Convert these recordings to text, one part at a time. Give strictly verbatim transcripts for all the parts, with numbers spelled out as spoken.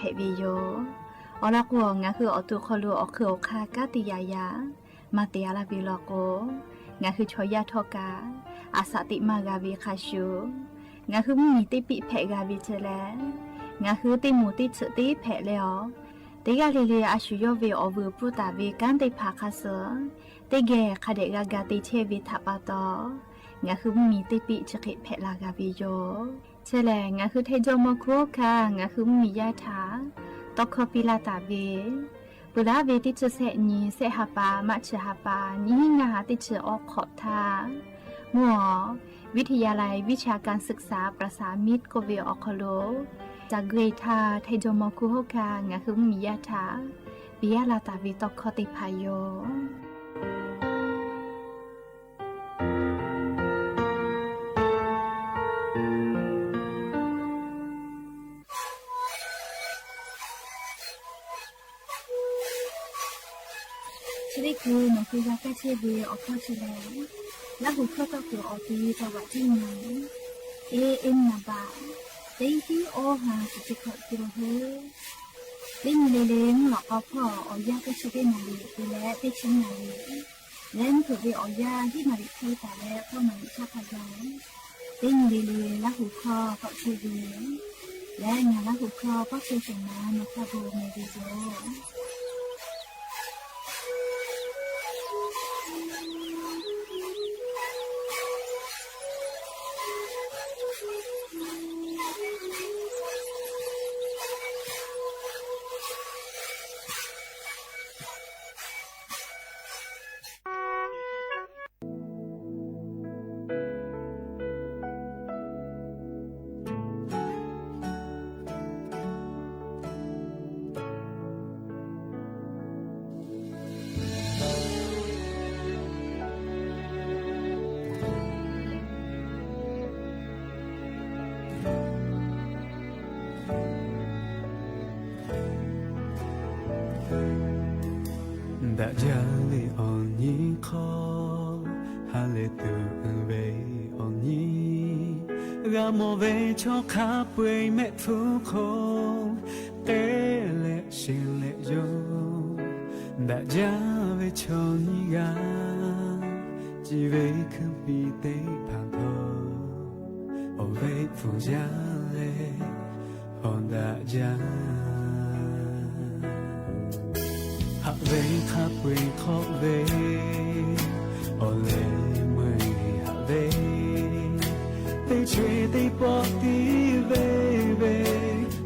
ဟဲဝဲယိၣ် အီၤလီၤကအိၣ် ငါဟုအီၣ်တူၣ်ခီၣ်လိာ် အီၣ်ခုးအီၣ်ခါ ကါတံာ်ယၢ်ယၢ် မၤတ့ၢ်အါလၢ်ဝဲလီၤကအိၣ် ငါဟုဆီၣ်ယၢ်ထီၣ်ကၢ် အစးတံာ်မၤဂၤဝဲခါဆူ ငါဟုမ့မ့ၢ်တ့ပံးဖဲးဂၤဝဲထဲလဲၣ် ငါဟုတ့မိၢ်တ့ဆၢးတ့ဖဲးလဲၣ်အီၤ တဂၤလၢ်လၢ် အဆိယီၢ်ဝဲအီၣ်ဝဲ ပူတၢ်ဝဲ ကါသ့ၣ်တဖၣ်ခါဆၢ တဂ့ၤခါဒဲးဂၤဂၤ တ့ဆဲးဝဲထးပာ်တီၢ် ငါဟုမ့မ့ၢ်တ့ပံး ဆၢဃ့ဖဲးလၢ်ဂၤဝဲယိၣ် ထဲလဲၣ် ငါဟုထဲယိၣ်မီၤခူဟီၣ်ခါ ငါဟုမ့မ့ၢ်ယါထါ တီခီပံလၢ်တၢ်ဝဲ ပှၤလၢအဝဲတ့ဆၢစဲးနံၤ စဲးဟးပၢ် မၤဆၢဟးပၢ် နံၤဟံးနၤဟး တ့ဆၢအီခီၣ်ထါ မ့ၢ်အီၤ ဝံထယၤလံ ဝံဆၣ်ကၣ်စឹၣ်စၣ် ပြၢၣ်စၣ်မံးကိးဝဲအီၣ်ခီၣ်လိာ် တၢ်ဂ့ၢ်ထါ ထဲယိၣ်မီၤခူဟီၣ်ခါ ငါဟုမ့မ့ၢ်ယါထါ ပယါလၢ်တၢ်ဝဲတီခီသ့ၣ်တဖၣ်ယိၣ် ဆၢဒ့ၣ်ကိး နီၢ်က့ယၤကၣ်ဆၢဝဲအီၤခီၣ်ဆၢလဲၣ် လၢဟူၣ်ခီၣ်ထီၣ်ကိးအီၤ တ့တၢ်ဝးတံၢ်နၤ အ့ အ့ၣ်နၤဘၣ် တ့ဟံးအီဟး တံၤတခီၣ်တံၤလီၤဟဲ တ့နံၤလၢ်လၢ် မုၢ်လီၤကီဖီၣ် အီၣ်ယၢ်ကၣ်ဆၢဘ့ၣ်နၤလံ ပှၤလၢတ့ဆၢနၤလံ လၢမုၢ်ထီၣ်ဘ့ၣ်အီၣ်ယၢ် ဟံးနၤလံဖဲတၢ်လၢ ဖီၣ်နၤလံဆၣ်ဖးယၢ် တ့နံၤလၢ်လၢ် လၢဟူၣ်ခီၣ်ထီၣ်ဆၢဝဲ လၢညါလၢဟူၣ်ခီၣ် ပီၣ်ဆၢၣ်ဆၢၣ်မး နီၢ်ခီၣ်ဘိမ့ၢ်ဝဲယိၣ် ဒၣ်ယၤဝဲအီၤနံၤခီ ဟါလၢတူၢ်ဝဲအီၤနံၤ ဂၤမီၢ်ဝဲဆီခါပှဲၤမဲာ်ထူခိၣ် တဲလဲၣ်ရှဲလဲၣ်ယိၣ် ဒၣ်ယၤဝဲဆီနံၤဂၤ စံးဝဲခုပံၤသ့ၣ်ဖးထီၣ် အီၣ်ဝဲဖိယၤလဲၣ် ဟီၣ်ဒၣ်ယၤ ဟးဝဲခါပှဲၤခီၣ်ဝဲ အီၣ်လဲၣ်မွဲဟးဝဲ သ့ၣ်ဆွဲသ့ၣ်ပီးတံၢ်ဝဲဝဲ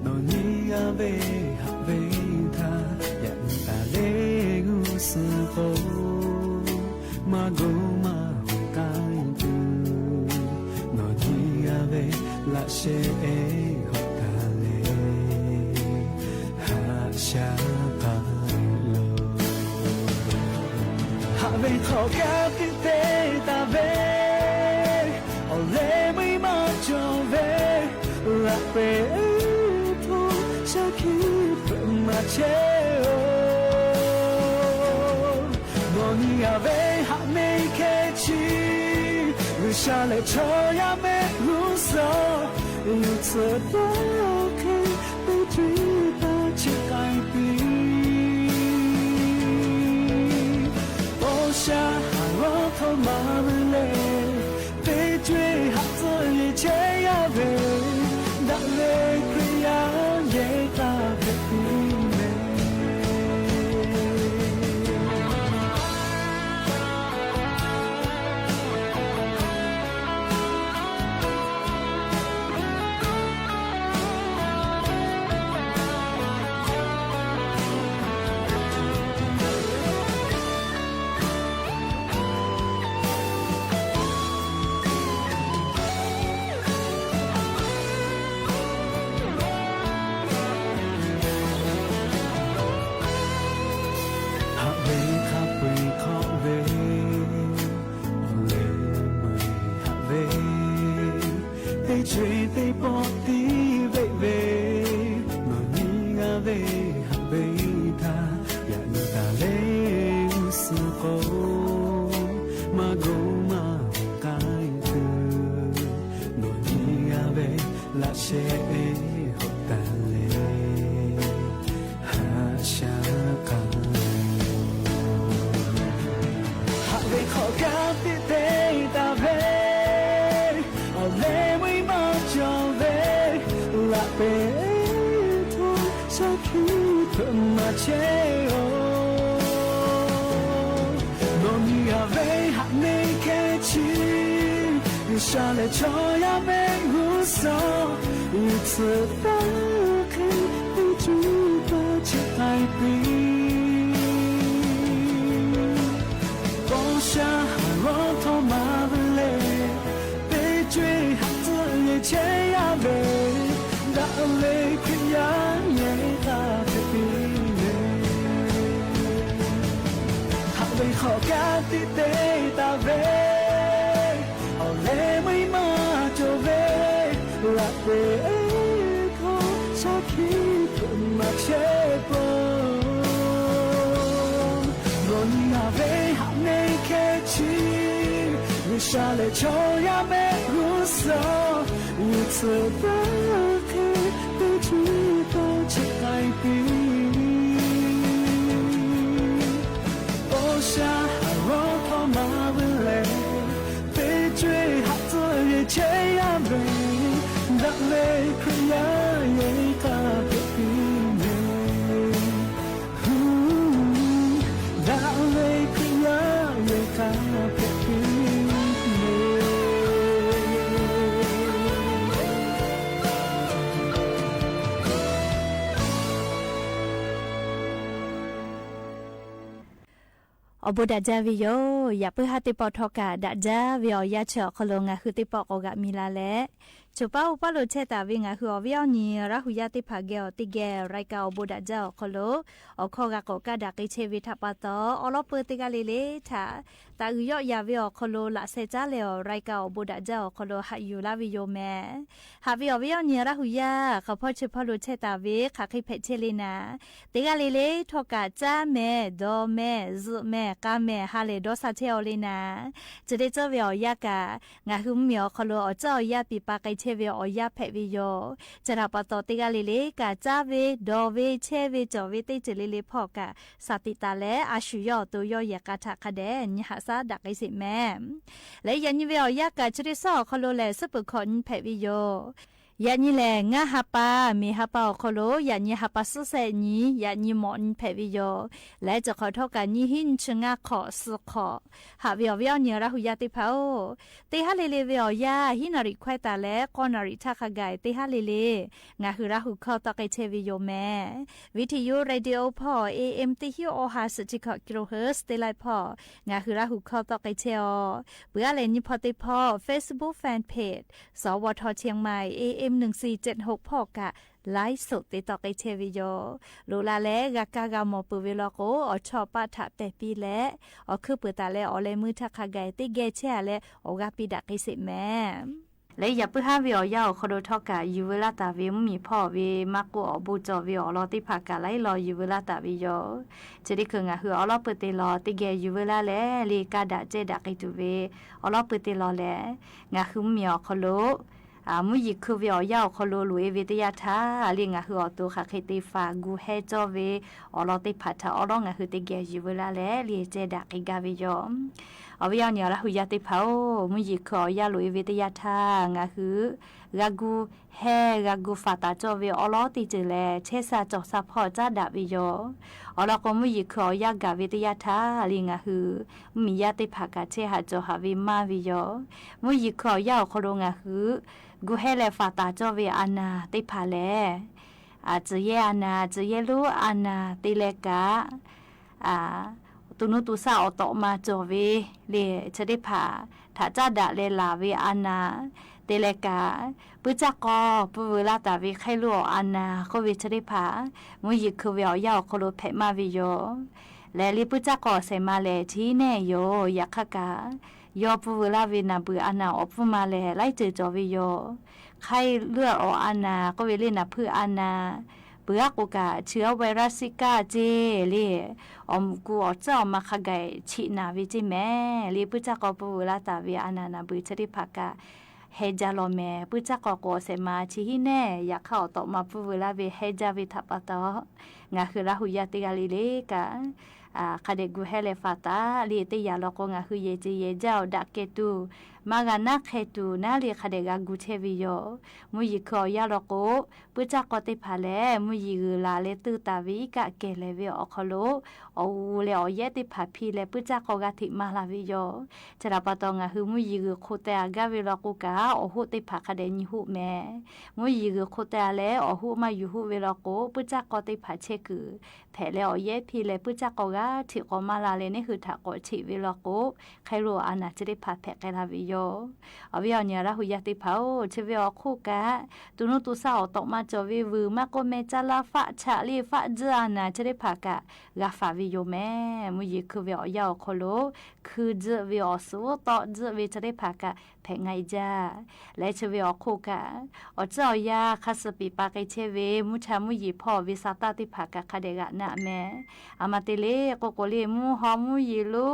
နီၢ်နံၤဂၤဝဲဟးဝဲထါ ယၤနုၢ်တၢ်လဲၤဂုာ်စၢဃိ မၤဂိၢ်မၤဟူးကါအံၤတုၤ နီၢ်နံၤဂၤဝဲ လၢ်ရှဲအဲၣ်ဟီၣ်တၢ်လဲၣ် ဟးဆါခါလီၤ ဟးဝဲထီၣ်ကါသ့ၣ်သ့ၣ်တၢ်ဝဲ အီၣ်လဲၣ်မွဲမၤကၠီၣ်ဝဲ လၢ်ပဲအၢထိ ဆၢခံဖျၢၣ်မၤဆဲးအီၤ နီၢ်နံၤဂၤဝဲဟးမ့ၢ်ခဲဆံ ဂုာ်ဆၣ်လဲၣ်ဆီယၤမ့ၢ်ဂုာ်စၢ ယုၢ်ဆၢတၢ်ခဲ သ့ၣ်ဆွဲတၢ်ဆဲးကဲပံၤ ပီၢ်ဆှၢဟးလီၤထီၣ်မၤမုာ်လဲၣ် သ့ၣ်ဆွဲဟးစၢၤယဲၢ်ဆဲးယၤဝဲ ဒၣ်လဲာ်ခရံာ်ယၤယဲၢ်တၢ်ဘျုးမဲာ် ဟးဝဲခါပှဲၤခီၣ်ဝဲ အီၣ်လဲၣ်မွဲဟးဝဲ သ့ၣ်ဆွဲသ့ၣ်ပီးတံၢ်ဝဲဝဲ နီၢ်နံၤဂၤဝဲဟးဝဲထါ ယၤနုၢ်တၢ်လဲၤဂုာ်စၢဃိ မၤဂိၢ်မၤဟူးကါအံၤတုၤ နီၢ်နံၤဂၤဝဲ လၢ်ရှဲအဲၣ်ဟီၣ်တၢ်လဲၣ် တၢ်ခံဖုမၤဆဲးအီၤ, နီၢ်နံၤအဝဲဟးန့ၢ်ခဲဆံ, ရူၤၡလ့ၣ်ဆီယၤမဲာ်ဂူၤစီၤ, ဝံသးစူၤခဲ ပူၤစူၤပာ်ဆဲးဃာ်ပှၤ ဘီရှါဟးရီထီၣ်မၤဝဲလဲၣ်, ပ့ကွံာ်ဟးစၢ်ယဲၢ်ဆဲးယၤဝဲ, ဒၣ်လဲာ်ခရံာ်ယါ ယဲၢ်ဃာ်ဖဲပ့ၤန့ၣ်, ဟးဝဲဃီၤကါတံာ်တဲတၢ်ဝဲ, အီၣ်လဲၤမံမၤကၠီၣ်ဝဲ, ရၤပဲအဲၣ်ခီၣ်ဆၣ်ခံဖုမၤဆဲးပှၤ နီၢ်နံၤအဝဲဟးန့ၢ်ခဲဆံ, ရူၤၡလ့ၣ်ဆီယၤမဲာ်ဂူၤစီၤ, ဝံသးစူၤခဲ ပူၤစူၤပာ်ဆဲးဃာ်ပှၤ ဘီရှါဟးရီထီၣ်မၤဝဲလဲၣ်, ပ့ကွံာ်ဟးစၢ်ယဲၢ်ဆဲးယၤဝဲ, ဒၣ်လဲာ်ခရံာ်ယါ ယဲၢ်ဃာ်ဖဲပ့ၤန့ၣ် ဒၣ်လဲာ်ခရံာ်ယါ ယဲၢ်ဃာ်ဖဲပ့ၤန့ၣ်. အိၣ်ဘူးဒၣ်ဒ်ဝဲယိၤ, ယၣ်ပုၢ်ဟၣ်သ့ၣ်တဖၣ်ထီၣ်ကၢ်ဒၣ်ဒ်ဝဲအီၤ ယါဆၢအီၤခီလိာ် ငၤဃုသ့ၣ်တဖၣ်ကိးဂၤမံၤလၢ်လဲၣ်. ဆိပာ်အိၣ်ပာ်လိာ်ဆဲးသးဝဲ ငၤဃုအီၣ်ဝဲအီၣ်နံၤ ရၣ်ဟူယါသ့ၣ်တဖၣ် ဂဲၤအီၤတ့ၢ်ဂဲၤ ရးကၢ်အိၣ်ဘူးဒၣ်ဒ်အီၤခီလိာ်, အိၣ်ခိးဂၤကိးကးဒၣ်က့ၤဆဲးဝဲထးပာ်သီ, အီလီၢ်ပၢၢ်တ့ၢ်ဂၤလံလံ ထး သးအုးယီၣ်ယၤဝဲအီၤခီလိာ် လၢ်ဆဲးကၠါလဲၣ်အီၤ ရးကၢ်အိၣ်ဘူးဒၣ်ဒ်အီၤခီလိာ် ဟးယူၤလၢ်ဝဲယိၤမဲာ်. ဟးဝဲအီၣ်ဝဲအီၣ်နံၤ ရၣ်ဟူယါ ဃုဖီၣ်ဆၢဖီၣ်လိာ်ဆဲးသးဝဲ ဃးဃ့ဖဲးဆဲးလံနၤ, တ့ၢ်ဂၤလံလံ ထီၣ်ကၢ်ကၠါမဲာ် ဒီးမဲာ် စူးမဲာ် ကါမဲာ် ဟးလဲၤဒီးစးဆဲးအီၤလံနၤ. စံးဒ်သိးဝဲအီၤယါကၢ် ငၤဃုမ့ၢ်အီၤခီလိာ် အီၣ်ကၠၢအီၣ်ယါ ပံၤပာ်က့ၤဆဲးဝဲအီၣ်ယါဖဲးဝဲယိၤ. စးထီၣ်ပာ်သီတ့ၢ်ဂၤလံလံ ကၢ်ကၠါဝဲ ဒီးဝဲ ဆဲးဝဲ ကၠီၣ်ဝဲ တ့ၢ်စၢၤလံလံဖီၣ်ကၢ် စးသံးသးလဲၣ် အဆူၣ်ယီၣ်အသိးယီၣ်ယဲၢ် ကးထးခါဒဲး နဟးစးဒၣ်က့ၤစ့းမဲာ်. လၢယၤနံၤဝဲအီၣ်ယါကၢ် စံးဒ်သိးအီၤခီလိာ်လဲၣ် စံးပၢၢ်ခီၣ်နံၤဖဲးဝဲယိၤ. ယၤနံၤလဲၣ် ငါဟးပာ် မ့ၢ်ဟးပာ်အီၤခီလိာ် ယၤနံၤဟးပာ်စံးဆဲးနံၤ ယၤနံၤမီၣ်နံၤဖဲးဝဲယိၤ. လၢစးထီၣ်ထီၣ်ကၢ်နံၤဟံး နဆၢၣ် ငါးခီၣ် သီခီၣ် ဟးဝဲအီၣ်ဝဲအီၣ်နံၤ ရၣ်ဟူယါသ့ၣ်တဖၣ်ဧၢ, တ့ၢ်ဟါလံလံဝဲအီၣ်ယါ ဟံးနၣ်ရံၣ်ခွဲးသးလဲၣ် ဃိးနၣ်ရံၣ်ထးခါဂၤ တ့ၢ်ဟါလံလံ ငၤဃုရၣ်ဟူခီသီက့ၤဆဲးဝဲယိၤမဲာ်. ဝံထံယိၤ ရေဒီယိၤဖီၣ် A M တဆံ အီၣ်ဟးစံး ဆံခီၣ် ကီလိုဟၢၣ် တ့ၢ်လၢ်ဖီၣ် ငၤဃုရၣ်ဟူခီသီက့ၤဆဲးအီၤ. ပှၤလၢနံၤဖီသ့ၣ်တဖၣ် Facebook Fan Page စဝထ เชียงใหม่ A M หนึ่งสี่เจ็ดหก ဖီၣ်ကၢ် ไลฟ์สด တ့ၢ်သီက့ၤဆဲးဝဲယိၤ. လိၣ်လၢ်လၢ ဂၤကါဂၤမီၢ်ပၢၢ်ဝဲလီၤကိး အီၣ်ဆီၣ်ပာ်ထးပဲာ်ပံလဲၣ် အီၣ်ခုပၢၢ်သးလဲၣ် အီၣ်လဲၤမုာ်ထးခါဂၤ တ့ၢ်ဂဲၤဆဲးအါလဲၣ် အီၣ်ဂၤပံၤဒၣ်က့ၤစ့းမဲာ်. လၢယၤပုၢ်ဟါဝဲအီၣ်ယါအီၤခီဒိၣ်ထီၣ်ကၢ် ယူၤဝဲလၢ်သးဝဲ မုၢ်မံၤဖီၣ်ဝဲ မၤကူအီၣ်ဘူးကၠီၣ်ဝဲအီၤလီၤသ့ၣ်တဖၣ်ကၢ် လၢလီၤယူၤဝဲလၢ်သးဝဲယိၤ. စံးဒ်ကၢ် ငၤဃုအီလီၢ်ပၢၢ်တ့ၢ်လီၤ တ့ၢ်ဂဲၤယူၤဝဲလၢ်လဲၣ် လံာ်ကါဒၣ်ကဲဒၣ်က့ၤတုၤဝဲ အီလီၢ်ပၢၢ်တ့ၢ်လီၤလဲၣ်. ငၤဃုမုၢ်မံၤအီၤခီလိာ် မုၢ်ယံၤခုဝဲအီၣ်ယါအီၤခီလိာ် လိၣ်အ့ၣ်ဝဲတယၢ်ထါ လံာ်ငၤဃုအီၣ်သိး ဃးဃ့သ့ၣ်ဖး ဂူာ်ဟဲကၠီၣ်ဝဲ အီလီၢ်သ့ၣ်တဖၣ်ထါ အီလီၢ်ငၤဃုတ့ၢ်ဂဲၤယူၤဝဲလၢ်လဲၣ် လံာ်ကဲဒၣ်က့ၤဂၤဝဲယိၤ. အီၣ်ဝဲအီၣ်နံၤ ရၣ်ဟူယါသ့ၣ်တဖၣ်ဧၢ, မုၢ်ယံၤခုအီၣ်ယါလိၣ်အ့ၣ်ဝဲတယၢ်ထါ ငၤဃု ဂၤဂူာ်ဟဲ ဂၤဂူာ်ဖးသးကၠီၣ်ဝဲ အီလီၢ်တ့ၢ်စၢၤလဲၣ် ဆဲးစၢ်ကၠီၣ်စၢ်ဖီၣ်ကၢ်ဒၣ်ဝဲယိၤ. အီလီၢ်ကိး မုၢ်ယံၤခုအီၣ်ယါဂၤဝဲတယၢ်ထါ လံာ်ငၤဃု မုၢ်မံၤယါသ့ၣ်တဖၣ်ကၢ် ဆဲးဟးကၠီၣ်ဟးဝဲမါဝဲယိၤ. မုၢ်ယံၤခုအီၣ်ယါအီၤခီလိာ် ငၤဃု ဂူာ်ဟဲလဲၤဖးသးကၠီၣ်ဝဲအနၢ်သ့ၣ်တဖၣ်လဲၣ် အစံၣ်ယဲၢ်အနၢ် စံၣ်ယဲၢ်လူအနၢ် တ့ၢ်လဲၤကၢ် အ တူၢ်နူတူၢ်သၣ်အီၣ်တီးမၤကၠီၣ်ဝဲ လံာ်ဆၢသ့ၣ်တဖၣ် ထးကၢ်ဒၣ်လဲၤလၢ်ဝဲအနၢ် တ့ၢ်လဲၤကၢ် ပုၢ်ကၢ်ကီ ပုၢ်ဝဲၢ်လၢ်သးဝဲ ခဲလူအီၣ်အနၢ် ဃိဝဲဆၢသ့ၣ်တဖၣ် မုၢ်ယံၤခုဝဲအီၣ်ယါအီၤခီလိာ် ဖဲးမါဝဲယိၤ. လဲၤလံ ပုၢ်ကၢ်ကီ စဲးမါလဲၣ် ထံၣ်နဲၣ်ယိၤ ယခါကၢ် ယီၢ်ပုၢ်ဝဲၢ်လၢ်ဝဲ နၢ်ဘုၣ်အနၢ်အီၣ်ပူၤမါလဲၣ် လၢတၢ်ကၠီၣ်ဝဲယိၤ. ခဲလူအီၣ်အနၢ် ဃိဝဲလၢနၢ်ဖုအနၢ် ပှၤကိးကၢ် ဆှၢဝဲရၢစံကၢ်က့လံ အီၣ်မူးကူအီၣ်စၢ်အီၣ်မၤခါဂၤ ဆံးနၢ်ဝဲက့မဲာ်လံ ပုၢ်ကၢ်ကီ ပုၢ်ဝဲၢ်လၢ်သးဝဲ အနၢ်နၢ်ဘုၣ်ဆၢသ့ၣ်တဖၣ်ကၢ် ဟဲကၢ်လီၤမဲာ် ပုၢ်ကၢ်ကီကိးအီၤစဲးမါ ထံၣ်ဟံးနဲၣ် ယခါအီၣ်တီးမၤပုၢ်ဝဲၢ်လၢ်ဝဲ ဟဲကၢ်ဝဲထးပာ်သီ ငၤဃုရၣ်ဟူယါသ့ၣ်ဂၤလံလံကၢ် อ่า ข้าเด็กกูแฮะแลฝากตา เลียเต๊อะ ยาลอโก งาฮือเยเจเยเจ้า ดะเกตุ มะกะนะแคตุ นาเลีย ข้าเด็กกากูแช่เวยอ มุ้ยหยีคืออ่อเยียะลอโก ปื๊ดจ๊ากอเต๊อะผาแล มุ้ยหยีอือลาแล ตื้อต๋าเวย กะแก่แลเวย อ่อคอโล อ่ออูแล อ่อเยียะเต๊อะผา ผีแล ปื๊ดจ๊ากอกา ถิมาลาเวยอ จะดาปะตอง งาฮือมุ้ยหยีอือโคเตอากาเวยลอโกกา อ่อฮู้เต๊อะผา ข้าเด็กหยีฮู้แม มุ้ยหยีอือโคเตอแล อ่อฮู้มาอยู่ฮู้เวยลอโก ปื๊ดจ๊ากอเต๊อะผา แช่กือ แผะแล อ่อเยียะผีแล ปื๊ดจ๊ากอกา ถิกอมาลาแล เน่หื้อถากอเฉดเวยลอโก ใค่ลูกอาหนาเจเต๊อะผา แผะแก่ลาเวยอ อ่อเวยอ่อเยียะ ลาหูยาเต๊อะผา โอ้ เชเวออโคกา ตูนูตูซา อ่อตอกมาจ๋อเววือ มาโกแม จารา ฟะฉะ เลีย ฟะจื้ออาหนาเจเต๊อะผากะ กาฝาเวยอแม มุ้ยหยีคือเวยอ่อเยียะ อ่อคอโล คือจื้อเวย อ่อสู ตอดจื้อเวย เจเต๊อะผากะ แผะงายจ้า แลเชเวออโคกา อ่อเจ้าอ่อยา ข้าศึกปี๋ปาเกยเชเว มุ้ยชายมุ้ยหยีพ่อเวย ซาต้าเต๊อะผากะ ข้าเด็กกานะแม อามาเตเล โกโกเลีย มุ้ยฮอมุ้ยหยีลู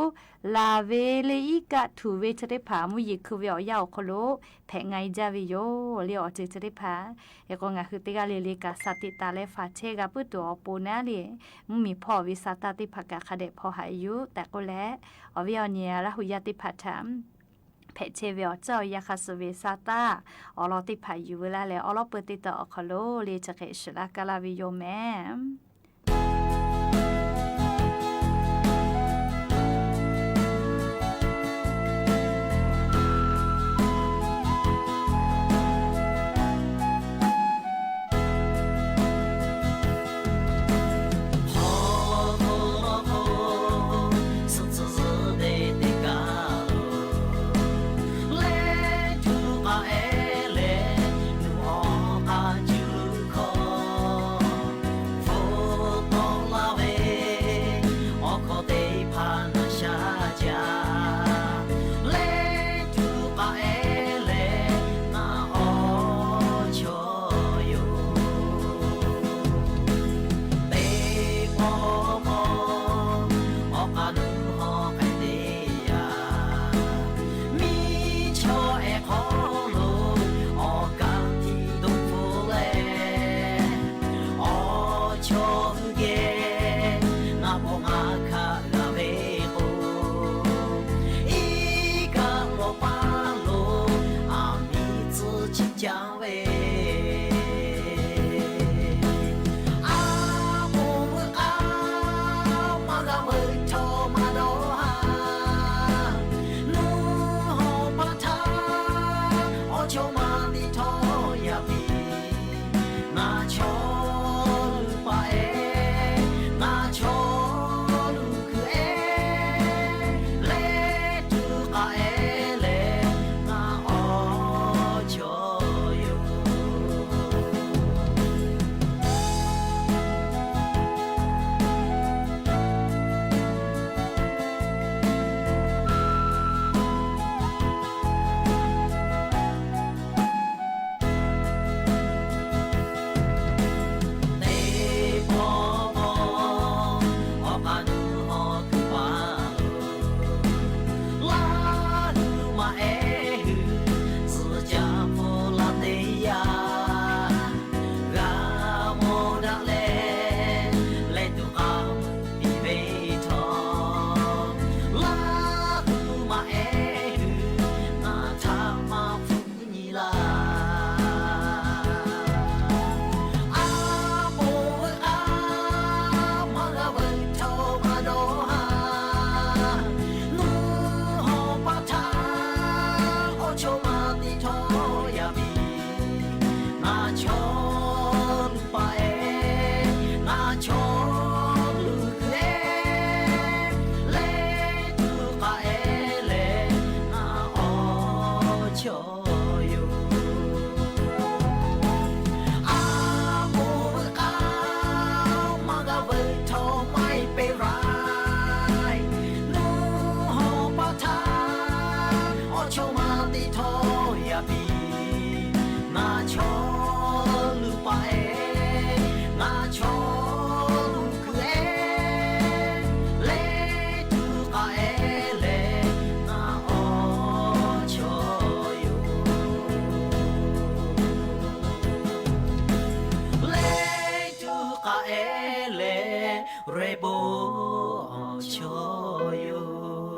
ลาเว เลีย อีกะถูเวย เจเต๊อะผา มุ้ยหยีคือเวยอ่อเยียะ อ่อคอโล แผะงายจ้าเวยอ เลีย อ่อเจอ เจเต๊อะผา เอโก งาฮือเต๊อะกา เลียเลียกา สาติตาแล ฝากแช่กา ปื๊ดตั๋วอ่อปูนาเลีย มุ้ยหมีพ่อเวย ซาต้าเต๊อะผากะ ข้าเด็กผ่อหายอยู่ แต่โกแล อ่อเวยอ่อเยียะ ลาหูยาเต๊อะผาถาม แผะเชเวออเจ้าอ่อยา ข้าศึกเวย ซาต้า อ่อลอเต๊อะผา อยู่เวลาแล อ่อลอเปิดเต๊อะต่อ อ่อคอโล เลีย จะเกยเฉดลากาลาเวยอแม ၶေႃၸႃႉလႄႈ လႄႈ ငါး ႁိုဝ် ထႆးမီႇၵေႃႈ ၶေႃလူမ်မီး ၵႃႈတေႉပႃႇ ထွၵ်ႇၵႃႈ တေႃႇႁႃ တေႃႇၶီႈဝႆႉၸေး လႄႈ ၼၢႆးၸိရႃႇယူႇ လႄႈ ႁွၼ်ႇသၢပ်ႇ ယေႃႈလႄႈ ဢႃႇ ၼႃႇယူၵ်ႉ ရတ်ႉထမၼ်းတရီႇ တေႃႇၶႃႈ ပီႈပႃႈ ၽႄႈဝႆႉယူႇ ၶႂ်ႈတေလႄႈ ယေႃႈလႄႈ လႄႈ ၶူဝ်းသူၵ်း ပြၸမ်သမ်ၼၵ်ႉ ၼႃႇယူၵ်ႉ ရတ်ႉထမၼ်းတရီႇ ဢေႃႈ ၶေႃလူမ် ၵႃႈတေႉၸေးဝႆႉ တေႉၵႃႈယူႇ ယေႃႈ ပိူဝ်ႈလႃႇ တႃႇဝီႇဢေႃႇယႃႇ ရၢႆးၵၢၼ် သဵင်ၸၢၵ်ႇၸႂ် ထႆးၶူႈၾႃႉ ဢေႃႈ ၶေႃလူမ် ၵူဝ်ဝႆႉလႄႈ တေႃႇႁႃ တေႃႇၶီႈတူႇ ၸေႃႇမႃးၸႃႉ ၸႂ်ႈမႄႈ။ ၸိူဝ်းၼႆႉၶိုဝ်း လႄႈ ငႃးႁိုဝ် ထႆးမီႇၵေႃႈ ၶေႃလူမ်မီးယႃႈ ယႄႈၵႃႈၸႃႉဝႆႉ တေၺႃႇၵႄႈ တေၺႃႇၵႃႈ ထေႇဢီႈၵႆႉယေႃႈၵႆႉလႄႈ ယႃႈဢႄႉပေႃႇလႃႇဝႆႉၵႃႈ ၵႃႈထေႇယေႃႈၵႆႉ ၸႂ်ႈဝႆႉၸေး ၶႂ်ႈတေလႄႈ ပိူဝ်ႈလႃႇ တႃႇဝီႇဢေႃႇယႃႇ လႄႈ ၶၼႃႉရတ်ႉထမၼ်းတရီႇ ၽေႃႇတႃႇၵေႃႈ တေႃႇဢေႃႈ ၶေႃလူမ်ၵႃႈ ငႃးႁိုဝ် ထႆးမီႇၵေႃႈ ၶေႃလူမ် ယႃႈဢႄႉ တေၽႃႇပေႃႇလႃႇ ၸႂ်ႈဝႆႉ ၸႃႇလႃႇ တေၽႃႇထႃႇ ၺိုင်ႈဝေႇတယႃႇထႃႇ ပေႃႇလႃႇဝႆႉ ၺီႇႁိုဝ် ငႃႇႁၢပ်ႇ ၶေႃႈၸိုင်ႈငႃႇၶေႃႈ ဝႆႉဢေႃႈ ယႃႈဢေႃႈ ၶေႃလူမ် လႄႈ ယႃႈဢႄႉပေႃႇလႃႇဝႆႉလႄႈ ဢေႃႈ သႄႉၵႃႈ ၸႂ်ႉတေၸေႃႇဝႆႉလေႃႈၸေး လႄႈ ဢေႃႈ တႄႉတႄႉလေႃႈၵေႃႈ လႄႈ တေၶေႃႈဝႆႉ တေလႃႇၵႃႈၶႄႈ ဢႃႇ ပေႃႇၸေႃႇဝႆႉၸေးၵေႃႈမႃး ဢူဝ်ႇၶေႇ တေပေႃႇဝႆႉလေႃႈၵေႃႈ လႄႈ ငႃးႁိုဝ် မီးဢေႃႈ ၶေႃလူမ် ဢႃႇ ၵႃႈတေႉပႃႇ တေၽႃႇမႃးလေႃႇဝႆႉ ပႃႇႁႃး ၸႂ်ႉတေၽႃႇမႃးၸေႃႇၸေး ယႃႈၵႃႈ ၸႂ်ႉတေၶိုဝ်းဝႆႉဢေႃႈ ယႃႈဢေႃႈ ၶေႃလူမ် ၺိုင်ႈဝေႇတယႃႇထႃႇ လႄႈ ယႃႈဢႄႉပေႃႇလႃႇဝႆႉ တေၶေႃႈဝႆႉဢေႃႈ ၶေႃလူမ် ငႃႈသႄႉၵႃႈ ၶႂ်ႈၸႂ်ႉတေၸေႃႇလေႃႈၸေး ႁဵတ်းၵေႃႈ လႄႈ ၸႂ်ႉတေၶိုဝ်း ဢႃႇ ငႃးႁိုဝ် ထႆးမီႇၵေႃႈ ၶေႃလူမ် ယႃႈၼႄႇ တေၽႃႇၼႃႇ လႄႈ ဢႃႇ ယႃႈဢႄႉယႃႈၼႄႇ တေလႆႈ ၼိုင်ႈၸိုင်ႈငႃႇၶေႃႈ ၶႃႈၵႆႉဝႆႉ တေမူၼ်ႈၼႃႇ တေၸိုဝ်ႈၵေႃႈလႃႇ ႁိုဝ်သႄႉၵႃႈ ၶႂ်ႈၸေႃႇဝႆႉၸေး လႄႈ တေႁႃႈပိူဝ်ႇသဵၼ်ႇဝႆႉဢေႃႈ ၶေႃလူမ် ပႄႇတႃႇဝႆႉလေႃႈၵေႃႈ ယႃႈဢႄႉယႃႈၼႄႇ တေၽႃႇ သႅတ်ႉသိပ်းပိူဝ်ႇသဵၼ်ႇ ၸႂ်ႉတေၸေႃႇဝႆႉၸေး လႄႈ ႁဵတ်းၵေႃႈ ငႃးႁိုဝ် ထႆးမီႇၵေႃႈ ၶေႃလူမ် ဢႃႇ ဢႃႇ မီးယႃႈတေၽႃႇၼႃႇ လႄႈ ၸႃႇလႃႇ ၸေႃႇတႃႇဝႆႉလႄႈ ၶေႃႈလႃႇ ၶေႃႈသႄႉၵႃႈ ဢေႇ ၶေႃႈသိုဝ်ႉ ၶေႃႈလႃႇၵႃႈ လႄႈ ၶေႃႈလႃႇ ၶေႃႈသႄႉမႃးႁႄႉ လႄႈ ၶေႃႈသိုဝ်ႉ ၶေႃႈလႃႇၵႃႈ ၸႂ်ႉတေၸေႃႇဝႆႉၸေး သိုဝ်ႉသိုဝ်ႉလႃႇၵႃႈ ၸေႃႇဝႆႉမႃးႁႄႉၸေးမႄႈ လႄႈ ဢႃႇ ၸႂ်ႉတေၶိုဝ်း ငႃးႁိုဝ် ထႆးမီႇၵေႃႈ ၶေႃလူမ် လႄႈ မီးယႃႈ ၸေႃႇတႃႇဝႆႉ ၶေႃႈသိုဝ်ႉ ၶေႃႈလႃႇၵႃႈ ၸႂ်ႉတေၸေႃႇဝႆႉၸေး လႄႈ လႄႈ တေၶေႃႈၵႄႈ တေၶေႃႈ လႄႈ ငႃးႁိုဝ် ထႆးမီႇၵေႃႈ ၶေႃလူမ် ဢႃႇ မီးယႃႈ ၸႃႇလႃႇ ၸႂ်ႉတေၽႃႇ ယေႃႈၵႆႉ ၸႂ်ႉဝႆႉထႃႇ ၵႃႈမေႃဝႆႉၸေး လႄႈ ႁဵတ်းၵေႃႈ ၺိုင်ႈဝေႇတယႃႇထႃႇ တေႃႇႁႃႈ တေႃႇၶီႈတူႇ ၸေႃႇဝႆႉယူႇ လႄႈ ၶျေႃႇမေႃႇလေႃႈၵူၺ်း ၵႃႈတေႉမႃးၵႆႉၸေး လႄႈ ၶျေႃႇမေႃႇ လႄႈ တေႁႃႈပိူဝ်ႇသဵၼ်ႇ ၸေႃႇဝႆႉလေႃႈၵေႃႈ ၼိုင်ႈသိပ်းပိူဝ်ႇသဵၼ်ႇ ၶျေႃႇ ၶျေႃႇမေႃႇ ၽႄႈဝႆႉၸေးၵေႃႈမႃး ယႃႈဢႄႉယႃႈၼႄႇ လႄႈ ဢႃႇ ဢႃႇ သႅတ်ႉသိပ်းပိူဝ်ႇသဵၼ်ႇၸေး လႄႈ ဢလူဝ်ႇ တေႉၵႃႈတေႉၵိူဝ်ႇၵႃႈလႃႈယူႇမႄႈ လႄႈ ၶႂ်ႈၵေႃႈ ဝူၺ်ႇသိုပ်ႇၽေႃႉ ယႃႇၼိုင်ႈၵႃႈတေႉၸႃႉၸေးဝႆႉ သႅတ်ႉသိုဝ်ႉ ဢေႃႈ သိုဝ်ႉၶေႃႈဝႆႉတေႉမူၵႃႈ လႄႈ ၵေႃႈမွႆးတူၺ်းယူႇ ဢႃႇ မွႆးၵေႃႈ လႄႈ ၶျေႃႇမေႃႇၵေႃႈ ၽႄႈဝႆႉၼႃႇ ၶႂ်ႈၵေႃႈ ယႃႈဢႄႉတေႉၽႃႇ ပေႃႇလႃႇဝႆႉ လႄႈ ဢီႈၵေႃႈလႄႈ တေႉၺီႈလႄႈ ၶျေႃႇမေႃႇမႃးၸႃႉလႄႈ ယႃႈဢႄႉတေႉၽႃႇ ဢႃႇ ပေႃႇလႃႇဝႆႉ ဢီႈၵေႃႈ လႄႈ ၵႃႈတေႉပႃႇ ယႃႈၼႄႇ တေႉၽႃႇၵႃႈ ဢီႈၵႆႉတူၺ်းယူႇ ၶျေႃႇမေႃႇလီလီ ၽႄႈၵႆႉတူၺ်းယူႇ လႄႈ လႄႈ ဝူၺ်ႇသိုပ်ႇၽေႃႉလႄႈ ၸႃႉၶႂ်ႈတေႉၽႄႈၸေးဝႆႉလေႃႈၵေႃႈလႄႈ ငႃးႁိုဝ် မီးဢေႃႈ ၶေႃႈလူဝ်ႇ ၶျေႃႇၵႃႈတေႉပႃႇၵႃႈမႃးလေႃႇ ဝႄႈ လႄႈ ပႃႇႁႃး ဢႃႇ ၸေႃႇၵႆႉတူၺ်းယူႇ ၸႂ်ႈမႄႈ ၸႂ်ႈတႃႉ ပႃႈတေႃႈလီ ၸႂ်ႈတီႈၶိုဝ်း ဢႃႇၸူႉယႃႇ ရတ်ႉထပႃႇၵႃႇ တေႃႇႁႃႈဝႆႉၸေး လႄႈ ၶႃႈၶႂ်ႈတေႉလႄႈ ငႃးႁိုဝ် ထႆးမီႇၵေႃႈ ၶေႃႈလူဝ်ႇ ဢႃႇ ယႃႈၼႄႇတေႉၽႃႇ ယႄႇၵႃႈၵႃႈတေႉၸႃႉလႄႈ လႄႈ ၵႃႈတေႉၸႃႉပႃႇ တေႉၽႃႇလႄႈ ယႄႇၵႃႈၵႃႈတေႉၸႃႉလႄႈ ယႃႈၶႃႈတေႉၵႃႈၵႃႈ ပေႃႇလႃႇတူႇဢေႃႈ ပေႃႇၼႃႇ လႄႈ ဢေႃႈ ၶႃႈၵႃႈၸႃႉလႄႈ လႄႈ ငႃးႁိုဝ် မီးယႃႈ ယႃႈပေႃႇၵႃႈဝႆႉ ယႄႇၵႃႈၸႃႉၵႃႈဝႆႉ ၼႆႉမႃး ၸေႃႇမႃးလႃႇတူႇၼႃႇ လႄႈ ဢေႃႈ ၶႃႈၵႃႈၵူႈၵႆႉတူၺ်းယူႇ ၸႂ်ႈမႄႈ လႄႈ ၵႃႈ လႄႈ ယႄႇၵႃႈမႃးၸႃႉဝႆႉ ယႄႇၵႃႈၶေႃႈဝႆႉ ပႃႇႁႃးထႃႇ သူယႄႇၵႃႈၽႄႈဝႆႉ ၸႂ်ႈၵႃႈ ယေႃႈတေႃႇၼႃႇၸဝ်ႈလႄႈ ယေႃႈယႄႇၵႃႈမႃးၸႃႉဝႆႉၵႃႈ ၸေႃႇမႃးဝႆႉမႄႈ လႄႈ တေႉၽႃႇလေႃႈၵေႃႈ ယႄႇၵႃႈၸႃႉၵႃႈ ယႃႈမႃးၸေႃႇၸိုဝ်ႈ ဢမ်ႇမႃးတေႉလႄႈၵေႃႈ ၵေႃႈယႃႈၸေႃႇၵေႃႈ ႁႃႇၵေႃႈဝႆႉၸေး ၽူႈၵႃႈယႄႇမႃးဝႆႉၸေး လႄႈ တူႉဝႆႉၸေး လႄႈ ယႃႈၸေႃႇမႃးၵေႃႈၼႃႇ လႄႈ ၵေႃႈယႃႈမႃးပေႃႇၵႃႈ လႄႈ ၽူႈၸႃႉႁႃႇဝႆႉထႃႈပႃႈတေႃႈ လႄႈ ယႃႈမႃးပေႃႇၵႃႈ ဢႃႇ ဢူဝ်ႇၶေႇ ၽႄႈၸေးဝႆႉယူႇ လႄႈ ၶႂ်ႈၵေႃႈ ပႃႇႁႃးၸႂ်တေႉၽႃႇလႄႈ လႄႈ ငႃးႁိုဝ် မီးယႃႈဝႆႉ ပႃႇႁႃးၸႂ်တေႉမႃးႁႂ်ႈ မူႇမီးဢေႃႈ ၶူဝ်းဝႆႉ ပႃႇႁႃးၵႃႈၽႄႈလႄႈ မီးၵူႈၶူဝ်းလူဝ်ႇလၢႆ မူႇမီးဢေႃႈ ၶူဝ်းလူဝ်ႇဝႆႉ ပႃႇႁႃးလူးၵႃႈ ၽႄႈၸေးဝႆႉယူႇ ၸႂ်ႈမႄႈ လႄႈ ၸႃႉၵႃႈ ဢႃႇ ငႃးႁိုဝ် မီးဢေႃႈ ၶေႃႈလူဝ်ႇ ၵႃႈတေႉပႃႇ လႄႈ ဢႃႇၸူႉယႃႇ ရတ်ႉထပႃႇ ဢေႃႈ ၶေႃႈလူဝ်ႇ ၵႃႈတေႉၸေးဝႆႉ ၶူဝ်းသူၵ်း ပြၸမ်သမ်ၼၵ်ႉ ၼႃႇယူၵ်ႉ ရတ်ႉထမၼ်းတရီႇ ယေႃႈတေႃႇႁႃႈ တေႃႇၶီႈၸေးဝႆႉ ပႃႇႁႃး လႄႈ ယႃႈဢႄႇတေႉၽႃႇ ပေႃႇလႃႇဝႆႉ ဢႃႇ ဢီႈလႄႈ လႄႈ ၶျေႃႇမေႃႇ ၵႃႈတေႉမႃးၵႆႉၸေးဝႆႉ ၸေးဝႆႉထႃႈ လႄႈ ၶႃႈၶႂ်ႈတေႉၵူႈလႄႈ ၵိူဝ်ႇတႃႇ ၶိူဝ်းတႃႇ ၵႃႈတူဝ်ဢေႃႈ ပေႃႇၼႃႇ လႄႈ ဢေႃႈ ၶႃႈ ၵူႈၵႆႉတူႇ ဢေႃႈ လေႃႇတေႉၽႃႇ ယူႇဝႆႉလႃႈလႄႈ ငႃးႁိုဝ် မီးယႃႈထႃႈ ဢေႃႈ လေႃႇသႃႇတႃႇတေႉၽႃႇ ၸႃႉၶႂ်ႈ ပီႈလႃႈဝီႇယိူဝ်ႇမႄႈ လႄႈ ယႃႇပေႁႃးတေႉပေႃႈ သိုဝ်ႈလႃႈ ၵႃႈလႃႈ တူၺ်းဝႆႉ သႃႇတႃႇ ဢေႃႈ လေႃႇတေႉၽႃႇၵႃႈ ၸႃႉၶႂ်ႈမႆႈၸႂ်တေႉယဝ်ႉ လူဝ်ႇလႃႈလႄႈ ဢေႃႈ ဝႃႈပီႈလႃႈ ၸေးဝႆႉတေႉ ၵႃႈလ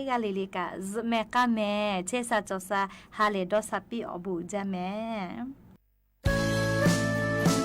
ီလီၵႃႈ ၸိုဝ်ႈမႄႈၵႃႈမႄႈ ၸေးသႃႇၸေႃႇသႃႇ ႁႃလႄႈ တေႃႇသႃႇပီႈ ဢေႃႈ ပူႇၸႃႉမႄႈ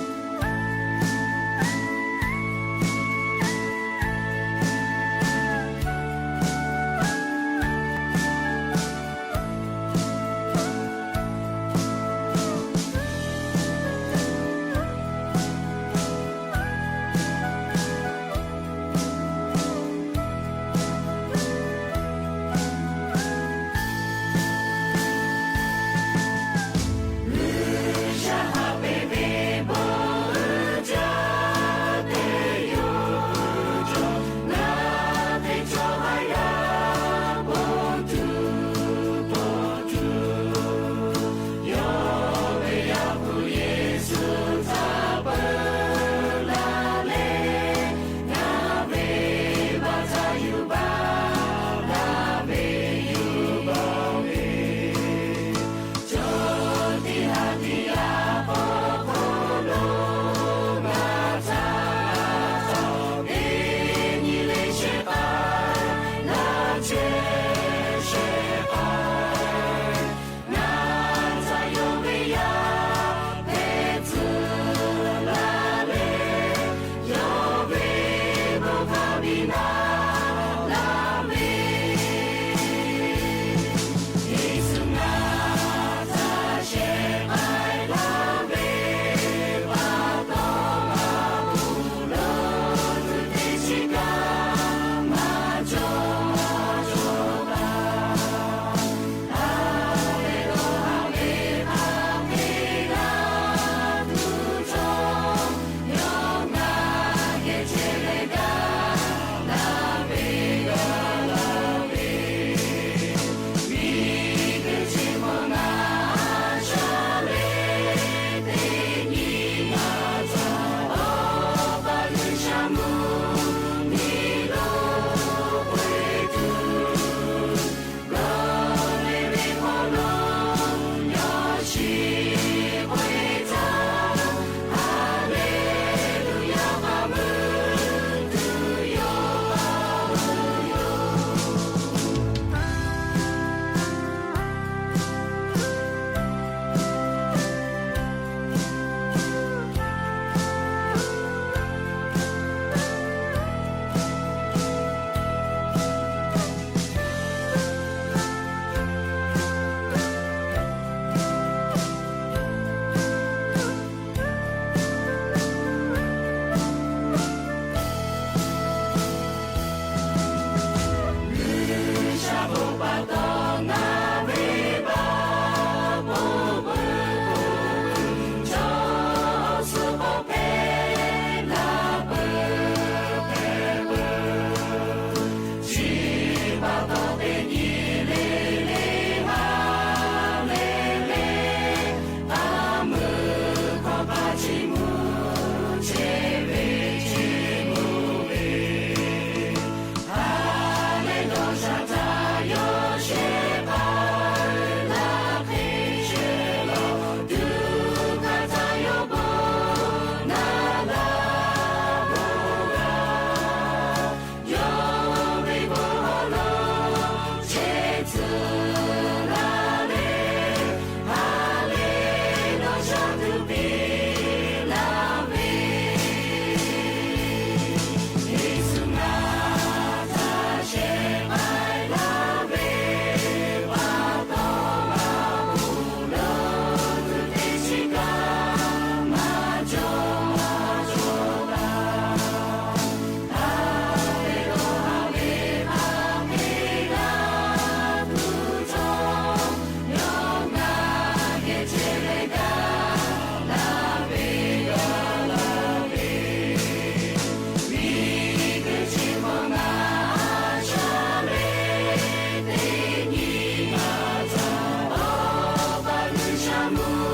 အံၤ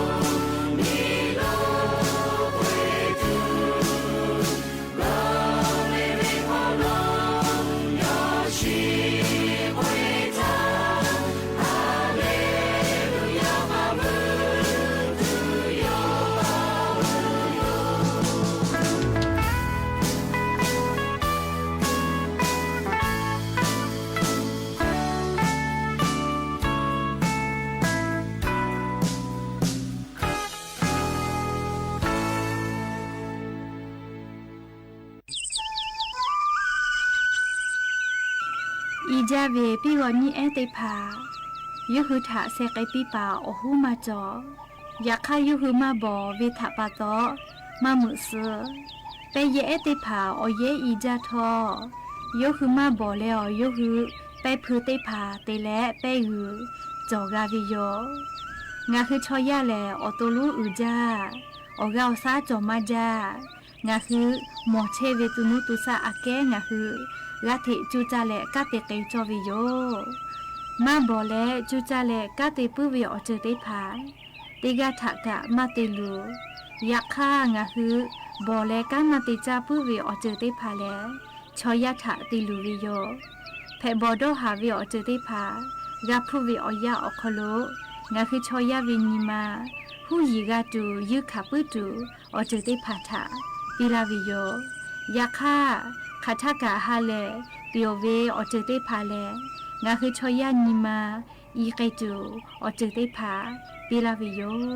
ကၢ်ဝဲ ပီၢ်ဂီၤနံၣ်အဲၣ်သ့ၣ်တဖၣ် ယိးဟူးထး ဆဲးကဲပံပာ် အီၣ်ဟုၣ်မၤစီၣ် ယခါယိးဟူးမၤဘီၣ်ဝဲထးပာ်တီ မၤမုာ်စၢၤ ပဲယဲအဲၣ်သ့ၣ်တဖၣ် အီၣ်ယဲအံၤကၢ်ထီၣ် ယိးဟူးမၤဘီၣ်လၢအီၤ ယိးဟူးပဲဖုသ့ၣ်တဖၣ် တ့လဲၣ်ပဲဂုာ် စီၤဂၤဝဲယိၤ ငါဃုဆီယၢ်လဲၣ် အီၣ်တိလူအုၣ်ကၢ် အီၣ်ဂၤအီၣ်ဆၣ်စီၤမၤကၢ် ငါဃု မီၢ်ဆ့ဝဲသူၣ်နူသူၣ်သၣ်အကဲ ငါဃု ဂၤထဲးကၠူကၢ်လဲၣ် ကၢ်တ့က့ၤကၠီၣ်ဝဲယိၤ မၤဘီၣ်လဲၣ် ကၠူကၢ်လဲၣ် ကၢ်တ့ပုၢ်ဝဲအီၤစၢၤသ့ၣ်တဖၣ် တ့ဂၤထးကး မၤတ့လူၤ ယခါ ငါဃု ဘီၣ်လဲၣ်ကၢ်မၤတ့ကၢ်ပုၢ်ဝဲအီၤစၢၤသ့ၣ်တဖၣ်လဲၣ် ဆီယၢ်ထးတ့လူၤဝဲယိၤ ဖဲဘီၣ်ဒီၣ်ဟးဝဲအီၤစၢၤသ့ၣ်တဖၣ် ဂၤဖုးဝဲအီၤယၢ်အီၤခီလိ ငါဃုဆီယၢ်ဝဲနံၤမါ ဟူးယံၤဂၤတူာ် ယုၢ်ခးပုၢ်တူာ် အီၤစၢၤသ့ၣ်တဖၣ်ထး ပ့လၢ်ဝဲယိၤ ယခါ ခးထးကးဟါလဲၣ် ပှ့ၤအီၣ်ဝဲအီၤစၢၤသ့ၣ်တဖၣ်လဲၣ် ငါဃုဆီယၢ်နံၤမါ အံၤကဲတူာ် အီၤစၢၤသ့ၣ်တဖၣ် ပ့လၢ်ဝဲယိၤ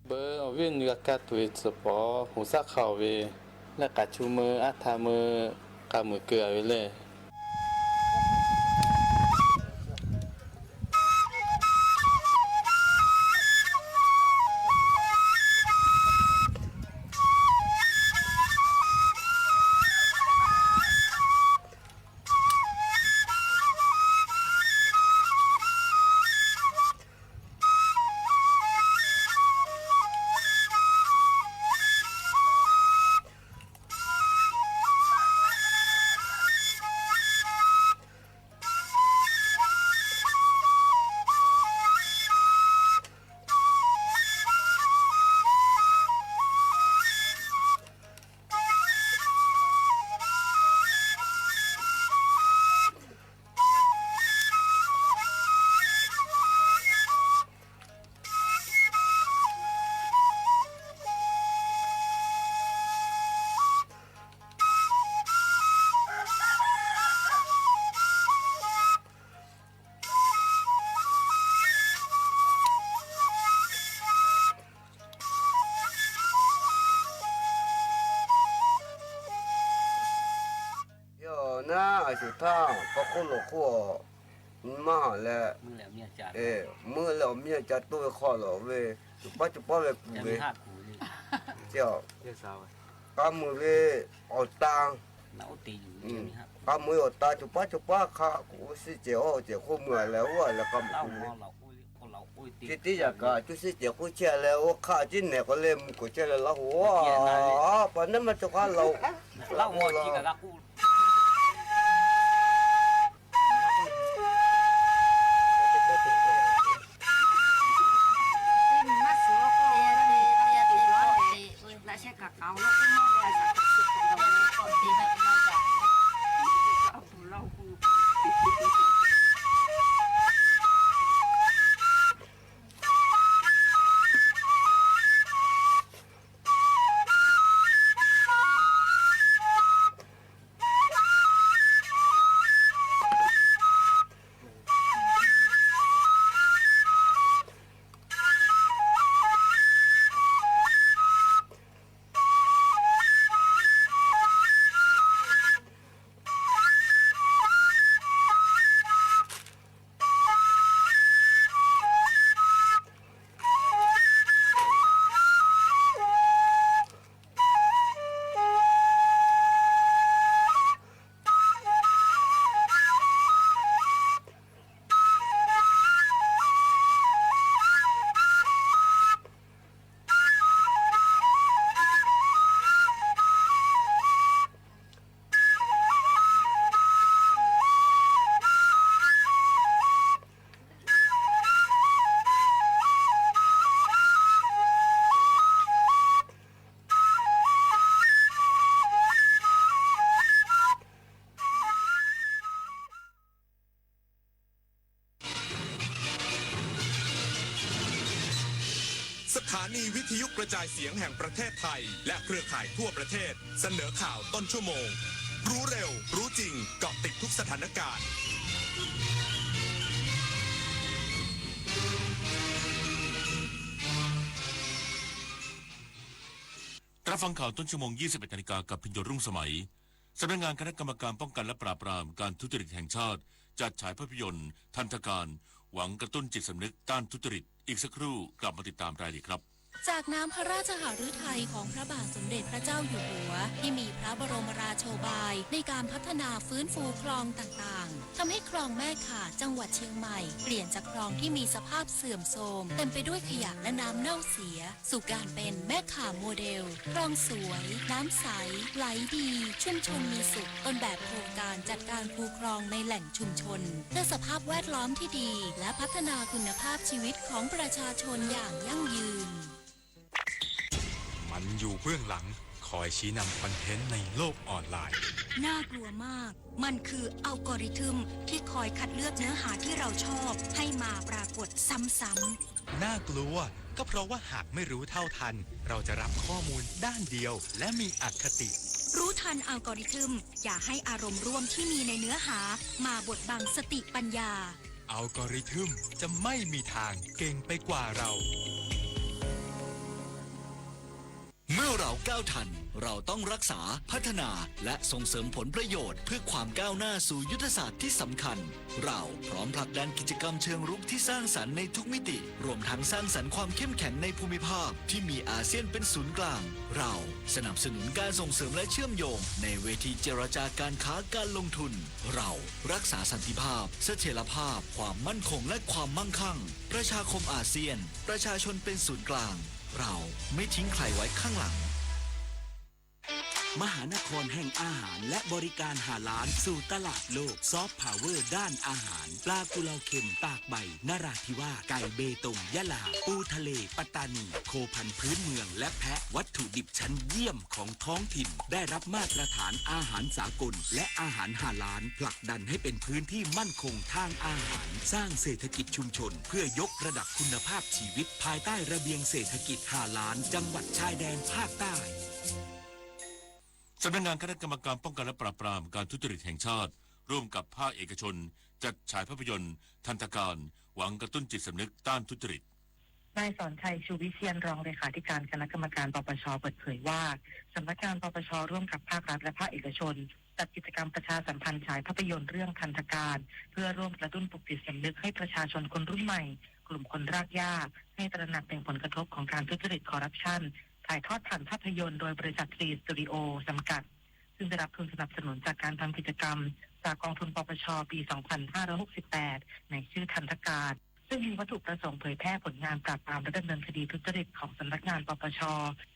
ဘၢအီၣ်ဝဲနုာ်ကကါတွ့စၢၤပီၣ် ဟူးသၣ်ခးဝဲ လၢကးဆူမၢအါထါမၢ ကးမုာ်ကၢအဝဲလဲၣ် ယိၤနၤ အစူၤထၢၣ် ပှၤခိၣ်လိာ်ခိၣ်အီၤ မၤဟးလဲၣ် မုၢ်လၢအီၣ်မ့ၢ်အကၢ် အဲ မုၢ်လၢအီၣ်မ့ၢ်အကၢ်တိၢ်ဝဲခီလီၤဝဲ စူၤပၢ်စူၤပၢ်ဝဲပူၤဝဲ ကၢ်မုာ်ဝဲအီၣ်တၢ် ကၢ်မုာ်အီၣ်တၢ် စူၤပၢ်စူၤပၢ်ခါ စ့ၢ်ကီးအိၣ်စ့ၢ်ကီးမုာ်လၢဝဲလၢကၢ်မုာ်ဝဲ ကၠီတံယၤကး ကၠီစ့ၢ်ကီးခိၣ်ဆံးလၢဝဲခါ ကၠီနဲၣ်ကီးလၢမုၢ်ကီးဆံးလၢလီၢ်ဟူဝဲ ပှၤန့ၣ်မၤစၢၤခါလီၤ လီၢ်ဟူလီၤ วิทยุกระจายเสียงแห่งประเทศไทย และเครือข่ายทั่วประเทศ เสนอข่าวต้นชั่วโมง รู้เร็ว รู้จริง เกาะติดทุกสถานการณ์ รับฟังข่าวต้นชั่วโมง ยี่สิบเอ็ดนาฬิกา กับพิญโยรุ่งสมัย สำนักงานคณะกรรมการป้องกันและปราบปรามการทุจริตแห่งชาติ จัดฉายภาพยนตร์ทันตการ หวังกระตุ้นจิตสำนึกต้านทุจริต อีกสักครู่กลับมาติดตามรายละเอียดครับ จากน้ำพระราชหฤทัยของพระบาทสมเด็จพระเจ้าอยู่หัว ที่มีพระบรมราโชบายในการพัฒนาฟื้นฟูคลองต่างๆ ทำให้คลองแม่ข่าจังหวัดเชียงใหม่ เปลี่ยนจากคลองที่มีสภาพเสื่อมโทรม เต็มไปด้วยขยะและน้ำเน่าเสีย สู่การเป็นแม่ข่าโมเดล คลองสวย น้ำใส ไหลดี ชุมชนมีสุข ต้นแบบโครงการจัดการคูคลองในแหล่งชุมชน เพื่อสภาพแวดล้อมที่ดี และพัฒนาคุณภาพชีวิตของประชาชนอย่างยั่งยืน มันอยู่เบื้องหลัง คอยชี้นำคอนเทนต์ในโลกออนไลน์ น่ากลัวมาก มันคืออัลกอริทึมที่คอยคัดเลือกเนื้อหาที่เราชอบให้มาปรากฏซ้ำๆ น่ากลัว ก็เพราะว่าหากไม่รู้เท่าทัน เราจะรับข้อมูลด้านเดียว และมีอคติ รู้ทันอัลกอริทึม อย่าให้อารมณ์ร่วมที่มีในเนื้อหามาบดบังสติปัญญา อัลกอริทึมจะไม่มีทางเก่งไปกว่าเรา เมื่อเราก้าวทัน เราต้องรักษา พัฒนา และส่งเสริมผลประโยชน์เพื่อความก้าวหน้าสู่ยุทธศาสตร์ที่สำคัญ เราพร้อมผลักดันกิจกรรมเชิงรุกที่สร้างสรรค์ในทุกมิติ รวมทั้งสร้างสรรค์ความเข้มแข็งในภูมิภาคที่มีอาเซียนเป็นศูนย์กลาง เราสนับสนุนการส่งเสริมและเชื่อมโยงในเวทีเจรจาการค้าการลงทุน เรารักษาสันติภาพ เสถียรภาพ ความมั่นคงและความมั่งคั่ง ประชาคมอาเซียน ประชาชนเป็นศูนย์กลาง เราไม่ทิ้งใครไว้ข้างหลัง มหานครแห่งอาหารและบริการฮาลาลสู่ตลาดโลก ซอฟต์พาวเวอร์ด้านอาหาร ปลากุเลาเค็มตากใบ นราธิวาส ไก่เบตง ยะลา ปูทะเล ปัตตานี โคพันธุ์พื้นเมือง และแพะ วัตถุดิบชั้นเยี่ยมของท้องถิ่น ได้รับมาตรฐานอาหารสากล และอาหารฮาลาล ผลักดันให้เป็นพื้นที่มั่นคงทางอาหาร สร้างเศรษฐกิจชุมชน เพื่อยกระดับคุณภาพชีวิต ภายใต้ระเบียงเศรษฐกิจฮาลาล จังหวัดชายแดนภาคใต้ สำนักงานคณะกรรมการป้องกันและปราบปรามการทุจริตแห่งชาติ ร่วมกับภาคเอกชน จัดฉายภาพยนตร์ทันตการ หวังกระตุ้นจิตสำนึกต้านทุจริต นายสอนชัย ชูวิเชียร รองเลขาธิการคณะกรรมการ ปปช เปิดเผยว่า สำนักงาน ปปช ร่วมกับภาครัฐและภาคเอกชน จัดกิจกรรมประชาสัมพันธ์ฉายภาพยนตร์เรื่องทันตการ เพื่อร่วมกระตุ้นปลุกจิตสำนึกให้ประชาชนคนรุ่นใหม่ กลุ่มคนรากหญ้า ให้ตระหนักถึงผลกระทบของการทุจริตคอร์รัปชัน ถ่ายทอดผ่านภาพยนตร์โดยบริษัท Tree Studio จำกัด ซึ่งได้รับทุนสนับสนุนจากการทำกิจกรรมจากกองทุน ปปช ปี สองพันห้าร้อยหกสิบแปด ในชื่อทันตการ ซึ่งมีวัตถุประสงค์เผยแพร่ผลงานปราบปรามและดำเนินคดีทุจริตของสำนักงาน ปปช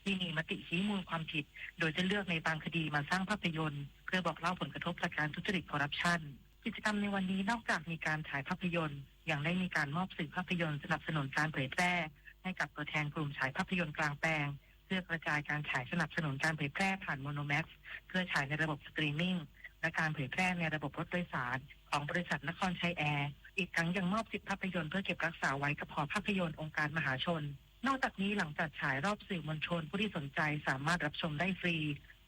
ที่มีมติชี้มูลความผิด โดยจะเลือกในบางคดีมาสร้างภาพยนตร์ เพื่อบอกเล่าผลกระทบจากการทุจริตคอร์รัปชัน กิจกรรมในวันนี้นอกจากมีการฉายภาพยนตร์ ยังได้มีการมอบสื่อภาพยนตร์สนับสนุนการเผยแพร่ ให้กับตัวแทนกลุ่มฉายภาพยนตร์กลางแปลง เพื่อกระจายการฉายสนับสนุนการเผยแพร่ผ่าน Monomax เพื่อฉายในระบบสตรีมมิ่ง และการเผยแพร่ในระบบรถโดยสารของบริษัทนครชัยแอร์ อีกทั้งยังมอบสิทธิ์ภาพยนตร์เพื่อเก็บรักษาไว้กับหอภาพยนตร์องค์การมหาชน นอกจากนี้หลังจัดฉายรอบสื่อมวลชน ผู้ที่สนใจสามารถรับชมได้ฟรี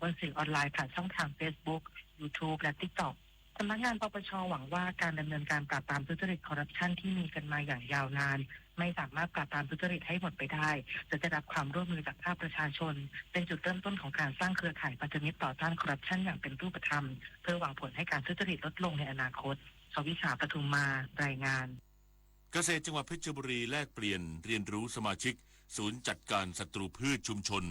บนสื่อออนไลน์ผ่านช่องทาง Facebook YouTube และ TikTok สำนักงาน ปปช หวังว่าการดำเนินการปราบปรามทุจริตคอร์รัปชันที่มีกันมาอย่างยาวนาน ไม่สามารถปราบปรามทุจริตให้หมดไปได้ จะได้รับความร่วมมือจากภาคประชาชน เป็นจุดเริ่มต้นของการสร้างเครือข่ายพันธมิตรต่อต้านคอร์รัปชันอย่างเป็นรูปธรรม เพื่อหวังผลให้การทุจริตลดลงในอนาคต ชวิสา ปทุมมา รายงาน เกษตรจังหวัดเพชรบุรีแลกเปลี่ยนเรียนรู้สมาชิกศูนย์จัดการศัตรูพืชชุมชน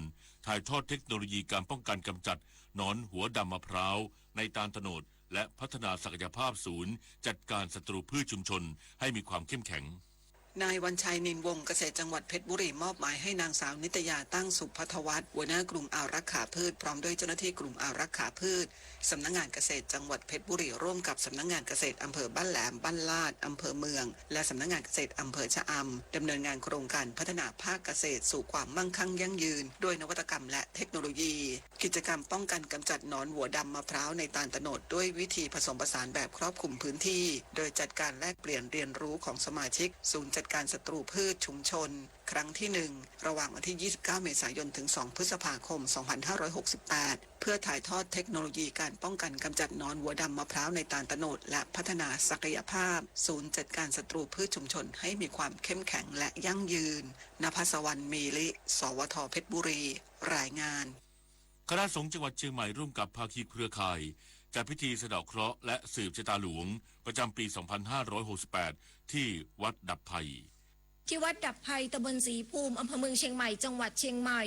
ถ่ายทอดเทคโนโลยีการป้องกันกำจัดหนอนหัวดำมะพร้าวในตาลโตนด และพัฒนาศักยภาพศูนย์จัดการศัตรูพืชชุมชนให้มีความเข้มแข็ง นายวัญชัย นินวงศ์ เกษตรจังหวัดเพชรบุรีมอบหมายให้นางสาวนิตยา ตั้งสุพัทวัฒน์ หัวหน้ากลุ่มอารักขาพืช พร้อมด้วยเจ้าหน้าที่กลุ่มอารักขาพืช สำนักงานเกษตรจังหวัดเพชรบุรี ร่วมกับสำนักงานเกษตรอำเภอบ้านแหลม บ้านลาด อำเภอเมือง และสำนักงานเกษตรอำเภอชะอำ ดำเนินงานโครงการพัฒนาภาคเกษตรสู่ความมั่งคั่งยั่งยืน ด้วยนวัตกรรมและเทคโนโลยี กิจกรรมป้องกันกำจัดหนอนหัวดำมะพร้าวในตาลโตนด ด้วยวิธีผสมผสานแบบครอบคลุมพื้นที่ โดยจัดการแลกเปลี่ยนเรียนรู้ของสมาชิกศูนย์จัด การศัตรูพืชชุมชน ครั้งที่หนึ่ง ระหว่างวันที่ ยี่สิบเก้า เมษายน ถึง สอง พฤษภาคม สองพันห้าร้อยหกสิบแปด เพื่อถ่ายทอดเทคโนโลยีการป้องกันกำจัดหนอนวัวดำมะพร้าวในตาลโตนด และพัฒนาศักยภาพศูนย์จัดการศัตรูพืชชุมชนให้มีความเข้มแข็งและยั่งยืน นภัสวรรณ มีลิ สวท เพชรบุรี รายงาน คณะสงฆ์จังหวัดเชียงใหม่ร่วมกับภาคีเครือข่าย จัดพิธีสะเดาะเคราะห์และสืบชะตาหลวง ประจำปี สองพันห้าร้อยหกสิบแปด ที่วัดดับภัย ที่วัดดับภัย ตำบลศรีภูมิ อำเภอเมืองเชียงใหม่ จังหวัดเชียงใหม่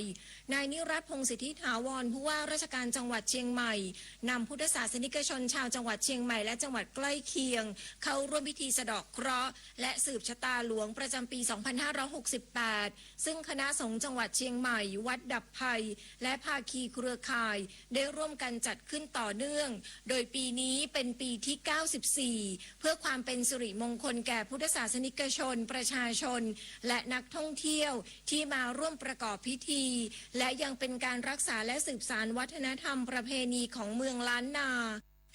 นายนิรัตน์ พงษ์สิทธิถาวร ผู้ว่าราชการจังหวัดเชียงใหม่ นำพุทธศาสนิกชนชาวจังหวัดเชียงใหม่ และจังหวัดใกล้เคียง เข้าร่วมพิธีสะเดาะเคราะห์ และสืบชะตาหลวงประจำปี สองพันห้าร้อยหกสิบแปด ซึ่งคณะสงฆ์จังหวัดเชียงใหม่ วัดดับภัย และภาคีเครือข่าย ได้ร่วมกันจัดขึ้นต่อเนื่อง โดยปีนี้เป็นปีที่ เก้าสิบสี่ เพื่อความเป็นสิริมงคลแก่พุทธศาสนิกชน ประชาชน และนักท่องเที่ยวที่มาร่วมประกอบพิธี และยังเป็นการรักษาและสืบสานวัฒนธรรมประเพณีของเมืองล้านนา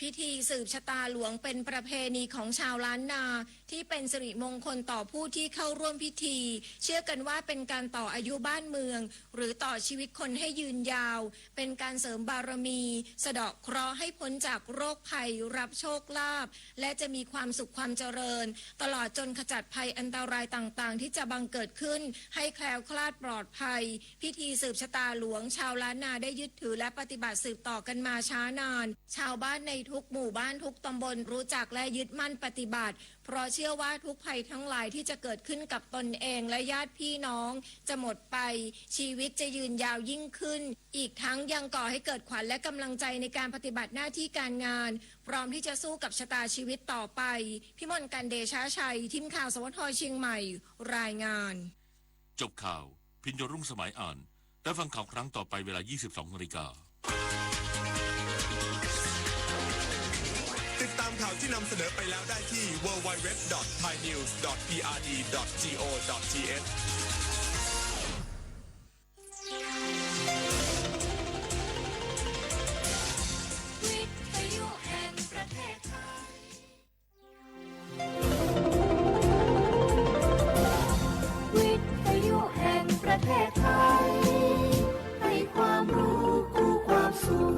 พิธีสืบชะตาหลวงเป็นประเพณีของชาวล้านนา ที่เป็นสิริมงคลต่อผู้ที่เข้าร่วมพิธี เชื่อกันว่าเป็นการต่ออายุบ้านเมือง หรือต่อชีวิตคนให้ยืนยาว เป็นการเสริมบารมี สะเดาะเคราะห์ให้พ้นจากโรคภัย รับโชคลาภ และจะมีความสุขความเจริญ ตลอดจนขจัดภัยอันตรายต่างๆ ที่จะบังเกิดขึ้น ให้แคล้วคลาดปลอดภัย พิธีสืบชะตาหลวง ชาวล้านนาได้ยึดถือและปฏิบัติสืบต่อกันมาช้านาน ชาวบ้านในทุกหมู่บ้านทุกตำบลรู้จักและยึดมั่นปฏิบัติ เพราะเชื่อว่าทุกภัยทั้งหลายที่จะเกิดขึ้นกับตนเองและญาติพี่น้องจะหมดไป ชีวิตจะยืนยาวยิ่งขึ้น อีกทั้งยังก่อให้เกิดขวัญและกำลังใจในการปฏิบัติหน้าที่การงาน พร้อมที่จะสู้กับชะตาชีวิตต่อไป พิมลกันต์ เดชะชัย ทีมข่าว สวท เชียงใหม่ รายงาน จบข่าว พิญโญ รุ่งสมัยอ่าน รับฟังข่าวครั้งต่อไปเวลา ยี่สิบสองนาฬิกา ติดตามข่าวที่นำเสนอไปแล้วได้ที่ ดับเบิลยู ดับเบิลยู ดับเบิลยู ดอท ไทยนิวส์ ดอท พีอาร์ดี ดอท จีโอ ดอท ทีเอช วิทยุแห่งประเทศไทย วิทยุแห่งประเทศไทย ให้ความรู้คู่ความสุข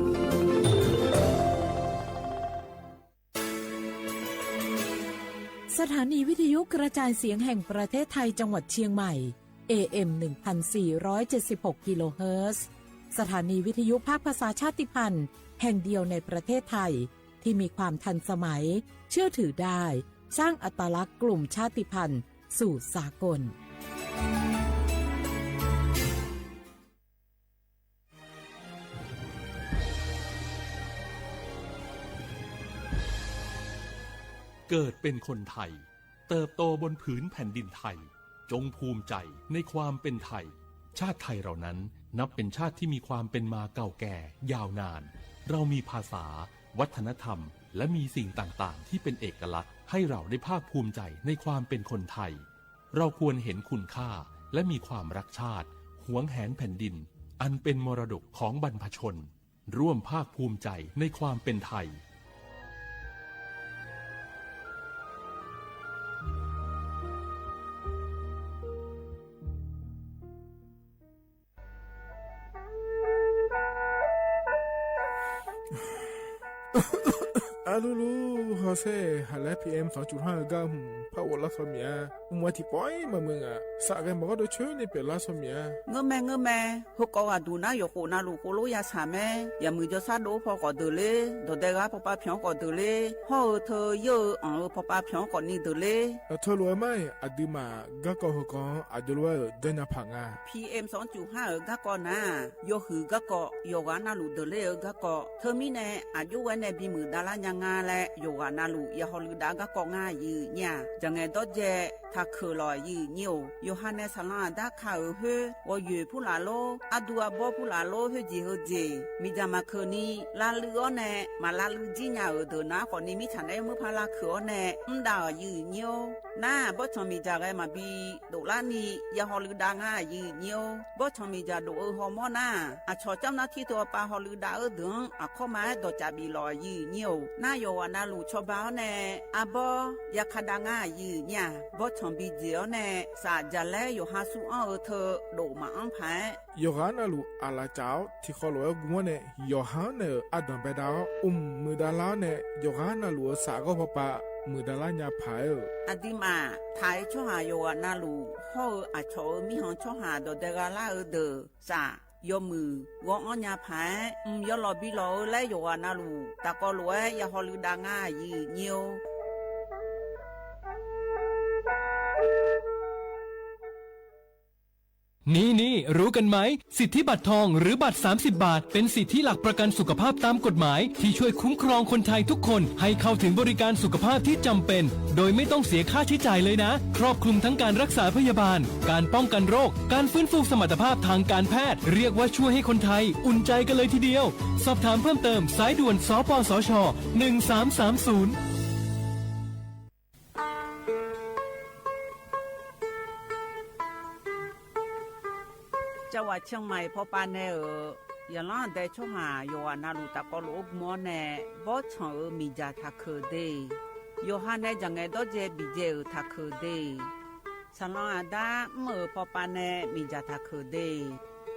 สถานีวิทยุกระจายเสียงแห่งประเทศไทยจังหวัดเชียงใหม่ เอเอ็ม หนึ่งพันสี่ร้อยเจ็ดสิบหก กิโลเฮิรตซ์ สถานีวิทยุภาคภาษาชาติพันธุ์แห่งเดียวในประเทศไทย ที่มีความทันสมัย เชื่อถือได้ สร้างอัตลักษณ์กลุ่มชาติพันธุ์สู่สากล เกิดเป็นคนไทย เติบโตบนผืนแผ่นดินไทย จงภูมิใจในความเป็นไทย ชาติไทยเรานั้นนับเป็นชาติที่มีความเป็นมาเก่าแก่ยาวนาน เรามีภาษา วัฒนธรรม และมีสิ่งต่างๆ ที่เป็นเอกลักษณ์ ให้เราได้ภาคภูมิใจในความเป็นคนไทย เราควรเห็นคุณค่า และมีความรักชาติ หวงแหนแผ่นดิน อันเป็นมรดกของบรรพชน ร่วมภาคภูมิใจในความเป็นไทย อะลูลู ฮอเซ่ หาแล พีเอ็ม สองจุดห้า เออก้า หืม ผ้าอบรัดคอเมีย มัวถี่ปอยมามึงอะ สระแกมบอกว่าโดยช่วยในเปลี่ยนรัดคอเมีย เงอะแม่ เงอะแม่ ဟိုးကိးဂၤဒုးနၢ်ယိးဃိးနၢ်လူၤဃိးလိယၤဆၣ်မဲ ယမုၢ်ယဆၣ်ဒိၣ်ဖီၣ်ကိးဒၢးလ့ ဒီးဒဲဂၤဖီပာ်ဖျိးကိးဒၢးလ့ ဟီၣ်ဧၢ ထၢယိၢ်ဧၢ အီၣ်ဧၢ ဖီပာ်ဖျိးကိးနံၤဒၢးလ့ အထၢလိာ်အမါ အဒုးမး ဂၤကီၢ်ဟၢၣ်ကီၢ် အဒိးလဝဲဧၢ ဒဲညါဖးငါ พีเอ็ม สองจุดห้า เออ กะกอนา ယိးဟုၣ်ကะกอ ယိးဂၤနၢ်လူၤဒၢးလ့ เออ กะกอ ထၢမံၤနဲ အယိးဝဲနဲၣ်ဘံမုၢ်ဒါလါညါငါလဲၣ် ယိးဂၤနၢ်လူၤ ယဟီၣ်လူၤဒါ กะกอ ငါယုၢ်ညါ ယငဲၤဒီးယဲ ထးခုၣ်လီၤယုၢ်ညါဧိၤ ယိၤဟၣ်နဲ ဆၣ်လါအဒါခးဧၢ ဟုၣ် ဂီၤယွဲၢ်ဖုလၣ်လိ အဒူအဘီဖုလၣ်လိ ဟုၣ်ယံာ်ဟုၣ်ယံာ် မ့ၢ်ယၤမၤခုၣ်နံၤ လါလုၢ်အီၤနဲ မၤလါလုၢ်ဒ်ညါဧိၤဒၢးနၤ ဃီးနံၤမ့ၢ်ဆၣ်နဲ မုၢ်ဖးလၢ်ခုၣ်အီၤနဲ မ့ၢ်ဒၣ်အီၤယုၢ်ညါဧိၤ နၤ ဘီၣ်ဆီၣ်မ့ၢ်ယၤဂဲၤမၤဘံ ဒိၣ်လါနံၤ ယဟီၣ်လုၢ်ဒါ ငါယုၢ်ညါဧိၤ ဘီၣ်ဆီၣ်မ့ၢ်ယၤဒိၣ်အၢဟီၣ်မီနၤ အဆီၣ်ကၠီနါထံတိၤအပၢ်ဟီၣ်လုၢ်ဒါအၢဒုး အခီမၤအဲၣ်ဒိးကးဘံလီၤယုၢ်ညါဧိၤ နၤ ယိးဂၤနၢ်လူၤ ဆီဘါအီၤနဲ အဘီ ယၤခးဒါ ငါယုၢ်ညါ ဘီၣ် ဆံၣ်ဘီၸ့ၣ်အီၤနဲၣ် သးယၤလဲ ယိၤဟၣ်သူအီၤအၢၣ် ထၢၣ်ဒိၣ်မးအီၤဖဲ ယိၤဟၣ်နၢ်လူၢ်အလၣ်စၢ်အီၤ ထံၣ်ဃီလိာ်ဝဲဂုၢ်မီန့ၣ် ယိၤဟၣ်နဲၣ်အၢၣ် အဒၣ်ဘဲဒၣ်အီၤ အုမ်မုၣ်ဒၤလါအီၤနဲၣ် ယိၤဟၣ်နၢ်လူၢ်အၢၣ် သးဂီၢ်ဖီပာ် မုၣ်ဒၤလါညါဖးအၢၣ် အဒံးမး ထၣ်အီၤဆီဟၣ်ယွၤနၢ်လူၢ် ဟီၣ်အၢၣ်အဆီၣ်အၢၣ် မံဟီၣ်ဆီဟၣ်ဒီးဒဲဂၤလၢအၢၣ်ဒီး သး ယီၢ်မုၢ် ဂီၤအီၤညါဖး အုမ် ယီၢ်လီၤဘံလီၤအၢလဲ ယွၤနၢ်လူၢ် တၢ်ကီလိာ်ဝဲ ယဟီၣ်လုၢ်ဒၣ် ငါယုၢ်ညိ นี่ๆ รู้กันไหม สิทธิบัตรทองหรือบัตร สามสิบบาท เป็นสิทธิหลักประกันสุขภาพตามกฎหมาย ที่ช่วยคุ้มครองคนไทยทุกคนให้เข้าถึงบริการสุขภาพที่จำเป็น โดยไม่ต้องเสียค่าใช้จ่ายเลยนะ ครอบคลุมทั้งการรักษาพยาบาล การป้องกันโรค การฟื้นฟูสมรรถภาพทางการแพทย์ เรียกว่าช่วยให้คนไทยอุ่นใจกันเลยทีเดียว สอบถามเพิ่มเติม สายด่วน สปสช หนึ่งสามสามศูนย์ ကၠီဝး ဆၢၣ်မဲၣ်ဖီပာ်နဲၣ်ဧၢ, ယလီၤဒဲးဆီဟၣ် ယွၤနၢ်လူၢ် တၢ်ကီလိာ်အိၣ်မီန့ၣ် ဘီဆၣ်ဧၢ မ့ၢ်ယၤထးခုၣ်ဒ့, ယိၤဟၣ်နဲၣ် ယၤငဲၤဒီးယဲၢ်ဘံၣ်ယဲၢ်ဧၢ ထးခုၣ်ဒ့, ဆၣ်လီၤအဒါ အုမ် ဧၢ ဖီပာ်နဲၣ် မ့ၢ်ယၤထးခုၣ်ဒ့,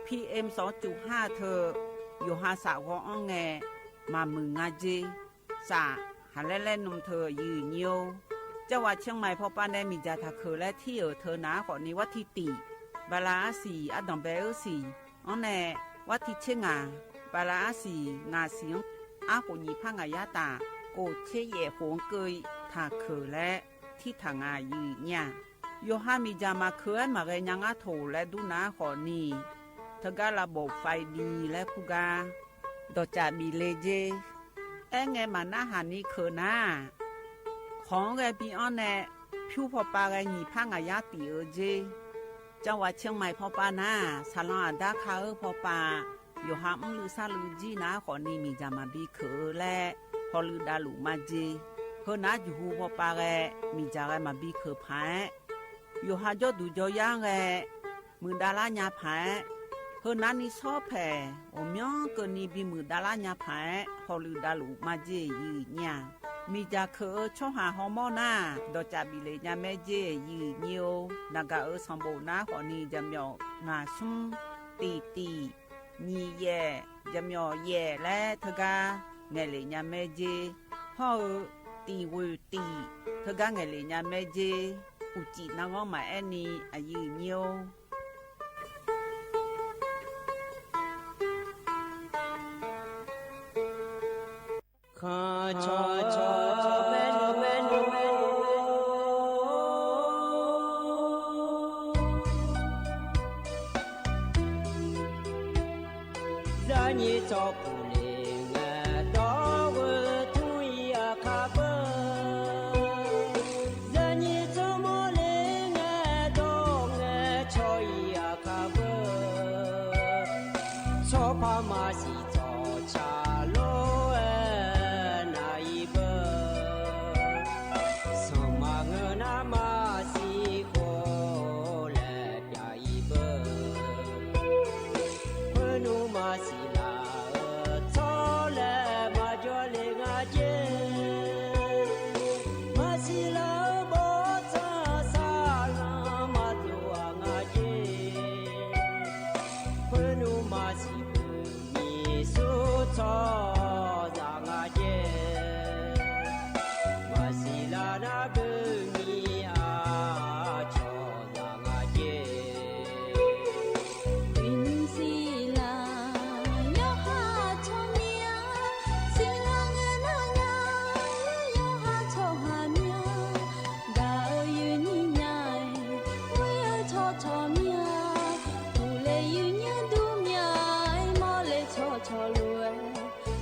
ဖံအ့မ် စီၤကၠူၣ်ဟၣ်ထၢၣ်, ယိၤဟၣ်သးဂီၤအီၤနဲၣ် မၤမုၢ်ငါက့ သး ဟးလဲလဲနုာ်ထၢၣ် ယုၢ်ညိ ကၠီဝး ဆၢၣ်မဲၣ်ဖီပာ်နဲၣ် မ့ၢ်ယၤထးခုၣ်လၢထံဧၢ ထၢၣ်နၤအဃိန့ၣ် ဝဲထံၣ်တံၢ် ဘၤလးအါစံၣ် အဒၣ်ဘဲအၢစံၣ် အီၤနဲၣ် ဝဲထံၣ်ဆ့ငါ ဘၤလးအါစံၣ် ငါစံၣ် အါကိၣ်ညံၣ်ဖးငါယါတၢ် ကိၣ်ဆ့ယဲၢ်ဃိၣ်ကၢၢ် ထးခုၣ်လၢ ထံထၣ်ငါယုၢ်ညါ ယိၤဟၣ်မ့ၢ်ယၤမၤခုၣ်ဝဲမၤဂဲၤညါငါထိၣ်လဲၤဒူနၤအဃိန့ၣ် တဂၤလၢဘိၣ်ဖးဒံးလၢဖုဂၤ ဒီးကၠးဘံၣ်လ့က့ အဲၣ်ငဲမၤနၢ်ဟးနံခုၣ်နၤ ခီဂဲၤဘံၣ်အီၤနဲၣ် ဖၠူဖီပာ်ဂဲၤညံၣ်ဖးငါယါတံၢ်ဧၢက့ ကၠီဝး ဆၢၣ်မဲၣ်ဖီပာ်နၤ ဆၣ်လီၤအဒါခါဧၢဖီပာ် ယိၤဟၣ်အုမ်လုၢ်သၣ်လုၢ်ကၠံနၤအဃိန့ၣ် မ့ၢ်ယၤမၤဘံခုၣ်လၢ ဟီၣ်လုၢ်ဒၣ်လူၢ်မၤက့ ဟၢနၤယဟူဖီပာ်ဂဲၤ မ့ၢ်ယၤဂဲၤမၤဘံခုၣ်ဖး ယိၤဟၣ်ကၠီဒူၣ်ကၠီယါဂဲၤ မုၢ်ဒၣ်လါညါဖး ဟၢနၤနံၣ်ဆီဖဲ အိၣ်မံကၢၢ်နံၣ်ဘံၣ်မုၢ်ဒၣ်လါညါဖး ဟီၣ်လုၢ်ဒၣ်လူၢ်မၤက့ယုၢ်ညါ မ့ၢ်ယၤခုၣ်ဧၢဆီဟၣ်ဟီၣ်မီနၤ ဒီးကၠးဘံၣ်လ့ညါမဲက့ယုၢ်ညိ နဂၤဧၢ ဆီၣ်ဘိၣ်နၤအဃိန့ၣ် ယမၠီၣ်ငါဆူ တံၢ်တံၢ် ညံၣ်ယဲၢ် ယမၠီၣ်ယဲၢ်လၢထၢၣ်ဂၤ ငဲၤလ့ညါမဲက့ ဖီဧၢ တံၢ်ဝ့ၢ်တံၢ် ထၢၣ်ဂၤငဲၤလ့ညါမဲက့ အိၣ်ကံၣ်နၢ်ဂီၢ်မးအဲၣ်နံၣ် အယုၢ်ညိ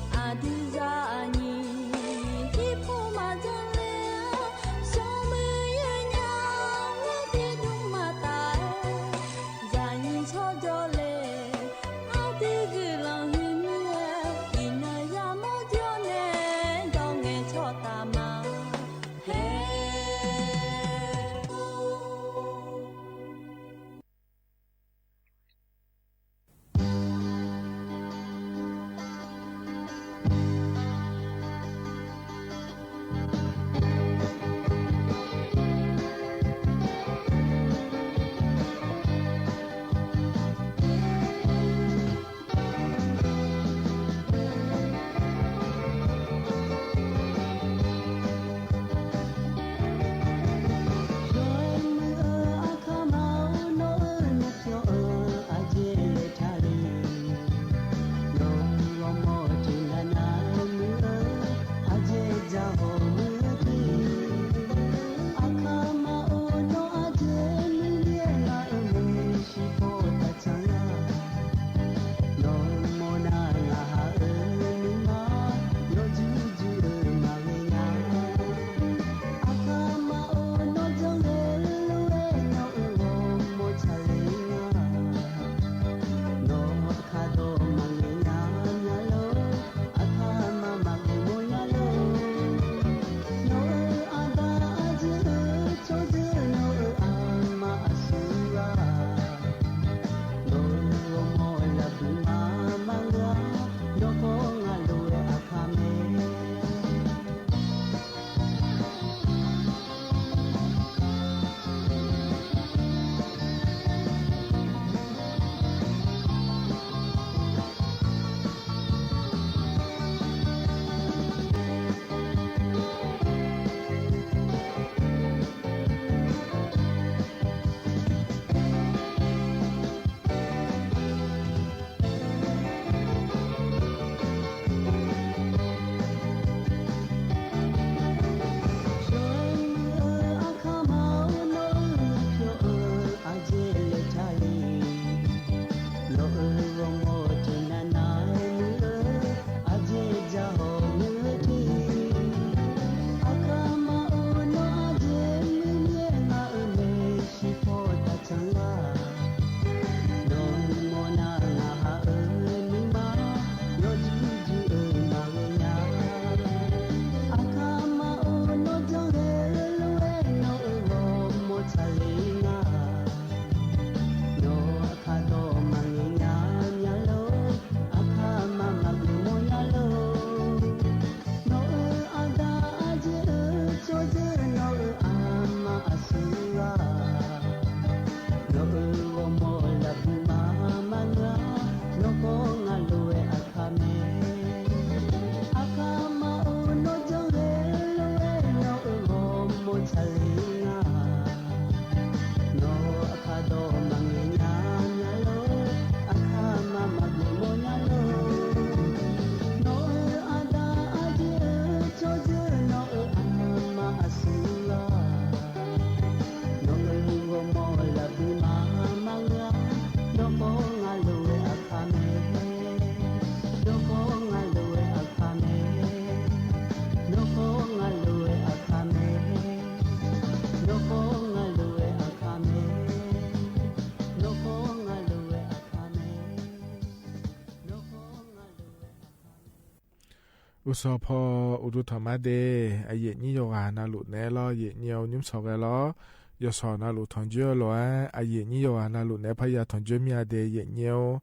အိၣ်စီၤဖီ အိၣ်ဒူ ထီၣ်မါဒ့ၣ်, အယိတ်ၼီၣ်ယိၤဂၤနၤလူးနဲလီၤ ယိတ်ၼီၣ် နွံစီၤဂဲၤလီၤ, ယိၤစီၤနၤလူး ထီၣ်ကၠိလိာ်ဧါ, အယိတ်ၼီၣ်ယိၤဂၤနၤလူးနဲ ဖဲယၤထီၣ်ကၠိမ့ၢ်ဧါဒ့ၣ် ယိတ်ၼီၣ်,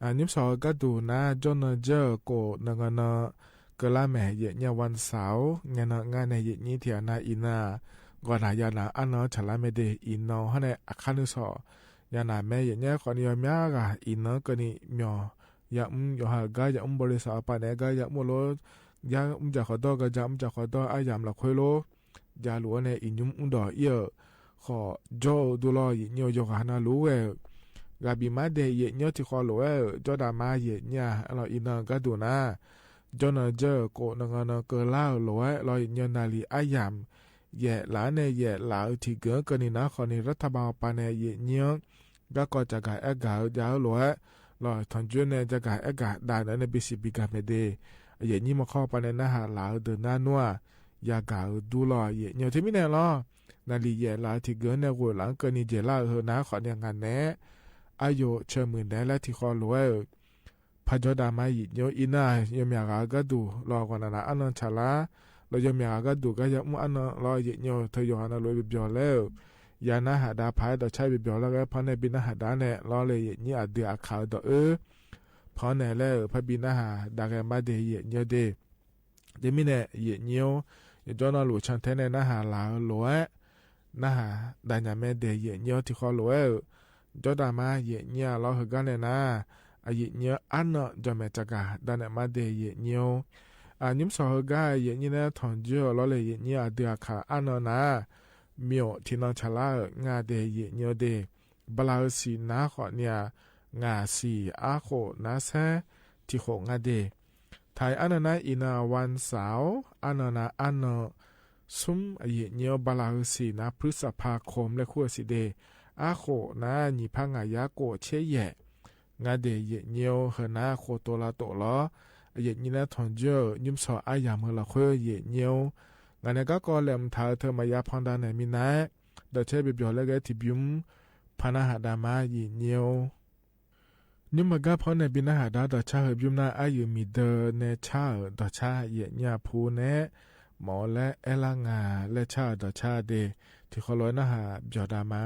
နွံစီၤဂၤဒူၣ်နၤ ကၠီနီၢ်ကၠီ ကိၣ်နီၢ်ဂီၤနီၢ် ကလါမဲာ် ယိတ်ၼီၣ် ဝၣ်စၢဝ်, ညါနၤ ငါနဲ ယိတ်ၼီၣ် ထံၣ်အနၤအံၤနၤ, ဂီၢ်နၤယၤနၤ အါနီၢ်ဆၣ်လါမဲာ်ဒ့ၣ် အံၤနီၢ် ဟီၣ်နဲၣ် အခါနွံစီၤ, ယၤနၤ မ့ၢ်ယိတ်ၼီၣ် ဃိးနံၣ်ယီၤမ့ၢ်ဂၤ အံၤနီၢ် ကၢၢ်နံၣ်မီၤ ယၤအုၣ် ယိၤဟၣ်ဂၤ ယၤအုၣ် ဘိလံသး အပၢ်နဲ ဂၤ ယၤအုၣ် လိ ယၤအုၣ် ကၠၣ်ဃီၤဒီ ဂၤ ယၤအုၣ် ကၠၣ်ဃီၤဒီ အါယၢမ်ၣ်လီၤခွ့လိ ယၤလူးဝဲန့ၣ် အံၤညုၣ်အုၣ်ဒီးအံၤဧၢ, ဃိးကၠိဒူလီၤ ယိတ်ၼီၣ် ယိၤဂၤနၤလူးဝဲဧၢ, ဂၤဘံၣ်မါဒ့ၣ် ယိတ်ၼီၣ် ထံၣ်ဃီလိာ်ဝဲဧၢ, ကၠီဒၣ်မါ ယိတ်ၼီၣ် လီၤ အံၤနီၢ်ဂၤဒူၣ်နၤ, ကၠီနီၢ်ကၠီ ကိၣ်နီၢ်ဂီၤနီၢ် ကလါလိာ်ဝဲ လီၤ ယိတ်ၼီၣ် နၤလံ အါယၢမ်ၣ် ယဲၢ်လါန့ၣ် ယဲၢ်လါအုၣ် ထံၣ်ကၢၢ် ကၢၢ်နံၣ်နၤ ဃိးနံၣ် ရထၢၣ်ဘၣ် အပၢ်နဲ ယိတ်ၼီၣ် ဂၤကီၢ် ကၠၣ်ကၣ်အဲၣ်ကၣ်ဧၢ ယၤဧၢ လိာ်ဝဲ, လီၤ ထီၣ်ကၠိန့ၣ် ကၠၣ်ကၣ်အဲၣ်ကၣ် ဒၣ်နၤန့ၣ် ဘံၣ်စံးဘံၣ်ကၣ်မဲာ်ဒ့ၣ်, ယိတ်ၼီၣ် မီၢ်ခီ ပၢ်နဲ နဟးလၢအဒုးနါနွါ, ယၤကၣ်ဧၢ ဒူလီၤ ယိတ်ၼီၣ် ထဲမံၤနဲၣ်လီၤ, နၤလံ ယဲၢ်လါအုၣ် ထံၣ်ကၢၢ် နဲ ဂိၢ်လၢ ကၢၢ်နံၣ် ယဲၢ်လါအုၣ် ဟၢနၤ ဃိးနံၣ် ငါနဲ အါယိာ် ဆၢမုၢ်နဲ လၢထံၣ်ဃီလိာ်ဝဲဧၢ ဖးကၠီဒၣ်မါ ယိတ်ၼီၣ် အံၤနၤ ယိၤမၠၣ်ဂၤဂၤဒူၣ် လီၤ ဂီၢ်နၤနၤ အါနီၢ်ဆၣ်လါ, လီၤ ယိၤမၠၣ်ဂၤဂၤဒူၣ် ဂၤ ယၤအုၣ် အါနီၢ် လီၤ ယိတ်ၼီၣ် ထၢယိၤဂၤနၤ လိာ် ဘၣ်ဘျီလဲၣ်, ယၤနၤဟးဒါ ဖးဒီးဆါ ဘၣ်ဘျီလၢဂဲၤ ဖီနဲ ဘံၣ်နၤဟးဒါနဲၣ် လီၤလၢ ယိတ်ၼီၣ် အဒုးအခးဒီးအၢ ဖီနဲလဲၣ် ဖဲဘံၣ်နၤဟးဒါဂဲၤမါဒ့ၣ် ယိတ်ၼီၣ် ဒ့ၣ် ဒ်မ့ၢ်နဲၣ် ယိတ်ၼီၣ်, ယကၠီနီၢ်လူး ဆၣ်ထဲနဲ နဟးလၢအလိၤဝဲ, နဟးဒါညါမဲာ်ဒဲး ယိတ်ၼီၣ် ထံဃီလိၤဝဲဧၢ, ကၠီတၢ်မါ ယိတ်ၼီၣ် လီၤ ဟၢဂၤနဲၣ်နၤ, အယိတ်ၼီၣ် အါနီၢ် ကၠီမဲာ်တဂၤ ဒါနဲၣ်မါဒဲး ယိတ်ၼီၣ်, အညိမုၣ်စီၤဟၢဂၤ ယိတ်ၼီၣ် နဲထီၣ်ကၠိလီၤလၢ ယိတ်ၼီၣ် အဒုးအခး အါနီၢ်နၤ, မၠိၣ်ထံနီၢ်ဆၣ်လါဧၢ ငါဒဲး ယိတ်ၼီၣ်ဒဲး, ဘလၢဟၢစံၣ် နါဃိးနံၣ်ဧါ, ငါစံၣ် အါဃိး နါဆဲ ထံဃိး ငါဒဲး ထါအံၤ အါနီၢ်နၤအံၤနၤ ဝၣ်စၢဝ်, အါနီၢ်နၤ အါနီၢ် သုမ်း အယိတ်ၼီၣ် ဘလၢဟၢစံၣ် နၤ ဖြုသၣ်ဖၣ် ခိၣ် လၢဃုအစံၣ်ဒဲး, အါဃိး နၤ နံၣ်ဖး ငါးရာ ကိုးဆယ် ယဲၢ်, ငါဒဲး ယိတ်ၼီၣ် ဟၢနၤ ဃိးတိာ်လၢတိာ်လီၤ, အယိတ်ၼီၣ် နဲထီၣ်ကၠိ ညိမုၣ်စီၤ အါယၢမ်ၢ်လီၤဃိ ယိတ်ၼီၣ်, ငါနဲၣ် ကၢ်ကီလဲၣ် မတၤအသိး မၤယါဖီဒါနဲၣ် မံၤနၤ ဒီးဆဲ ဘၣ်ဘျီလၢဂဲၤ ထံၣ်ဘုံ ဖးနၤဟးဒါမါ ယိတ်ၼီၣ် ညိမုၣ်ဂၤ ဖီနဲၣ် ဘံၣ်နၤဟးဒါ ဒီးဆါ ဟၢဘုံနၤ အါယုၢ်မံၤဒၢ နဲဆါဧၢ ဒီးဆါ ယိတ်ၼီၣ် အဖိနဲၣ် မ့ၢ်လၢအဲလါငါ လဲဆါဧၢ ဒီးဆါဒဲး ထံဃီလိၤ နဟးဘၣ်ဒါမါ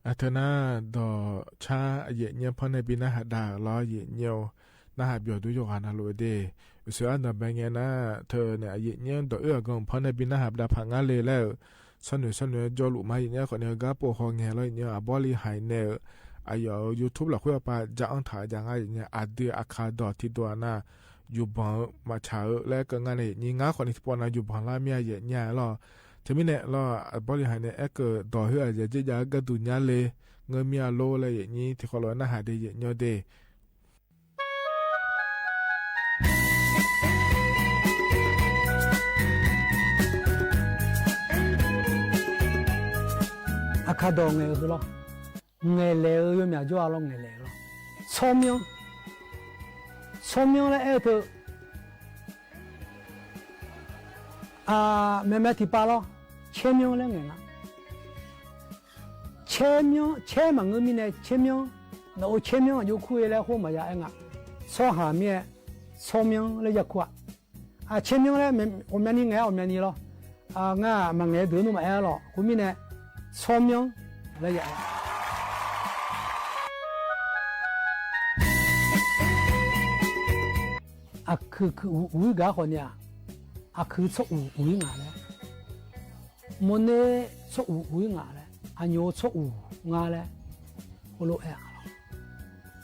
အထၢၣ်နၢ် ဒီးဆါအယဲၢ်ညိူင်းဖီနၢ်ဘံနၢ်ဟးဒါလီၤ ယဲၢ်ညိူင်း နၢ်ဟးဘျီၣ်ဒူယိၤဂၤနၤလိၤဒ့ၣ် အုၣ်စၢၤအါဒီးဘဲငဲနၢ် ထၢၣ်န့ၣ် အယဲၢ်ညိူင်း ဒီးအုၣ်အဂီၢ်ဖီနၢ်ဘံနၢ်ဟးဒါဖးငါလ့လၢ ဆီၣ်နွဲဆီၣ်နွဲ ကၠီလူၤမါယဲၢ်ညိူင်း အဃိန့ၣ် ဂၤပိာ်ဃီၤငဲၤလီၤ ယဲၢ်ညိူင်း အဘီလံဟဲန့ၣ် အယီၤ YouTube လီၤ ခွဲးအပၢ် ကၠါအီၣ်ထၣ် ကၠါငါယဲၢ်ညိူင်း အဒုးအခါဒီးထံဒိၣ်အနၢ် ယူၢ်ဘီမၤဆၣ်ဧၢ လၢကငါန့ၣ် ယဲၢ်ညိူင်း ငါဃီန့ၣ် ထံပီနၢ်ယူၢ်ဘီလၢမ့ၢ်အယဲၢ်ညိူင်းလီၤ ထၢၣ်မ့ၢ်န့ၣ်လီၤ အဘီလံဟဲန့ၣ် အဲၣ်ကဒီးဟ့ၣ်အယဲၢ်ညိူင်း ကဲဒုးညါလ့ ငၢမံအလိလၢယဲၢ်ညိူင်း ထံၣ်ဃီလီၤနၢ်ဟးဒ့ၣ် ယဲၢ်ညိူင်းဒ့ၣ် အခါဒီးငဲၤဧိၤလီၤ ငဲၤလဲၣ်ဧိၤ ယိၤမၠးကၠီလီၤ ငဲၤလဲၣ်ဧိၤလီၤ ဆီမၠီ ဆီမၠီလၢအဲၣ်ထၢၣ် အမဲာ်မဲာ်ထံၣ်ပာ်လီၤ ဆဲမၠီလၢငဲၤလီၤ ဆဲမၠီ ဆဲမၤငၢမံန့ၣ် ဆဲမၠီ နအိၣ်ဆဲမၠီ ယိၤခူၣ်အံၤလၢဃိမၤယၤအဲၣ်ငါ ဆီဟးမ့ၢ် ဆီမၠီလၢယၤခူၣ်ဧါ အဆဲမၠီလၢ အီၣ်မၠးနံၤငဲၤ အီၣ်မၠးနံၤလီၤ အငါမၤငဲၤဒုးနုၢ်မၤအဲၣ်လီၤ ဃိမ့ၢ်န့ၣ် ဆီမၠီလၢယၤ အခုးခုးအူအူဂၤဃီန့ၣ်ဧါ အခုးဆီအူအူဂၤလဲၣ် မိၢ်န့ၢ်ဆီအူအူဂၤလဲၣ် အညိၣ်ဆီအူဂၤလဲၣ် ဟိလိအဲၣ်အါလီၤ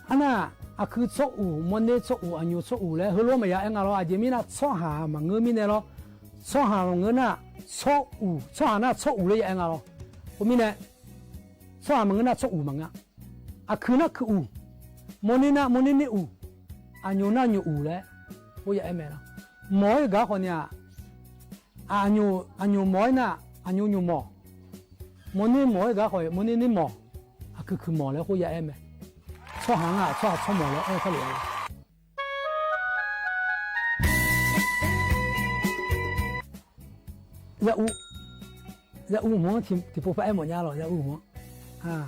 အနၢ် အခုးဆီအူ မိၢ်န့ၢ်ဆီအူ အညိၣ်ဆီအူလဲၣ် ဟိလိမၤယၤအဲၣ်ငါလီၤ အယဲၢ်မ့ၢ်နၢ် ဆီဟးမၤငၢမံန့ၣ်လီၤ ဆီဟးမၤငၢနၢ် ဆီအူ ဆီဟးနၢ်ဆီအူလၢယၤအဲၣ်ငါလီၤ ဃိမ့ၢ်န့ၣ် ဆီဟးမၤငၢနၢ်ဆီအူမၤငၢ အခုးနၢ်ခုးအူ မိၢ်န့ၢ်နၢ်မိၢ်န့ၢ်န့ၢ်အူ အညိၣ်နၢ်ညိၣ်အူလဲၣ် ဟိယၤအဲၣ်မဲာ်လီၤ မီၢ်အံၤဂၤဃီန့ၣ်ဧါ အညိၣ် အညိၣ်မီၢ်အံၤနၢ် အညိၣ်ညိၣ်မီၢ် မိၢ်န့ၢ်မီၢ်အံၤဂၤဃီ မိၢ်န့ၢ်န့ၢ်မီၢ် အခုးခုးမီၢ်လဲၣ် ဟိယၤအဲၣ်မဲာ် ဆီဟးနၢ် ဆီဟးဆီမီၢ်လဲၣ် အဲၣ်ခဲလၢာ် ယၤအူ ယၤအူမီၢ် ထံၣ်ဖိဖးအဲၣ်မီၢ်ညါလီၤ ယၤအူမီၢ်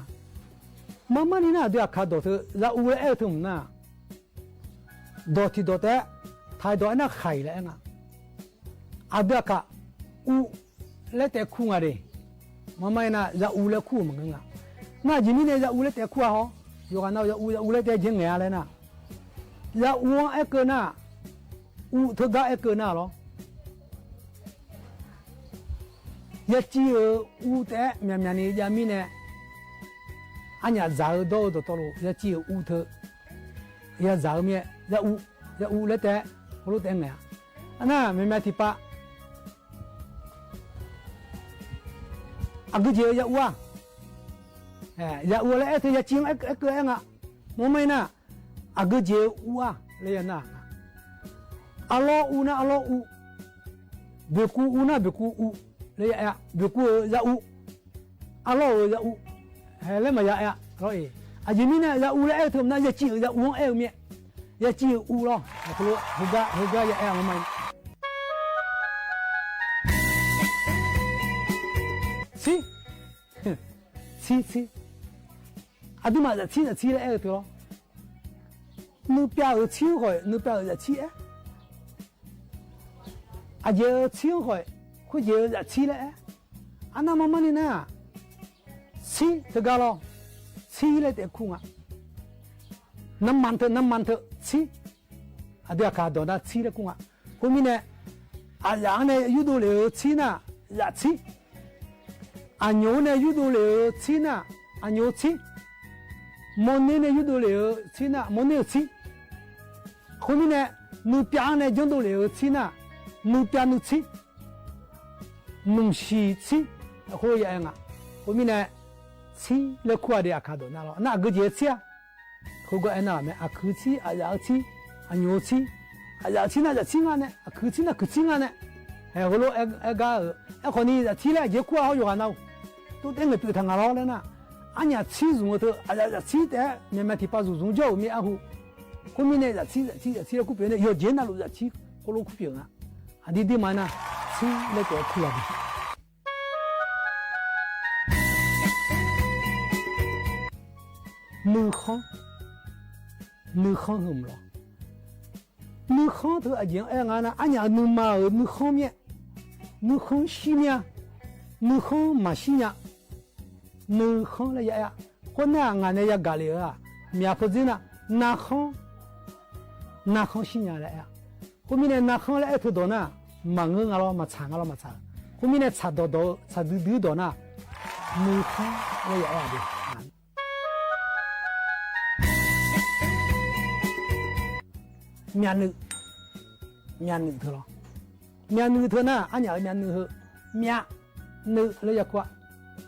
မၤမးနံၤနၢ် အဒုးအခါဒီးထၢၣ် ယၤအူလၢအဲၣ်ထၢၣ်မနၢ် ဒီးထံၣ်ဒီးတဲ ထံၣ်ဒီးအဲၣ်နၢ်ဃာ်အံၤလၢအဲၣ်နၢ် အဒုးအခါ အူ လၢတဲခူၣ်ငါဒ့ၣ် မၤမးနံၤနၢ် ယၤအူလၢခူၣ်မၤငၢနၢ် နၢ်ယံၤမံၤန့ၣ် ယၤအူလၢတဲခူၣ်ဧါဟီ ယိၤဂၤနၢ် ယၤအူ ယၤအူလၢတဲက့ၤငဲၤအါလဲၣ်နၢ် ယၤအူအဲၣ်ကၢနၢ် အူထၢၣ်ဂၤအဲၣ်ကၢနၢ်လီၤ ယစံးဧၢ အူတဲ မၠးမၠးနံၤ ယၤမံၤန့ၣ် အညၣ်စၢ်ဧၢ ဒီးဧၢ ဒီးတီလိၤ ယစံးဧၢ အူထၢၣ် ယၤစၢ်ဧၢမ့ၢ် ယၤအူ ယၤအူလၢတဲ ဟိလိတဲငဲၤဧါ အနၢ် မၠးမၠးထံၣ်ပာ် အဂ့ၢ်က့ၤဧၢ ယၤအူဧါ ယၤအူလၢအဲၣ်ထၢၣ် ယစံးအဲၣ်ကၢအဲၣ်နၢ် မၤမးနံၤနၢ် အဂ့ၢ်က့ၤအူဧါ လၢယၤနၢ် အလီၢ်အူနၢ် အလီၢ်အူ ဘၣ်ကူအူနၢ် ဘၣ်ကူအူ လၢယၤအဲၣ် ဘၣ်ကူဧၢ ယၤအူ အလီၢ်ဧၢ ယၤအူ ဟဲလၢမၤယၤအဲၣ် အလီၢ်အံၤ အယံၤမံၤန့ၣ် ယၤအူလၢအဲၣ်ထၢၣ်မနုၤ ယစံးဧၢ ယၤအူအဲၣ်မ့ၢ် ယစံးအူလီၤ အဃိ ဟ့ၣ်ဂံၢ် ဟ့ၣ်ဂံၢ်ယၤအဲၣ်မၤမး ဆံ ဆံ ဆံ အဒုးမး ယဆံ ယဆံလၢအဲၣ်ထၢၣ်လီၤ နုၢ်ပျၢ်ဧၢ ဆံဃီ နုၢ်ပျၢ်ဧၢ ယဆံအဲၣ် အယဲၢ်ဧၢ ဆံဃီ ခွံယဲၢ်ဧၢ ယဆံလၢအဲၣ် အနၢ် မၤမးနံၤနၢ် ဆံတဂၤလီၤ ဆံလၢတဲခူၣ်ငါ နမၤထၢၣ် နမၤထၢၣ် ဆံ အဒုးအခါဒီးနၢ် ဆံလၢခူၣ်ငါ ဃိမ့ၢ်န့ၣ် အယၤန့ၣ် ယူၢ်ဒိၣ်လၢဧၢ ဆံနၢ် ယၤဆံ အညိၣ်န့ၣ် ယူၢ်ဒိၣ်လၢဧၢ ဆံနၢ် အညိၣ်ဆံ မိၢ်န့ၢ်န့ၣ် ယူၢ်ဒိၣ်လၢဧၢ ဆံနၢ် မိၢ်န့ၢ်ဆံ ဃိမ့ၢ်န့ၣ် နုၢ်ပျၢ်န့ၣ် ယူၢ်ဒိၣ်လၢဧၢ ဆံနၢ် နုၢ်ပျၢ်နုၢ်ဆံ နုၢ်ဆံဆံ အဃိယၤအဲၣ်နၢ် ဃိမ့ၢ်န့ၣ် ဆံလၢခူၣ်အဒုးအခါဒီးနၢ်လီၤ နၢ်အဂ့ၢ်က့ၤဆံဧါ ဃိကဲအဲၣ်နၢ်မ့ၢ် အခုးဆံ အယၤအူဆံ အညိၣ်ဆံ အယၤအူဆံနၢ် ယၤဆံငါန့ၣ် အခုးဆံနၢ် ခုးဆံငါန့ၣ် ဟဲဟိလိအဲၣ်ဂံၢ်ဧၢ အဲၣ်ခီနံၤ ယၤဆံလၢအယဲၢ်ခူၣ်အဟီ ယိၤဂၤနၢ် တိတဲငဲၤတုၤထၢၣ်ငါလီၤလၢနၢ် အညၣ်ဆံစုၤမုၢ်ထၢၣ် အယၤဆံတဲ မၠးမၠးထံၣ်ပာ်စုၤစုၤ ယိၤမ့ၢ်အဟူ ဃိမ့ၢ်န့ၣ် ယၤဆံ ယၤဆံ ယၤဆံလၢခူၣ်ပျၢၤန့ၣ် ယိၤက့ၤနၢ်လိၤ ယၤဆံ ဃိလိခူၣ်ပျၢၤနၢ် အဒ်ဒ်မးနၢ် ဆံလၢတဲခူၣ်လီၤ နုၢ်ဃီ နုၢ်ဃီဟဲမးလီၤ နုၢ်ဃီထၢၣ်အယဲၢ်အဲၣ်နၢ် အညၣ်နုၢ်မၤဧၢ နုၢ်ဃီမ့ၢ် နုၢ်ဃီဆံမ့ၢ် နုၢ်ဃီမၤဆံညါ နုၢ်ဃၢ်လၢယအဲၣ် အဃိန့ၣ် အငါန့ၣ် ယဂ့ၤလၢအ မၠးဖိၣ်စ့ၣ်နၤ နၢ်ဃၢ် နၢ်ဃၢ်ဆံညါလၢအဲၣ် အဃိမ့ၢ်န့ၣ် နၢ်ဃၢ်လၢအဲၣ်ထုးဒီးနၤ မၤငၢၢ်ငါလီၤ မၤဆၣ်ငါလီၤ မၤဆၣ် အဃိမ့ၢ်န့ၣ် ဆၣ်ဒီးဒီး ဆၣ်ဒုဒုဒီးနၤ နုၢ်ဃၢ်လၢယအဲၣ်ဒုး မၠးနုၢ် မၠးနုၢ်ထုးလီၤ မၠးနုၢ်ထုးနၤ အညၣ်အမၠးနုၢ်ထုး မၠးနုၢ်လၢယကွၢ်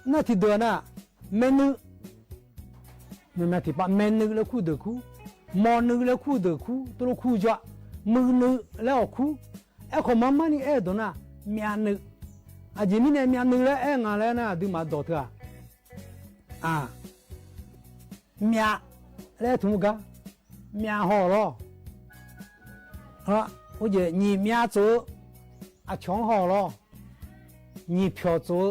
နၢ်ထံၣ်ဒၢးနၤ မဲနုၢ် မ့ၢ်မ့ၢ်ထံၣ်ပာ် မဲနုၢ်လၢခူၣ်ဒၢးခူၣ် မီၢ်နုၢ်လၢခူၣ်ဒၢးခူၣ် တလိၣ်ခူၣ်ယွၤ မုၢ်နုၢ်လၢအီၣ်ခူၣ် အဲၣ်ခိၣ်မါမါန့ၣ်အဲၣ်ဒိးနၤ မၠးနုၢ် အယံၤမ့ၢ်န့ၣ် မၠးနုၢ်လၢအဲၣ်ငါလၢနၤ ဒုးမၤဒိးထုးဧါ အၢ မၠး လၢအဲၣ်ထုးမူကါ မၠးဟီၣ်လီၤ အိၣ်ယဲၢ် ညီၣ်မၠးစိၤ အချီၣ်ဟီၣ်လီၤ ညီၣ်ဖျီၣ်စိၤ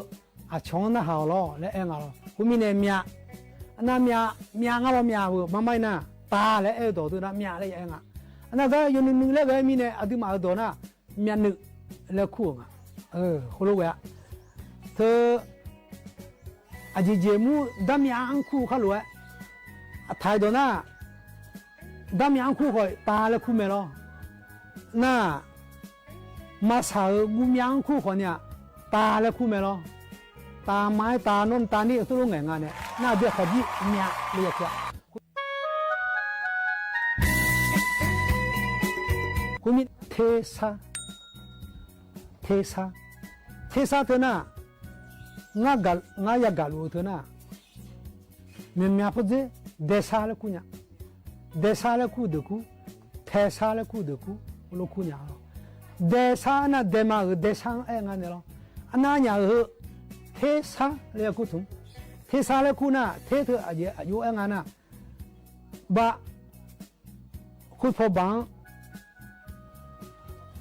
အချီၣ်နၢ်ဟးလီၤ လၢအဲၣ်ငါလီၤ အဃိမ့ၢ်န့ၣ် မၠး အနၢ်မၠး မၠးငါလီၤ မၠးဝဲ မါမါအံၤနၤ တၢ်လၢအဲၣ်ဒိးသုနၤ မၠးလၢယအဲၣ်ငါ အနၢ်ကါ ယနုၢ်နုၢ်လၢဂၤမ့ၢ်န့ၣ် အဒုးမၤအၢဒိးနၤ မၠးနုၢ် လၢခူၣ်ဧါ အၢ ဃိလိဝဲ သု အယံၤယံၤမူ ဒၣ်မၠးအါခူၣ်ခါလိာ်ဝဲ အထံၣ်ဒိးနၤ ဒၣ်မၠးအါခူၣ်ဃီ တၢ်လၢခူၣ်မဲလီၤ နၤ မၤဆၣ်ဧၢ ဂူမၠးအါခူၣ်ဃီန့ၣ် တၢ်လၢခူၣ်မဲလီၤ တၢ်မၤတၢ်နီၢ် တၢ်န့ၣ် သိၣ်လိငဲၤငါန့ၣ် နၤဒဲးခီၣ်ဒံၣ် မၠးလၢယကွၢ် ဃိမ့ၢ် ထဲဆါ ထဲဆါ ထဲဆါထုးနၤ ငါဂၤ ငါယၤဂၤလိာ်အီၤထုးနၤ မ့ၢ်မၠးဖိၣ်စ့ၣ် ဒဲဆါလၢခူၣ်ညါ ဒဲဆါလၢခူၣ်ဒၢးခူၣ် ထဲဆါလၢခူၣ်ဒၢးခူၣ် လိာ်ခူၣ်ညါလီၤ ဒဲဆါနၤ ဒဲမါဧၢ ဒဲဆါအဲၣ်ငါန့ၣ်လီၤ အနၢ်ညါဧၢ ထဲဆါလၢယကွၢ်ထုး ထဲဆါလၢခူၣ်နၤ ထဲထုးအယိအဲၣ်ငါနၤ ဘၣ် ဃုဖီဘၣ်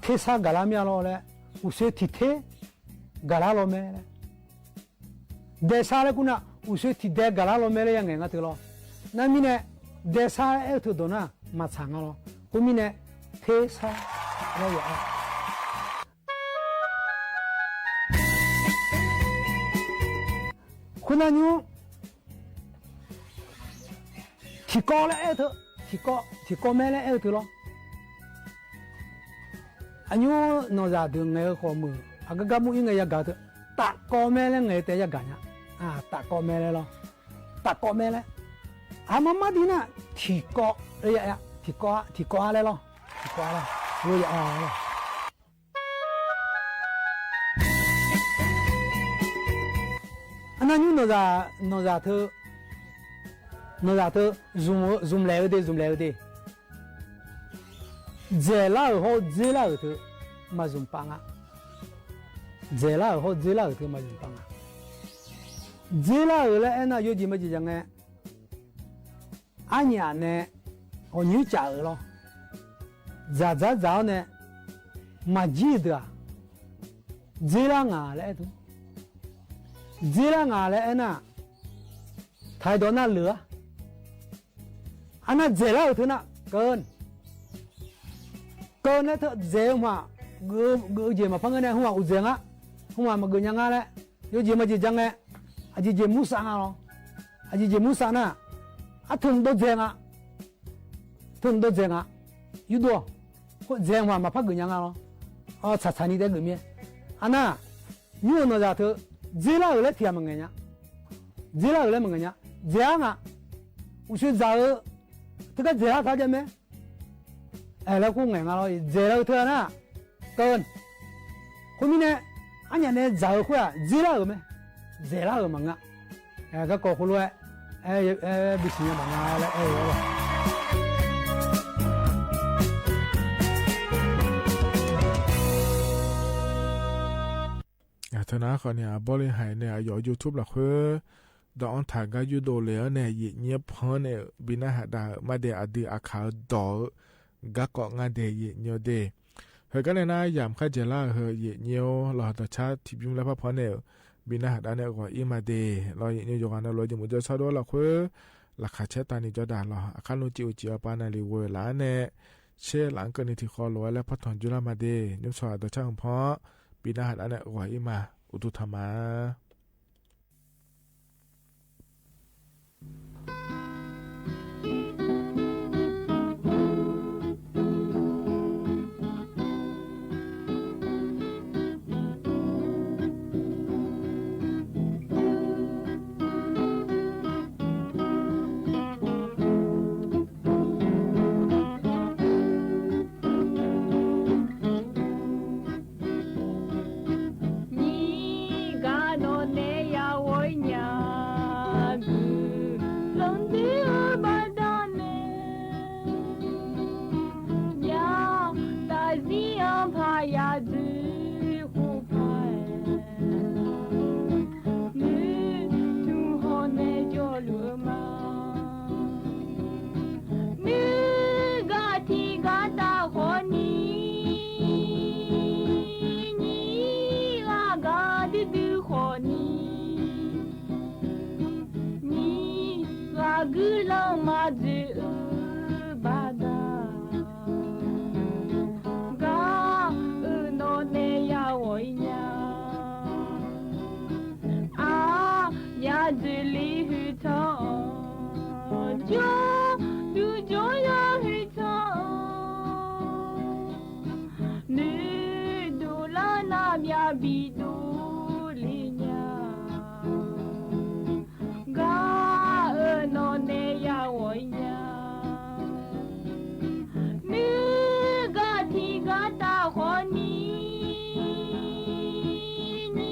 ထဲဆါဂၤလၢမၠးလီၤလဲၣ် အိၣ်ဆူထံထဲ ဂၤလၢလီၤမဲလဲၣ် ဒဲဆါလၢခူၣ်နၤ အိၣ်ဆူထံဒဲဂၤလၢလီၤမဲလၢယၤ ငဲၤငါထုးလီၤ နမ့ၢ်န့ၣ် ဒဲဆါအဲၣ်ထုးဒိးနၤ မၤဆၣ်ငါလီၤ ဃိမ့ၢ်န့ၣ် ထဲဆါလၢယအဲၣ် ဃုနၢ်ညူ ထံကီၢ်လၢအဲၣ်ထုး ထံကီၢ် ထံကီၢ်မဲလၢအဲၣ်ထုးလီၤ အညိနီၢ်စၢ်ဒုးငဲၤဃီၤမုၢ် အကကါမူအံၤငဲၤယၤဂၤထုး တၢ်ကီၢ်မဲလၢငဲၤတဲယၤဂၤညါ အၢ တၢ်ကီၢ်မဲလၢလီၤ တၢ်ကီၢ်မဲလၢ အမၤမၤဒ်နၤ ထံကီၢ်လၢယ ထံကီၢ် ထံကီၢ်လၢလီၤ ထံကီၢ်လၢ လၢယ အနၢ်ညူ နီၢ်စၢ် နီၢ်စၢ်ထုး နီၢ်စၢ်ထုး ဇုမ် ဇုမ်လဲၤအုးဒ့ ဇုမ်လဲၤအုးဒ့ စဲးလၢအုးဟီၣ် စ့လၢအုးထုး မၤစူၢ်ပာ်ငါ စဲးလၢအုးဟီၣ် စ့လၢအုးထုး မၤစူၢ်ပာ်ငါ စ့လၢအုးလၢအဲၣ်နၤ ယိယံမၤယံၤယၤငဲၤ အညၣ်န့ၣ် အီၣ်ညွံစၢ်အုးလီၤ စၢ်စၢ်စၢ်န့ၣ် မၤယံၤဒၣ် စ့လၢငါလၢအဲၣ်ထုး စ့လၢငါလၢအဲၣ်နၤ ထံၣ်ဒိးနၤလၢ အနၢ်စဲးလၢအုးထုးနၤ ကိၢ် ကိၢ်န့ၣ်ထုးစဲးမး ဂုာ် ဂုာ်ယဲၢ်မးဖးငါန့ၣ် ဟူမးအိၣ်စဲးငါ ဟူမးမၤဂုာ်ညါငါလဲၣ် ယိယံမၤယံၤယၤငဲၤ အယံၤယံၤမူစးနၤလီၤ အယံၤယံၤမူစးနၤ အထုးဒိးစဲးငါ ထုးဒိးစဲးငါ ယူဒိး စဲးမးမၤဖးဂုာ်ညါငါလီၤ အီ ဆၣ်ဆၣ်နံၤတဲဂုာ်မ့ၢ် အနၢ် ညူနီၢ်စၢ်ထုး စ့လၢအုးလၢထံမၤငဲၤညါ စ့လၢအုးလၢမၤငဲၤညါ စဲးအါငါ အိၣ်ဆူစၢ်အုး ထုးကဲစဲးဟးထီၣ်ဒ်မ့ၢ် အဲၣ်လၢဃိငဲၤငါလီၤ စဲးလၢအုးထုးနၤ ကိၢ် ဃိမ့ၢ်န့ၣ် အညၣ်န့ၣ်စၢ်အုးဃိဧါ စ့လၢအုးမ့ၢ် စဲးလၢအုးမၤငါ အဲၣ်ကကိးဃိလိဝဲ အဲၣ် အဲၣ်ဘံၣ်စံၣ်ညီၣ်ဘၣ်ငါလၢအဲၣ်ဝဲလီၤ အထုးနၤဃီန့ၣ် အဘီလံဟဲန့ၣ် အယိာ် YouTube လီၤဃိ ဒီးအီၣ်ထၣ်ကါယူဒိၣ်လဲၣ်န့ၣ် ယံာ်ညိဖီန့ၣ် ဘံၣ်နၢ်ဟဲဒၣ်မးဒဲး အဒုးအခးဒီး ကါကိးငါဒဲး ယံာ်ညိဒဲး ဟဲကါန့ၣ်နၤ ယၤမခါယဲၢ်လၢဟဲ ယံာ်ညိလီၤ ဒီးဆါထံၣ်ဘျုးလၢဖးဖီန့ၣ် ဘံၣ်နၢ်ဟဲဒၣ်န့ၣ် ဂီၤအံၤမးဒဲး လီၤ ယံာ်ညိယိာ်ဂၤန့ၣ် လီၤယံာ်မူဒိၣ်ဆၣ်ဒိၣ်လီၤဃိ လၢခါဆဲတၢ်န့ၣ်ကၠီဒၣ်လီၤ အခါနုၢ်ကံအိၣ်ကံအီပာ်နၤ လံဝဲလၢန့ၣ် ဆဲလၢကန့ၢ်ထံၣ်ဃီလိာ်ဝဲလၢဖးထီၣ်ကၠူလၢမးဒဲး ညိဆၣ်ဒီးဆၣ်ဟူဖီ ဘံၣ်နၢ်ဟဲဒၣ်န့ၣ် ဂီၤအံၤမး အိၣ်သူၣ်ထီၣ်မး ဒုးဃိုဖဲ နုထုးဟီၣ်နဲၣ်ယီၢ်လူၤအမါ နုဂၤထံဂၤတၢ်ဃီနံၤ နံၤဂၤဂၤဒုးဒုးဃီနံၤ နံၤဂၤဂုာ်လီၤမၤဒုးအုးဘၣ်ဒၣ် ဂၤအၢၣ်နီၣ်နဲၣ်ယၤဝီၤအံၤညါ အါ ညါဒုးလံဟုထီၣ် ကၠီ ဒုးကၠီယၤဟုထီၣ် နုဒိးလၢနၤမၠၣ်ဘံၣ်ဒိၣ်လံညါ ဂၤအၢၣ်နီၣ်နဲၣ်ယၤဝီၤအံၤညါ နုဂၤထံဂၤတၢ်ဃီနံၤ နံၤ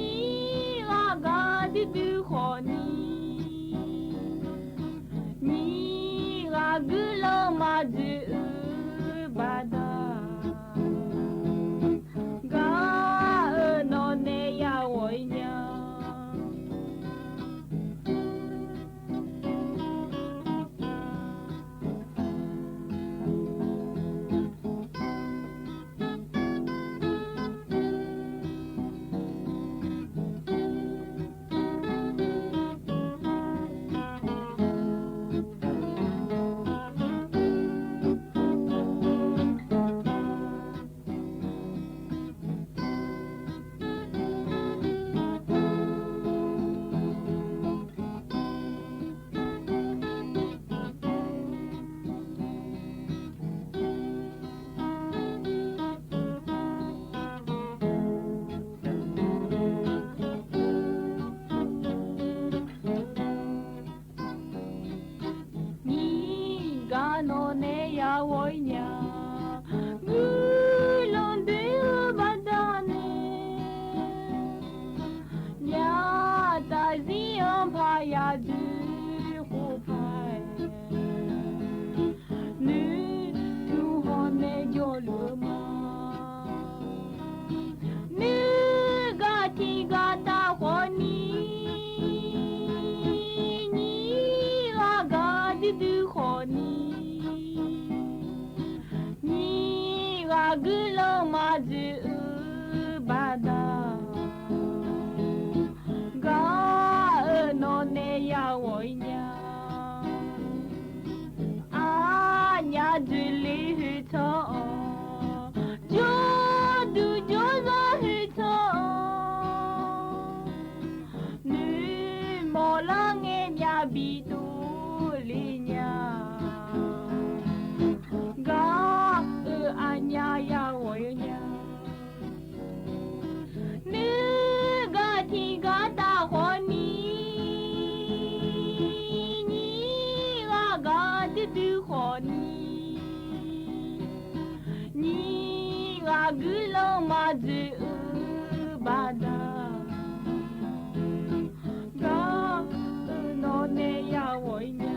ဂၤဂၤဒုးဒုးဃီနံၤ နံၤဂၤဂုာ်လီၤမၤဒုးအုးဘၣ်ဒၣ် ဂၤအၢၣ်နီၣ်နဲၣ်ယၤဝီၤအံၤညါ နံၤဂၤနီၣ်နဲၣ်ယၤဝီၤအံၤညါ ဂုာ်လီၤဒုးအုးဘၣ်ဒၣ်န့ၣ် ညါတၢ်စံးအီၤဖးယၤဒုးဃိုဖဲ နုထုးဟီၣ်နဲၣ်ယီၢ်လူၤအမါ နုဂၤထံဂၤတၢ်ဃီနံၤ နံၤဂၤဂၤဒုးဒုးဃီနံၤ နံၤဂၤဂုာ်လီၤမၤဒုးအုးဘၣ်ဒၣ် ဂၤအၢၣ်နီၣ်နဲၣ်ယၤဝီၤအံၤညါ အါ ညါဒုးလံဟုထီၣ် ကၠီ ဒုးကၠီယၤဟုထီၣ် နုမီၢ်လၢငဲၤမၠၣ်ဘံၣ်ဒိၣ်လံညါ ဂၤအၢၣ်အါညါယၤဝီၤအံၤညါ နုဂၤထံဂၤတၢ်ဃီနံၤ နံၤဂၤဂၤဒုးဒုးဃီနံၤ နံၤဂၤဂုာ်လီၤမၤဒုးအုးဘၣ်ဒၣ် ဂၤအၢၣ်နီၣ်နဲၣ်ယၤဝီၤအံၤညါ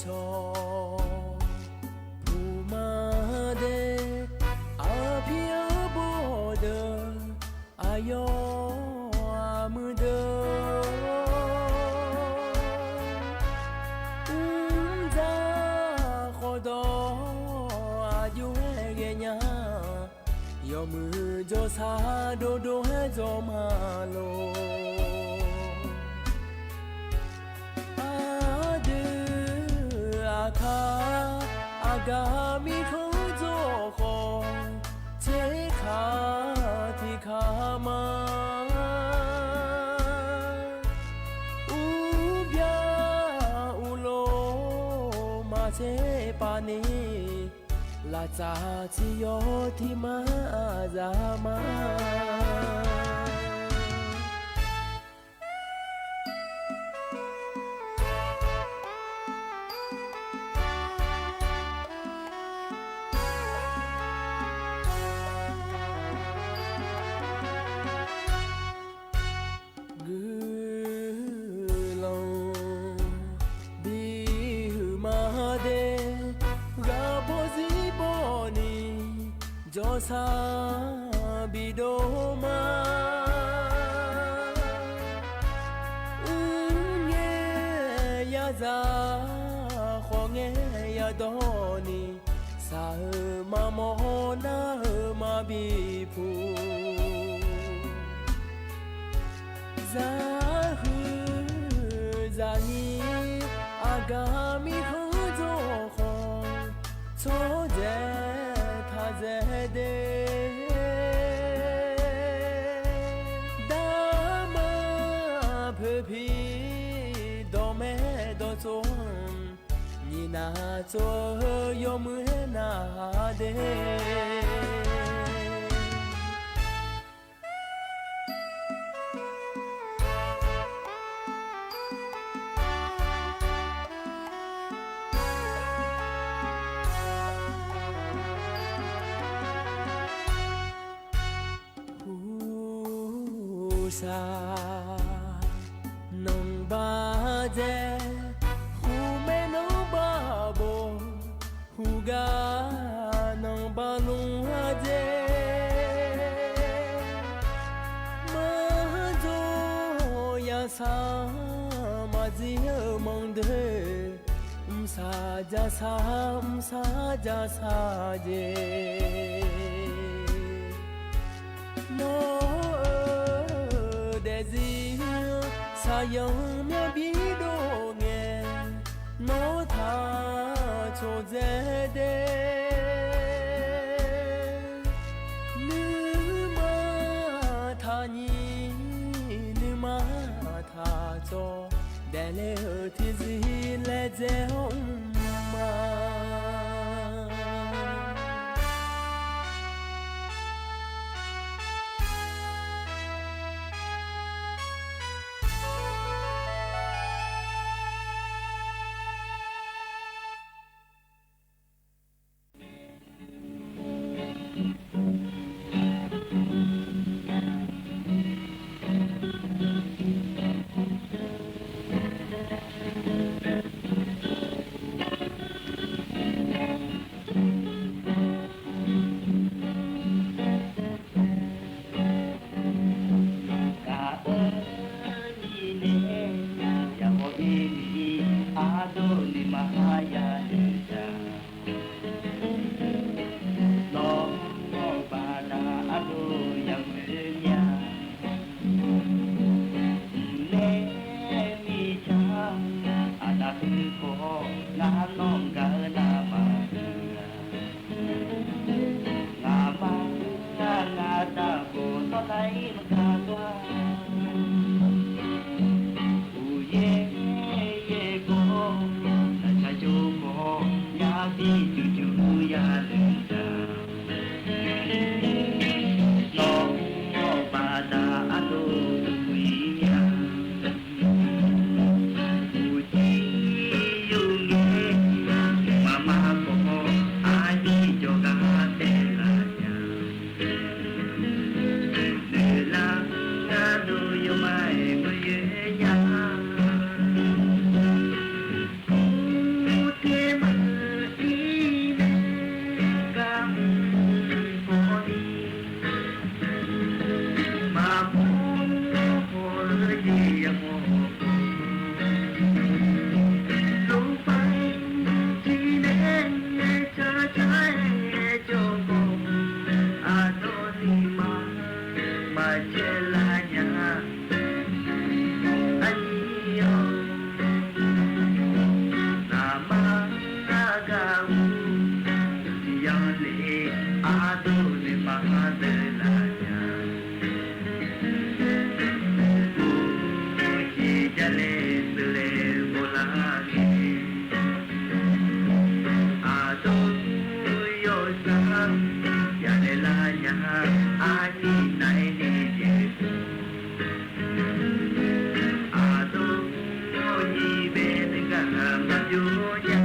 ၸေႃႇ ၽူႈမႃးတႄႉ ဢၽိဢၽေႃးတႃႇ ဢယေႃးဢမုၼ်တႃႇ ဢုၼ်ၸႃႇၶေႃးတေႃး ဢႃႇယုႁႄႉၵႄႇၺႃႇ ယေႃးမိူဝ်ႈၸဝ်ႈသႃႇ တူဝ်တူဝ်ႁႄႉၸွမ်းႁႃႉလူး။ ဢႃႇတိုဝ်ႉဢႃႇၶႃႇ ဢၵႃႇမိၶဝ်ၸေႃႇၶေႃး ၸေႇၶႃႇတီႈၶႃႈမႃး ဢူးပျႃးဢူးလူဝ်း မႃးၸေႇပႃႇၼီႇ လႃႇၸႃႇၸီႇယေႃး တီႈမႃးဢႃႇၸႃႇမႃး ၵိူဝ်းလွင်ႈ ပီႈႁိုဝ်မႃးတႄႉ ၵႃႈပေႃးၸီႉပေႃးၼီႈ ၸေႃးသႃႇပီႈတူဝ်မႃး ဢူးငႄႈယႃႈၸႃႇ ၶေႃးငႄႈယႃႈတေႃးၼီႈ သႃႇႁိူဝ်ႈမႃးမေႃၼႃႇ ႁိူဝ်ႈမႃးပီႈၽူႈ ၸႃႇႁိုဝ်ၸႃႇၼီႈ ဢၵႃႇမိၶဝ်ၸေႃႇၶေႃး ၸေႃးၸႄႈထႃႈၸႄႈတႄႉ တႃႇမႃးၽိူဝ်ႇၽီ တေႃႇမႄႈတေႃႇၸွမ် ၼီႈၼႃႇၸေႃႇ ယေႃးမိူဝ်ႈၼႃႇတႄႉ ႁူႉသႃႇ ၼင်ႇပႃးၸႄႈ ႁူႉမႄႈၼင်ႇပႃးပေႃႈ ႁူႉၵႃႈၼင်ႇပႃးလုင်းႁႃႉၸႄႈ မႃးၸူဝ်းယႃႈသႃႇ မႃးၸီႉႁႂ်ႈမၢင်ႇတႄႉ ဢမ်ႇသႃႇၸႃႇသႃႇ ဢမ်ႇသႃႇၸႃႇသႃႇၸႄႈ ၼေႃႈ ဢိူဝ်ႈ တႄႉၸီႉ သႃႇယွင်ႇမျႃႉပီႈတူဝ်ငႄႈ ၼေႃႈ ထႃႈၸူဝ်ႈၸႄႈတႄႉ ၼိူဝ်မႃးထႃႈၼီႈ ၼိူဝ်မႃးထႃႈၸေႃႇ တႄႉလႄႈ ဢိူဝ်ႈ ထီႇသီႇလႄႈ ၸႄႈႁွင်ႇမႃး จะเลเสลโบราณ อาโตโยซัง ยาเลลายา อานีไหนดีเย อาโตโยยีเบนกะมาโยยา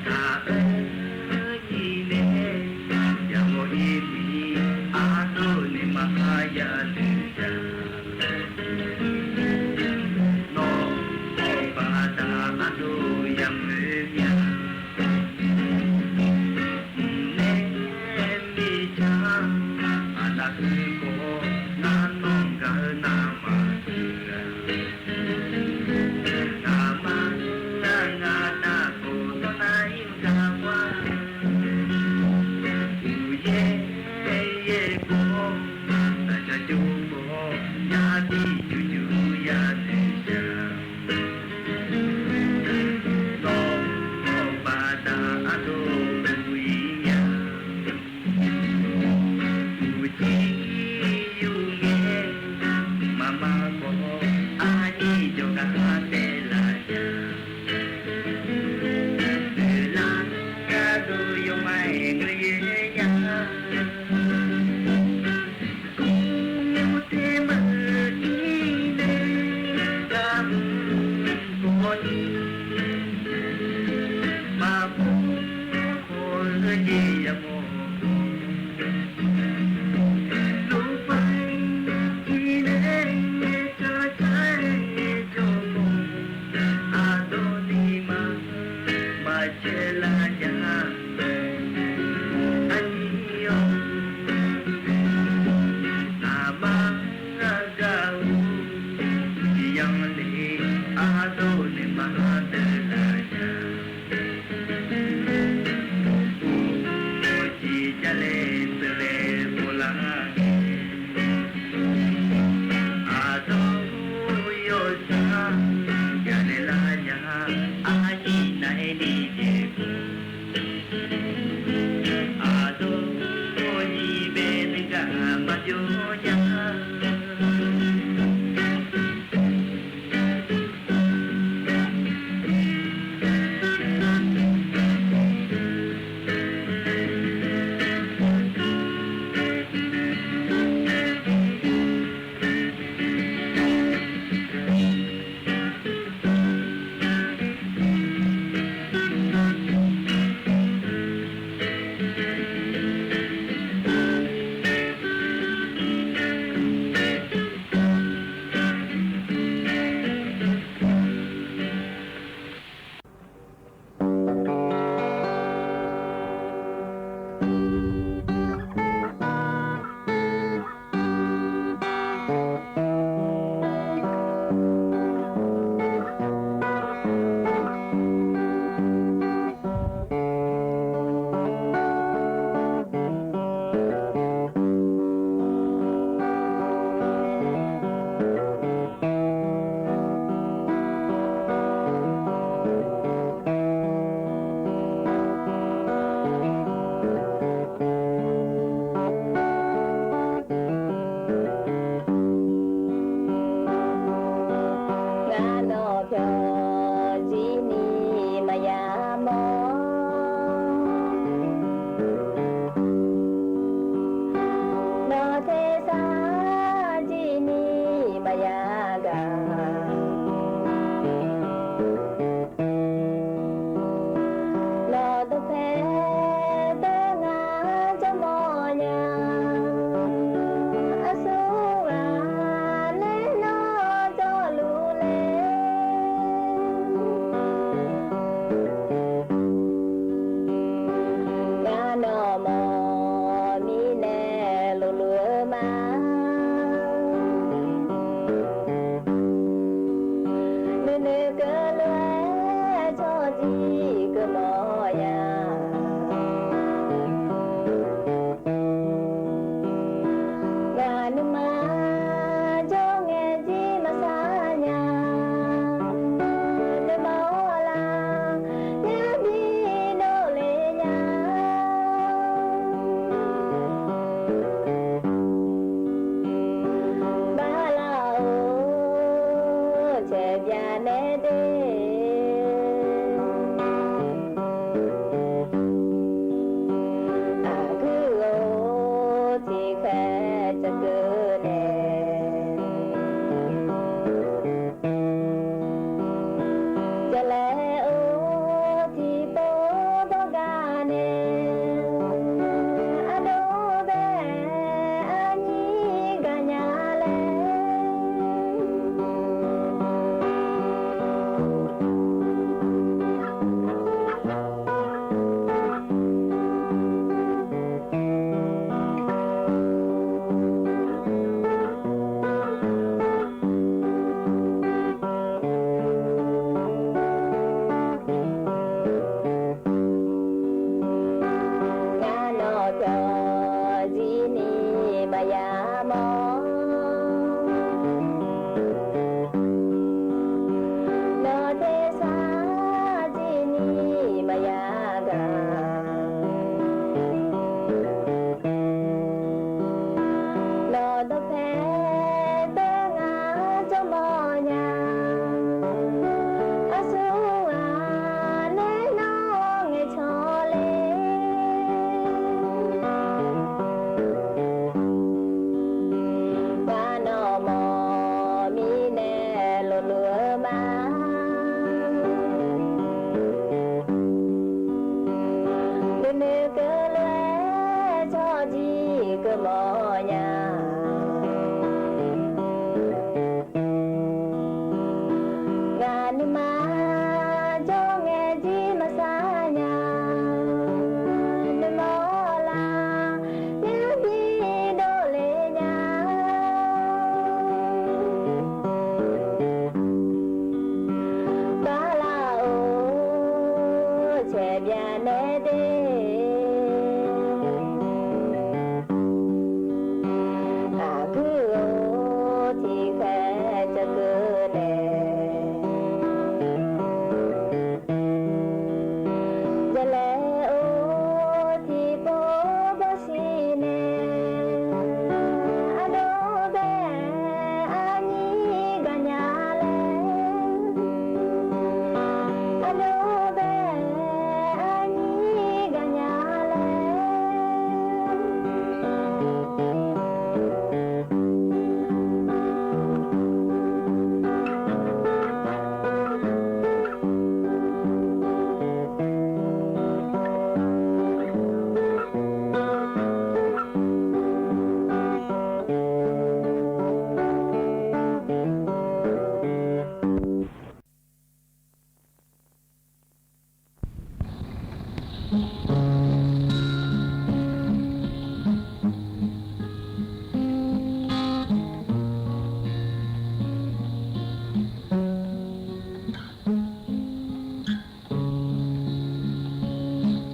กาเอย อีเล ยาโมอีมี อาโตนิมหายาลือจา นอปาตาอาโตยังเอยา เนมิจา อานาคือโก นานองกานามาเถือ นามังงานาโกตนายกาวา อุเยเยโก สัจจุโก ยาติจุจุยาติจา โตปาตาอโตปุยยา อุจิยุเง มามาโก อานิโยกะเตลายา เวลากาโตโยมาเอกเยยา กุเทมะอีเลกะโกนิ มาปุโคเยยะโม ลูกไปอีเลกะไทโยโม อาโตนิมา มาเชลายา อันยอง อามังกาอุ ยังเล อาโตนิมหาเตลายา อุจิจะเลเสเลโบราณ อาโตโยสา ยาเลลายา อานิไหนดีเย อาโตโยยีเบนกะมาโยยา เกิดแล จะแลโอ ตี้โปบ่กาเน อะโดแบ อะยีกาญาแล งาหนอเตียวจีนี่บ่ยาหมอ หนอเตียวสาจีนี่บ่ยากา หนอตะแพเตงาจอมบ่ยา อะสูงอาแลน้องไอ้ชอเล ว่าหนอหมอมีแน่หลวงเหลือมา เดินเนอเกอแลชอจีเกอหมอยา งานมาจองแงจีมาสายา นมอลา ยาดีโดเลญา กาลาโอ แชบยาแน่เด อาคือโอ ตี้แค่จะเกิดแล จะแลโอ ตี้โปบ่สีเน อะโดแบ อะยีกาญาแล อะโดแบ อะยีกาญาแล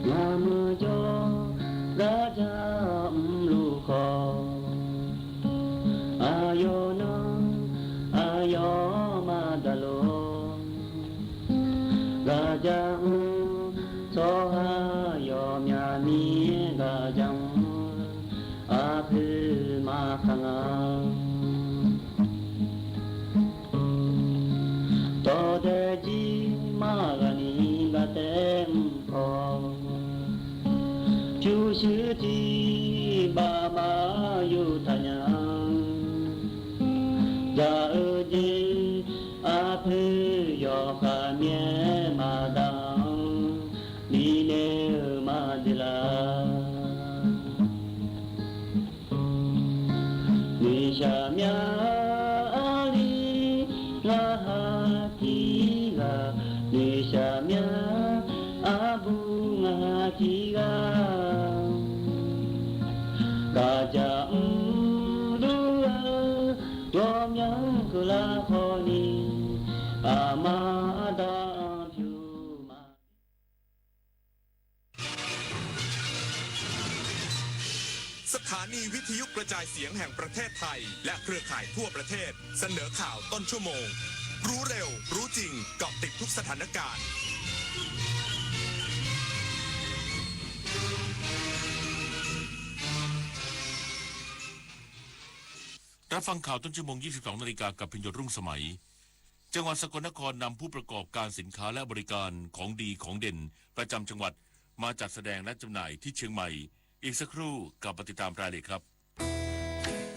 ငါမၢကၠီ ဂၤဒၣ်အုလူၢ်ဃီ အယီၢ်နၤ အယီၢ်မၤတလိၤ ဂၤဒၣ်အု စီၤဟၣ်ယီၢ်မၠၣ်မံ ဂၤဒၣ်အု အဖုမၤခါငါ တီၢ်တဲကံမၤဂၤနံၤ ဂၤတဲမုၣ်ခီ ဖၠူစူထံ ဘၣ်မၤယိၣ်ထၣ်ညါ တၢ်အုဒ့ အဖုယီၢ်ဃၣ်မၠဲမၤတၢ် ဒ်န့ၣ်မၤဒ်လၢ နွံဆၣ်မၠၣ်အလံ ငါဟးထံဂၤ နွံဆၣ်မၠၣ်အဘူ ငါဟးထံဂၤ ဂၤဒၣ်အုလူၢ်ဧၢ ယီၢ်မၠၣ်ကလၢဃီနံၤ အမၤတၢ်ဖၠူမၤ สถานีวิทยุกระจายเสียงแห่งประเทศไทย และเครือข่ายทั่วประเทศ เสนอข่าวต้นชั่วโมง รู้เร็ว รู้จริง เกาะติดทุกสถานการณ์ รับฟังข่าวต้นชั่วโมง ยี่สิบสองนาฬิกา กับพิญโยรุ่งสมัย จังหวัดสกลนครนำผู้ประกอบการสินค้าและบริการของดีของเด่นประจำจังหวัดมาจัดแสดงและจำหน่ายที่เชียงใหม่ อีกสักครู่กลับมาติดตามรายละเอียดครับ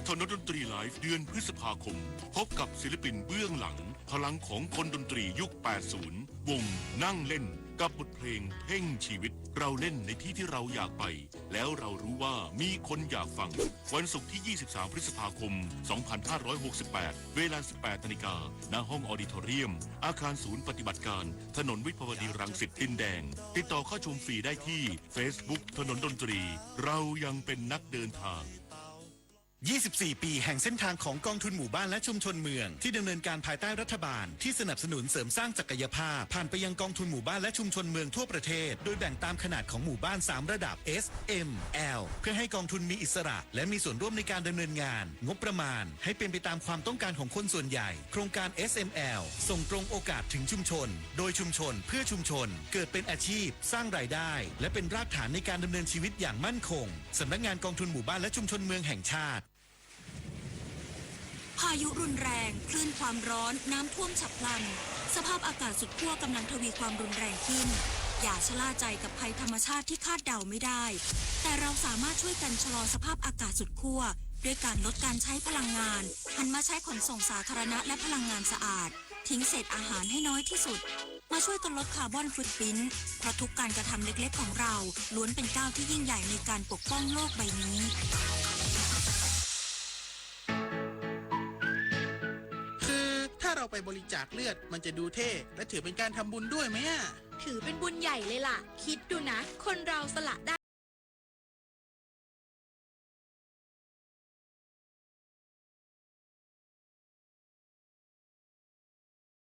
ถนนดนตรีไลฟ์เดือนพฤษภาคม พบกับศิลปินเบื้องหลัง พลังของคนดนตรียุค แปดศูนย์ วงนั่งเล่น กับบทเพลงเพ่งชีวิต เราเล่นในที่ที่เราอยากไป แล้วเรารู้ว่ามีคนอยากฟัง วันศุกร์ที่ ยี่สิบสาม พฤษภาคม สองพันห้าร้อยหกสิบแปด เวลา สิบแปดนาฬิกา ณ ห้องออดิทอเรียม อาคารศูนย์ปฏิบัติการ ถนนวิภาวดีรังสิตดินแดง ติดต่อเข้าชมฟรีได้ที่ เฟซบุ๊ก ถนนดนตรี เรายังเป็นนักเดินทาง ยี่สิบสี่ ปีแห่งเส้นทางของกองทุนหมู่บ้านและชุมชนเมือง ที่ดำเนินการภายใต้รัฐบาลที่สนับสนุนเสริมสร้างศักยภาพ ผ่านไปยังกองทุนหมู่บ้านและชุมชนเมืองทั่วประเทศ โดยแบ่งตามขนาดของหมู่บ้าน สาม ระดับ S M L เพื่อให้กองทุนมีอิสระ และมีส่วนร่วมในการดำเนินงาน งบประมาณให้เป็นไปตามความต้องการของคนส่วนใหญ่ โครงการ S M L ส่งตรงโอกาสถึงชุมชน โดยชุมชน เพื่อชุมชน เกิดเป็นอาชีพ สร้างรายได้ และเป็นรากฐานในการดำเนินชีวิตอย่างมั่นคง สำนักงานกองทุนหมู่บ้านและชุมชนเมืองแห่งชาติ พายุรุนแรง คลื่นความร้อน น้ำท่วมฉับพลัน สภาพอากาศสุดขั้วกำลังทวีความรุนแรงขึ้น อย่าชะล่าใจกับภัยธรรมชาติที่คาดเดาไม่ได้ แต่เราสามารถช่วยกันชะลอสภาพอากาศสุดขั้ว ด้วยการลดการใช้พลังงาน หันมาใช้ขนส่งสาธารณะและพลังงานสะอาด ทิ้งเศษอาหารให้น้อยที่สุด มาช่วยกันลดคาร์บอนฟุตพริ้นท์ เพราะทุกการกระทำเล็กๆของเรา ล้วนเป็นก้าวที่ยิ่งใหญ่ในการปกป้องโลกใบนี้ คือถ้าเราไปบริจาคเลือด มันจะดูเท่ และถือเป็นการทำบุญด้วยไหมอะ ถือเป็นบุญใหญ่เลยล่ะ คิดดูนะ คนเราสละได้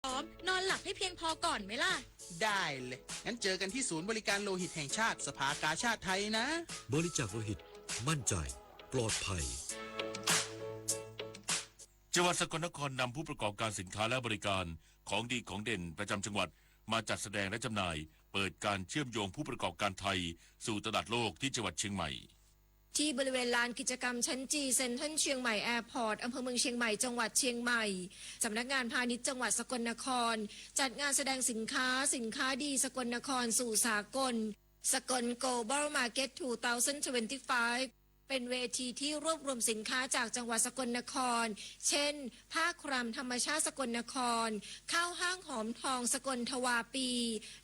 พร้อม นอนหลับให้เพียงพอก่อนไหมล่ะ ได้เลย งั้นเจอกันที่ศูนย์บริการโลหิตแห่งชาติ สภากาชาดไทยนะ บริจาคโลหิต มั่นใจ ปลอดภัย จังหวัดสกลนครนำผู้ประกอบการสินค้าและบริการ ของดีของเด่นประจำจังหวัด มาจัดแสดงและจำหน่าย เปิดการเชื่อมโยงผู้ประกอบการไทย สู่ตลาดโลกที่จังหวัดเชียงใหม่ ที่บริเวณลานกิจกรรมชั้นจี เซ็นทรัลเชียงใหม่แอร์พอร์ต อำเภอเมืองเชียงใหม่ จังหวัดเชียงใหม่ สำนักงานพาณิชย์จังหวัดสกลนคร จัดงานแสดงสินค้า สินค้าดีสกลนครสู่สากล Sakon Global Market two thousand twenty-five เป็นเวทีที่รวบรวมสินค้าจากจังหวัดสกลนคร เช่น ผ้าครามธรรมชาติสกลนคร ข้าวห้างหอมทองสกลทวาปี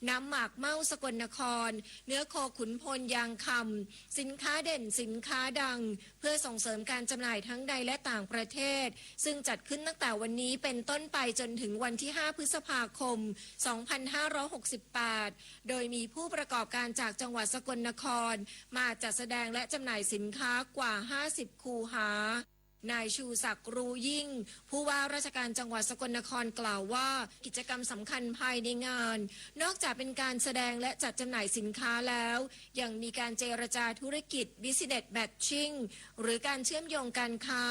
น้ำหมากเม่าสกลนคร เนื้อโคขุนพลยางคำ สินค้าเด่น สินค้าดัง เพื่อส่งเสริมการจำหน่ายทั้งในและต่างประเทศ ซึ่งจัดขึ้นตั้งแต่วันนี้เป็นต้นไปจนถึงวันที่ ห้า พฤษภาคม สองพันห้าร้อยหกสิบแปด โดยมีผู้ประกอบการจากจังหวัดสกลนคร มาจัดแสดงและจำหน่ายสินค้ากว่า ห้าสิบ คูหา นายชูศักดิ์ รู้ยิ่ง ผู้ว่าราชการจังหวัดสกลนครกล่าวว่า กิจกรรมสำคัญภายในงาน นอกจากเป็นการแสดงและจัดจำหน่ายสินค้าแล้ว ยังมีการเจรจาธุรกิจ Business Matching หรือการเชื่อมโยงการค้า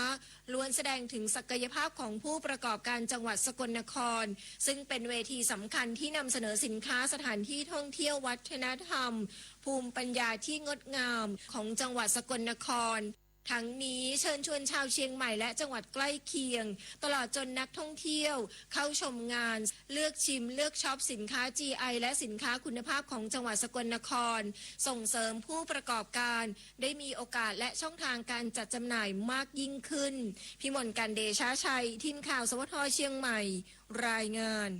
ล้วนแสดงถึงศักยภาพของผู้ประกอบการจังหวัดสกลนคร ซึ่งเป็นเวทีสำคัญที่นำเสนอสินค้า สถานที่ท่องเที่ยว วัฒนธรรม ภูมิปัญญาที่งดงามของจังหวัดสกลนคร ทั้งนี้เชิญชวนชาวเชียงใหม่และจังหวัดใกล้เคียง ตลอดจนนักท่องเที่ยว เข้าชมงาน เลือกชิม เลือกช็อปสินค้า จีไอ และสินค้าคุณภาพของจังหวัดสกลนคร ส่งเสริมผู้ประกอบการ ได้มีโอกาสและช่องทางการจัดจำหน่ายมากยิ่งขึ้น พิมลกาญเดชาชัย ทีมข่าว สวท เชียงใหม่ รายงาน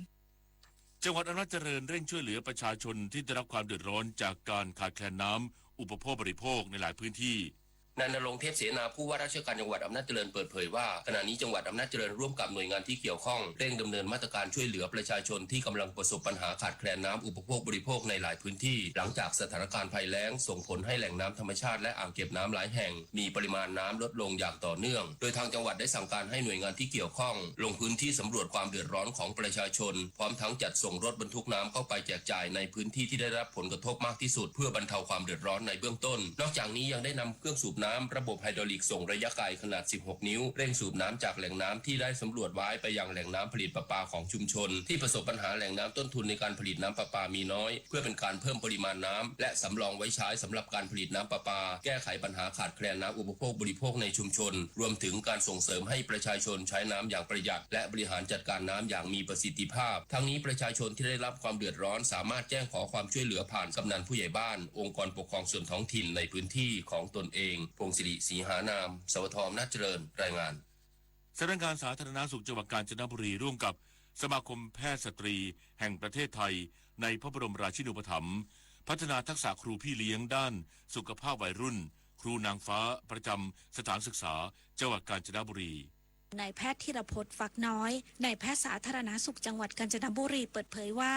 จังหวัดอำนาจเจริญเร่งช่วยเหลือประชาชนที่ได้รับความเดือดร้อนจากการขาดแคลนน้ำอุปโภคบริโภคในหลายพื้นที่ นายณรงค์ เทพเสนา ผู้ว่าราชการจังหวัดอำนาจเจริญเปิดเผยว่า ขณะนี้จังหวัดอำนาจเจริญร่วมกับหน่วยงานที่เกี่ยวข้อง เร่งดำเนินมาตรการช่วยเหลือประชาชนที่กำลังประสบปัญหาขาดแคลนน้ำอุปโภคบริโภคในหลายพื้นที่ หลังจากสถานการณ์ภัยแล้งส่งผลให้แหล่งน้ำธรรมชาติและอ่างเก็บน้ำหลายแห่ง มีปริมาณน้ำลดลงอย่างต่อเนื่อง โดยทางจังหวัดได้สั่งการให้หน่วยงานที่เกี่ยวข้อง ลงพื้นที่สำรวจความเดือดร้อนของประชาชน พร้อมทั้งจัดส่งรถบรรทุกน้ำเข้าไปแจกจ่ายในพื้นที่ที่ได้รับผลกระทบมากที่สุด เพื่อบรรเทาความเดือดร้อนในเบื้องต้น นอกจากนี้ยังได้นำเครื่องสูบน้ำระบบไฮดรอลิกส่งระยะไกลขนาด สิบหก นิ้ว เร่งสูบน้ำจากแหล่งน้ำที่ได้สำรวจไว้ไปยังแหล่งน้ำผลิตประปาของชุมชน ที่ประสบปัญหาแหล่งน้ำต้นทุนในการผลิตน้ำประปามีน้อย เพื่อเป็นการเพิ่มปริมาณน้ำ และสำรองไว้ใช้สำหรับการผลิตน้ำประปา แก้ไขปัญหาขาดแคลนน้ำอุปโภคบริโภคในชุมชน รวมถึงการส่งเสริมให้ประชาชนใช้น้ำอย่างประหยัด และบริหารจัดการน้ำอย่างมีประสิทธิภาพ ทั้งนี้ประชาชนที่ได้รับความเดือดร้อนสามารถแจ้งขอความช่วยเหลือผ่านกำนันผู้ใหญ่บ้าน องค์กรปกครองส่วนท้องถิ่นในพื้นที่ของตนเอง พงศิริ ศรีหานาม สวท อำนาจเจริญ รายงาน สำนักงานสาธารณสุขจังหวัดกาญจนบุรี ร่วมกับสมาคมแพทย์สตรีแห่งประเทศไทย ในพระบรมราชินูปถัมภ์ พัฒนาทักษะครูพี่เลี้ยงด้านสุขภาพวัยรุ่น ครูนางฟ้าประจำสถานศึกษาจังหวัดกาญจนบุรี นายแพทย์ธีรพจน์ ฟักน้อย นายแพทย์สาธารณสุขจังหวัดกาญจนบุรี เปิดเผยว่า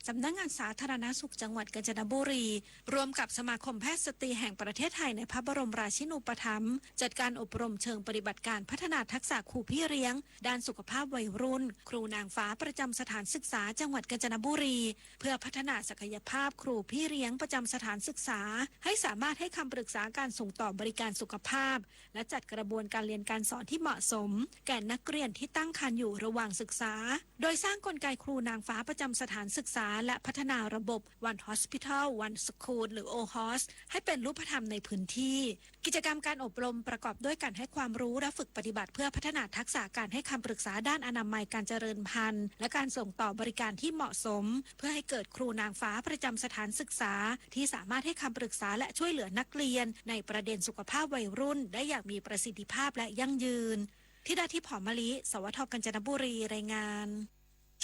สำนักงานสาธารณสุขจังหวัดกาญจนบุรี ร่วมกับสมาคมแพทย์สตรีแห่งประเทศไทย ในพระบรมราชินูปถัมภ์ จัดการอบรมเชิงปฏิบัติการพัฒนาทักษะครูพี่เลี้ยง ด้านสุขภาพวัยรุ่น ครูนางฟ้าประจำสถานศึกษาจังหวัดกาญจนบุรี เพื่อพัฒนาศักยภาพครูพี่เลี้ยงประจำสถานศึกษา ให้สามารถให้คำปรึกษาการส่งต่อบริการสุขภาพ และจัดกระบวนการเรียนการสอนที่เหมาะสม แก่นักเรียนที่ตั้งครรภ์อยู่ระหว่างศึกษา โดยสร้างกลไกครูนางฟ้าประจำสถานศึกษา และพัฒนาระบบ One Hospital One School หรือ โอฮอส ให้เป็นรูปธรรมในพื้นที่ กิจกรรมการอบรมประกอบด้วยการให้ความรู้และฝึกปฏิบัติ เพื่อพัฒนาทักษะการให้คำปรึกษาด้านอนามัย การเจริญพันธุ์ และการส่งต่อบริการที่เหมาะสม เพื่อให้เกิดครูนางฟ้าประจำสถานศึกษา ที่สามารถให้คำปรึกษาและช่วยเหลือนักเรียนในประเด็นสุขภาพวัยรุ่นได้อย่างมีประสิทธิภาพและยั่งยืน ธิดาทิพย์ หอมมะลิ สวท กาญจนบุรี รายงาน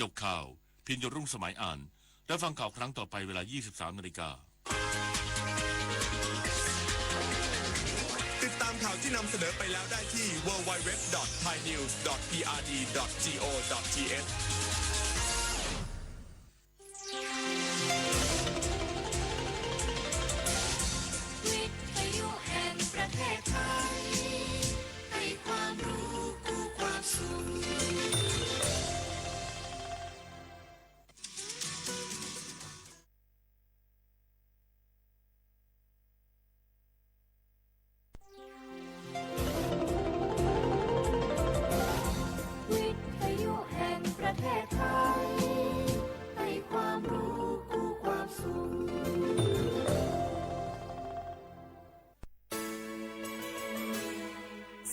จบข่าว พิญโญรุ่งสมัยอ่าน รับฟังข่าวครั้งต่อไปเวลา ยี่สิบสามนาฬิกา ติดตามข่าวที่นำเสนอไปแล้วได้ที่ ดับเบิลยู ดับเบิลยู ดับเบิลยู ดอท ไทยนิวส์ ดอท พีอาร์ดี ดอท จีโอ ดอท ทีเอช วิทยุแห่งประเทศไทย ให้ความรู้คู่ความสุข วิทยุแห่งประเทศไทย ให้ความรู้คู่ความสุข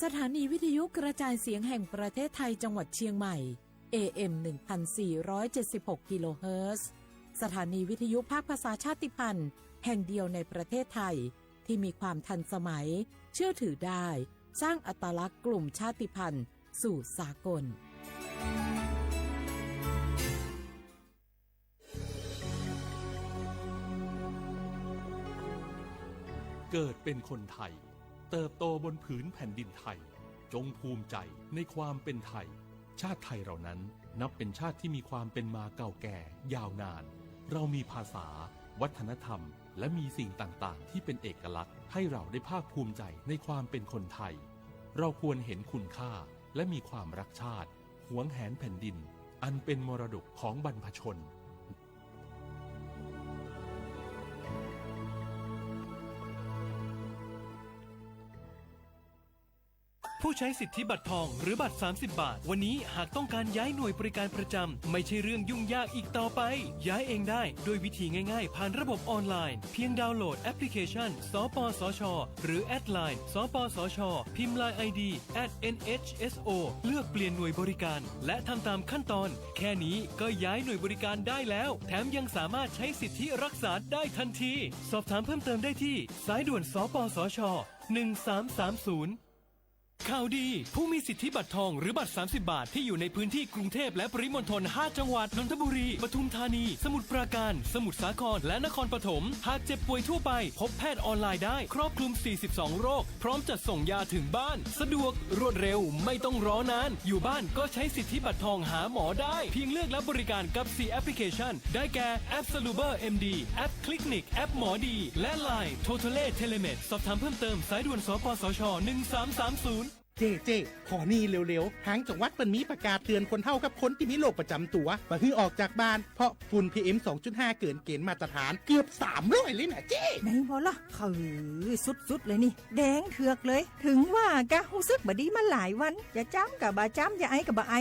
สถานีวิทยุกระจายเสียงแห่งประเทศไทยจังหวัดเชียงใหม่ เอเอ็ม หนึ่งพันสี่ร้อยเจ็ดสิบหก กิโลเฮิรตซ์ สถานีวิทยุภาคภาษาชาติพันธุ์แห่งเดียวในประเทศไทย ที่มีความทันสมัย เชื่อถือได้ สร้างอัตลักษณ์กลุ่มชาติพันธุ์สู่สากล เกิดเป็นคนไทย เติบโตบนผืนแผ่นดินไทย จงภูมิใจในความเป็นไทย ชาติไทยเรานั้นนับเป็นชาติที่มีความเป็นมาเก่าแก่ยาวนาน เรามีภาษา วัฒนธรรม และมีสิ่งต่างๆ ที่เป็นเอกลักษณ์ ให้เราได้ภาคภูมิใจในความเป็นคนไทย เราควรเห็นคุณค่า และมีความรักชาติ หวงแหนแผ่นดิน อันเป็นมรดกของบรรพชน ผู้ใช้สิทธิบัตรทองหรือบัตรสามสิบบาท วันนี้หากต้องการย้ายหน่วยบริการประจำ ไม่ใช่เรื่องยุ่งยากอีกต่อไป ย้ายเองได้ด้วยวิธีง่ายๆ ผ่านระบบออนไลน์ เพียงดาวน์โหลดแอปพลิเคชัน สปสช หรือแอดไลน์ สปสช พิมพ์ ไลน์ ไอดี แอท เอ็นเอชเอสโอ เลือกเปลี่ยนหน่วยบริการ และทำตามขั้นตอน แค่นี้ก็ย้ายหน่วยบริการได้แล้ว แถมยังสามารถใช้สิทธิรักษาได้ทันที สอบถามเพิ่มเติมได้ที่ สายด่วน สปสช หนึ่งสามสามศูนย์ ข่าวดี ผู้มีสิทธิบัตรทองหรือบัตรสามสิบบาทที่อยู่ในพื้นที่กรุงเทพและปริมณฑล ห้าจังหวัด นนทบุรี ปทุมธานี สมุทรปราการ สมุทรสาคร และนครปฐม หากเจ็บป่วยทั่วไป พบแพทย์ออนไลน์ได้ ครอบคลุมสี่สิบสองโรค พร้อมจัดส่งยาถึงบ้าน สะดวก รวดเร็ว ไม่ต้องรอนาน อยู่บ้านก็ใช้สิทธิบัตรทองหาหมอได้ เพียงเลือกรับบริการกับสี่แอปพลิเคชัน ได้แก่ แอป Saluber เอ็ม ดี แอป Clinic แอปหมอดี และ ไลน์ Totale Telemed สอบถามเพิ่มเติม สายด่วน สปสช หนึ่งสามสามศูนย์ เจ้ เจ้ ขอนี่เร็วๆ ตางจังหวัดเปิ้นมีประกาศเตือนคนเฒ่ากับคนตี้มีโรคประจำตั๋ว บ่หื้อออกจากบ้าน เพราะฝุ่น พีเอ็ม สองจุดห้า เกินเกณฑ์มาตรฐานเกือบสามร้อยเลยนะเจ้ ไหนบ่ล่ะ คือสุดๆ เลยนี่ แดงเถือกเลย ถึงว่ากะ ฮู้สึกบ่ดีมาหลายวัน จะจามกะบ่จาม จะไอก็บ่ไอ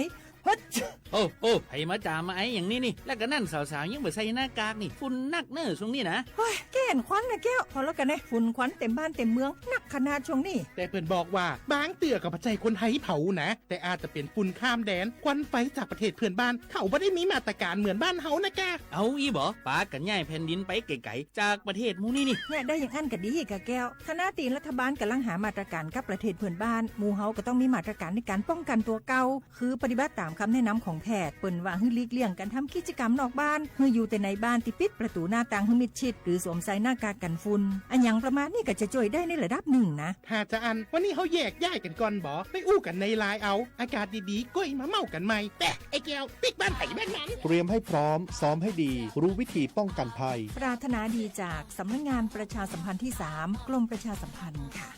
โอ้ โอ้ ใผมาจ๋ามาไออย่างนี้นี่ แล้วก็นั่นสาวๆ ยังบ่ใส่หน้ากากนี่ ฝุ่นนักเน่อช่วงนี้นะ เฮ้ย แก้หันควันนะแก้ว พอแล้วกั๋นเน่อ ฝุ่นควันเต็มบ้านเต็มเมือง นักขนาดช่วงนี้ แต่เปิ้นบอกว่า บางเตื้อก็บ่ใจ้คนไทยเผานะ แต่อาจจะเป๋นฝุ่นข้ามแดน ควันไฟจากประเทศเพื่อนบ้าน เขาบ่ได้มีมาตรการเหมือนบ้านเฮานะกา เอาอี้บ่ ปากั๋นย้ายแผ่นดินไปไก๋ๆ จากประเทศหมู่นี้นี่ เนี่ย ได้อย่างอั้นก็ดีกาแก้ว ขณะตี้รัฐบาลก่ำลังหามาตรการกับประเทศเพื่อนบ้าน หมู่เฮาก็ต้องมีมาตรการในก๋านป้องกั๋นตั๋วเก่า คือปฏิบัติต๋ามกำแนะนำของแพทย์ เปิ้นว่าหื้อหลีกเลี่ยงก๋านทำกิจกรรมนอกบ้าน หื้ออยู่แต่ในบ้านตี้ปิดประตู๋หน้าต่างหื้อมิดชิด หรือสวมใส่หน้ากากกั๋นฝุ่น อะหยังประมาณนี้ก็จะจ้วยได้ในระดับนึ่งนะ ถ้าจาอั้น วันนี้เฮาแยกย้ายกั๋นก่อนบ่ ไปอู้กั๋นในไลน์เอา โอกาสดีๆ ก้อยมาเม้ากั๋นใหม่ แปะ ไอ้แก้ว ปิ๊กบ้านไผบ้านมัน เตรียมให้พร้อม ซ้อมให้ดี รู้วิธีป้องกันภัย ปรารถนาดีจากสำนักงานประชาสัมพันธ์ที่สาม กรมประชาสัมพันธ์ค่ะ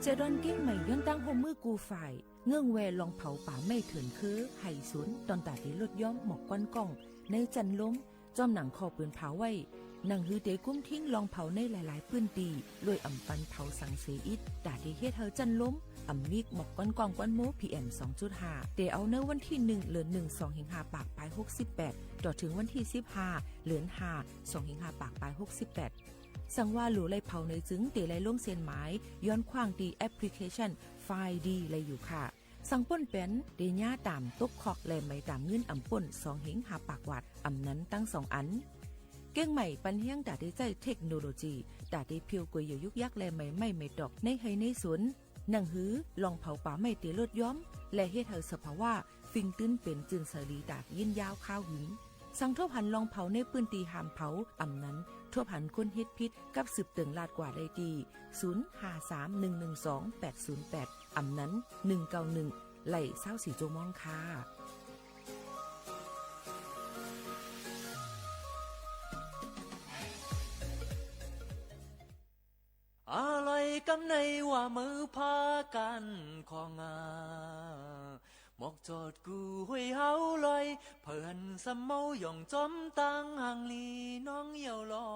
เจอดอนเก๊งใหม่ย้อนตั้งฮ่วมมือกู้ฝ่าย เงื่อนแวลองเผาป่าไม้เถื่อนเคือไห่สวน ต๋อนต๋าตี้ลดย้อมหมอกควันก้องในจั้นลม จ้อมหนังข้อปืนเผาไว้ หนังหือเต๋กุมทิ้งลองเผาในหลายๆ ปื้นตี้ โดยอ่ำปันเผาสังเสียอิด ต๋าตี้เฮ็ดหื้อจั้นลม อ่ำมีหมอกควันก้องควันโม พีเอ็ม สองจุดห้า เต๋เอาในวันตี้หนึ่ง เดือนหนึ่ง สองเหียงห้าปากปายหกสิบแปด ต่อเถิงวันตี้สิบห้า เดือนห้า สองเหียงห้าปากปายหกสิบแปด สังว่าหลู่ไล่เผาในจึงเต๋ไล่ลงเส้นหมาย ย้อนขว้างตี้แอปพลิเคชัน ไฟดี ไล่อยู่ค่ะ สังป้นแป๋นเต๋เยียะต๋ามตกคอกและไหมต๋ามเงินอ่ำป้น สองเหียงห้าปากวาท อ่ำนั้นตังสองอัน เก๊งใหม่ปันแฮงต๋าตี้ใจ๊เทคโนโลยี ต๋าตี้เผียวก๋วยเหยี่ยวยุกยักและไหมไม้ไหมตอกในไฮ่ในสวน หนังหือลองเผาป่าไม้เต๋ลดย้อม และเฮ็ดหื้อสภาวะ ฟิงตื้นเป๋นจื้นสาลีต๋ายินยาวคาวหึง สังทบหันลองเผาในปื้นตี้ห้ามเผา อ่ำนั้นทบหันคนเฮ็ดผิดกับสืบเติ่งลาดกว่าได้ตี้ ศูนย์ห้าสามหนึ่งหนึ่งสองแปดศูนย์แปด อ่ำนั้นหนึ่งเก้าหนึ่ง ไล่ซาวสี่จั่วโมงค่ะ อะลอยกำในว่ามือพากันของอา หมอกจอดกู้ห้วยเฮาลอย เปิ้นสำเมาหย่องจอมตังหังลีน้องเหี่ยวหลอ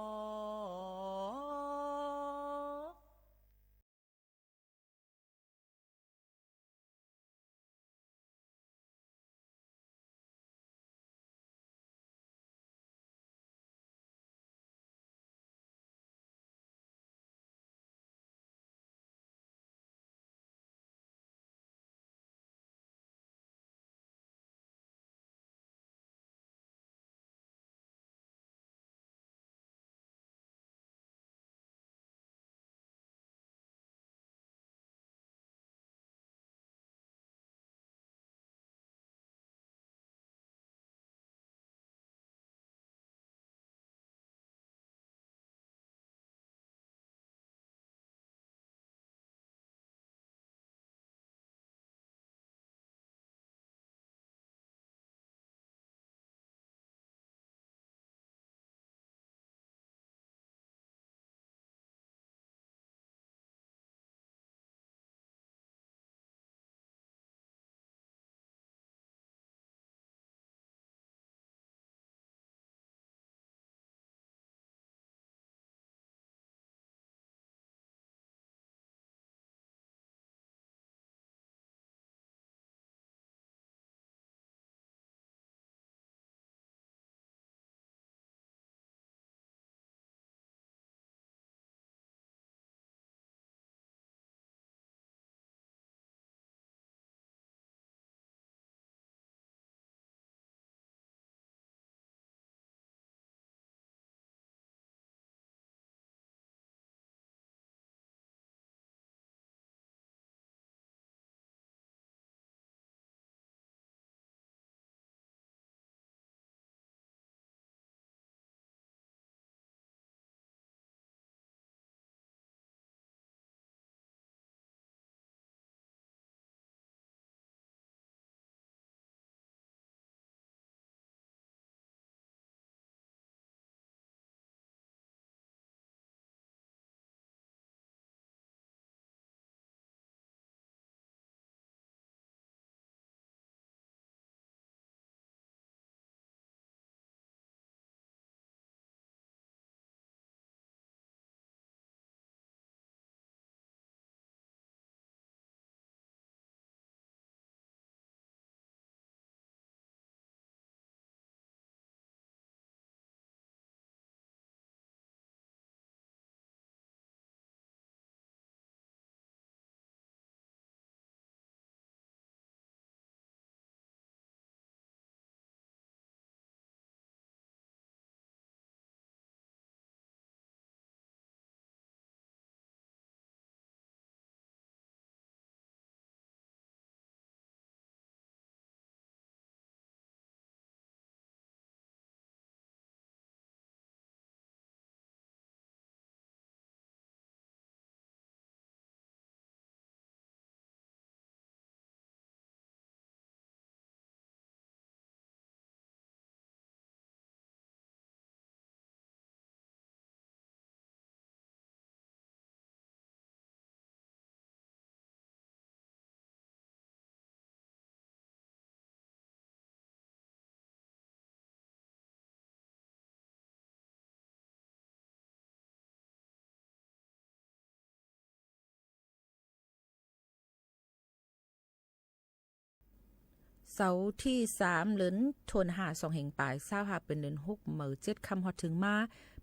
เสาร์ตี้สาม เดือนธันวา สองเห็นป๋ายซาวห้า เป๋นเดือนหก เหมาเจ็ดค่ำ ฮอดเถิงมา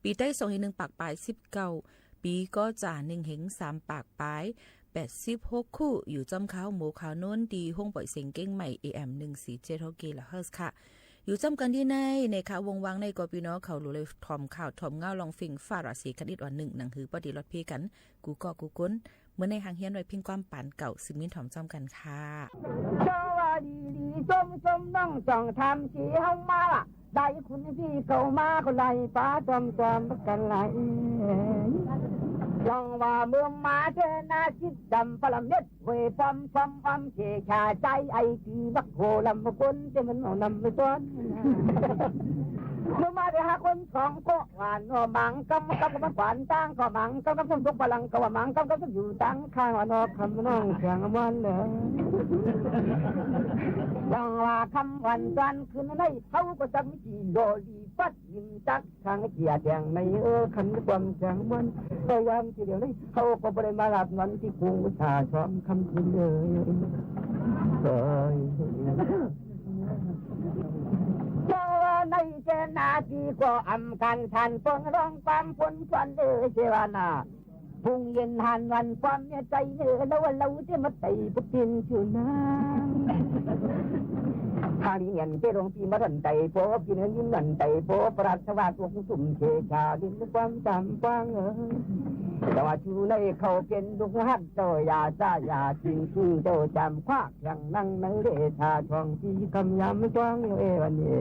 ปี๋ไต้ สองเห็นหนึ่งปากป๋ายสิบเก้า ปี๋ก็จ๋า หนึ่งเห็นสามปากป๋ายแปดสิบหกคู่ อยู่จ้ำข้าวโมงข้าวโน้น ตี้ห้องปล่อยเสียงเจียงใหม่ เอ เอ็ม หนึ่งสี่เจ็ดหก กิโลเฮิรตซ์ค่ะ อยู่จ้ำกั๋นตี้ใน ในค่ะ วงวางในก็ปี้น้องเขาหลูเลยถ่อมข่าวถ่อมเงาลองเฟ้งฟ้าราศีกั๋นอีกอ่อนนึ่ง หนังหื้อป้อดีรอดเพียงกั๋น กู้ก้อกู้คน เมื่อในห้างเฮียนไว้เพียงความปานเก่า ซึ่งมีถ่อมจ้ำกั๋นค่ะ เจ้าว่าดีดีจมจมน้องจ้องทำสีเฮามาละ ได้คุณพี่เขามาก็ไล่ปาจอมจอมกั๋นไล่ ลองว่าเมื่อมาเทนาจิตดำปรเม็ด เวยปอมปอมปอมเจชาใจไอ้ตีบักโหลำคนเจมันเอานำไปซ้อน เมื่อมาได้หาคนสองก็หวานนอมังกำกำกำมันขวานตั้งก็มังกำกำสมทุกพลังก็ว่ามังกำกำสมอยู่ตั้งข้างว่านอกคำน้องเสียงมันเลย ดังว่าคำวันจันทร์คืนในเขาก็จักมีกี่โลดีปัดยินจัก ทางเกียรติแห่งในเออ คันความแข็งมัน พยายามทีเดียวนี้ เขาก็บ่ได้มาหลับนอนตี้กรุงอุตส่าห์ซ้อมค่ำคืนเลย เอ้ย เจ้าในเจนาทีก็อำการทานเปิงร้องความปนควันเออ เจวานา พุงเย็นหันวันความเมียใจเออ แล้วว่าเราจะมาไต่ปะปินอยู่นาน ทางนี้เงินเจ้าหลวงพี่มาดันไต่โปะ พี่เนินยิ้มดันไต่โปะ ประหลัดสวัสดิ์วงสุมเขชา ดินความจำกว้างเออ แต่ว่าชูในเขาเป็นลูกหัดเจ้าอย่าซ่าอย่าจริงจริงเจ้าจำควักอย่างนั่งในเรชาทองที่คำยำกว้างอยู่เอวันนี้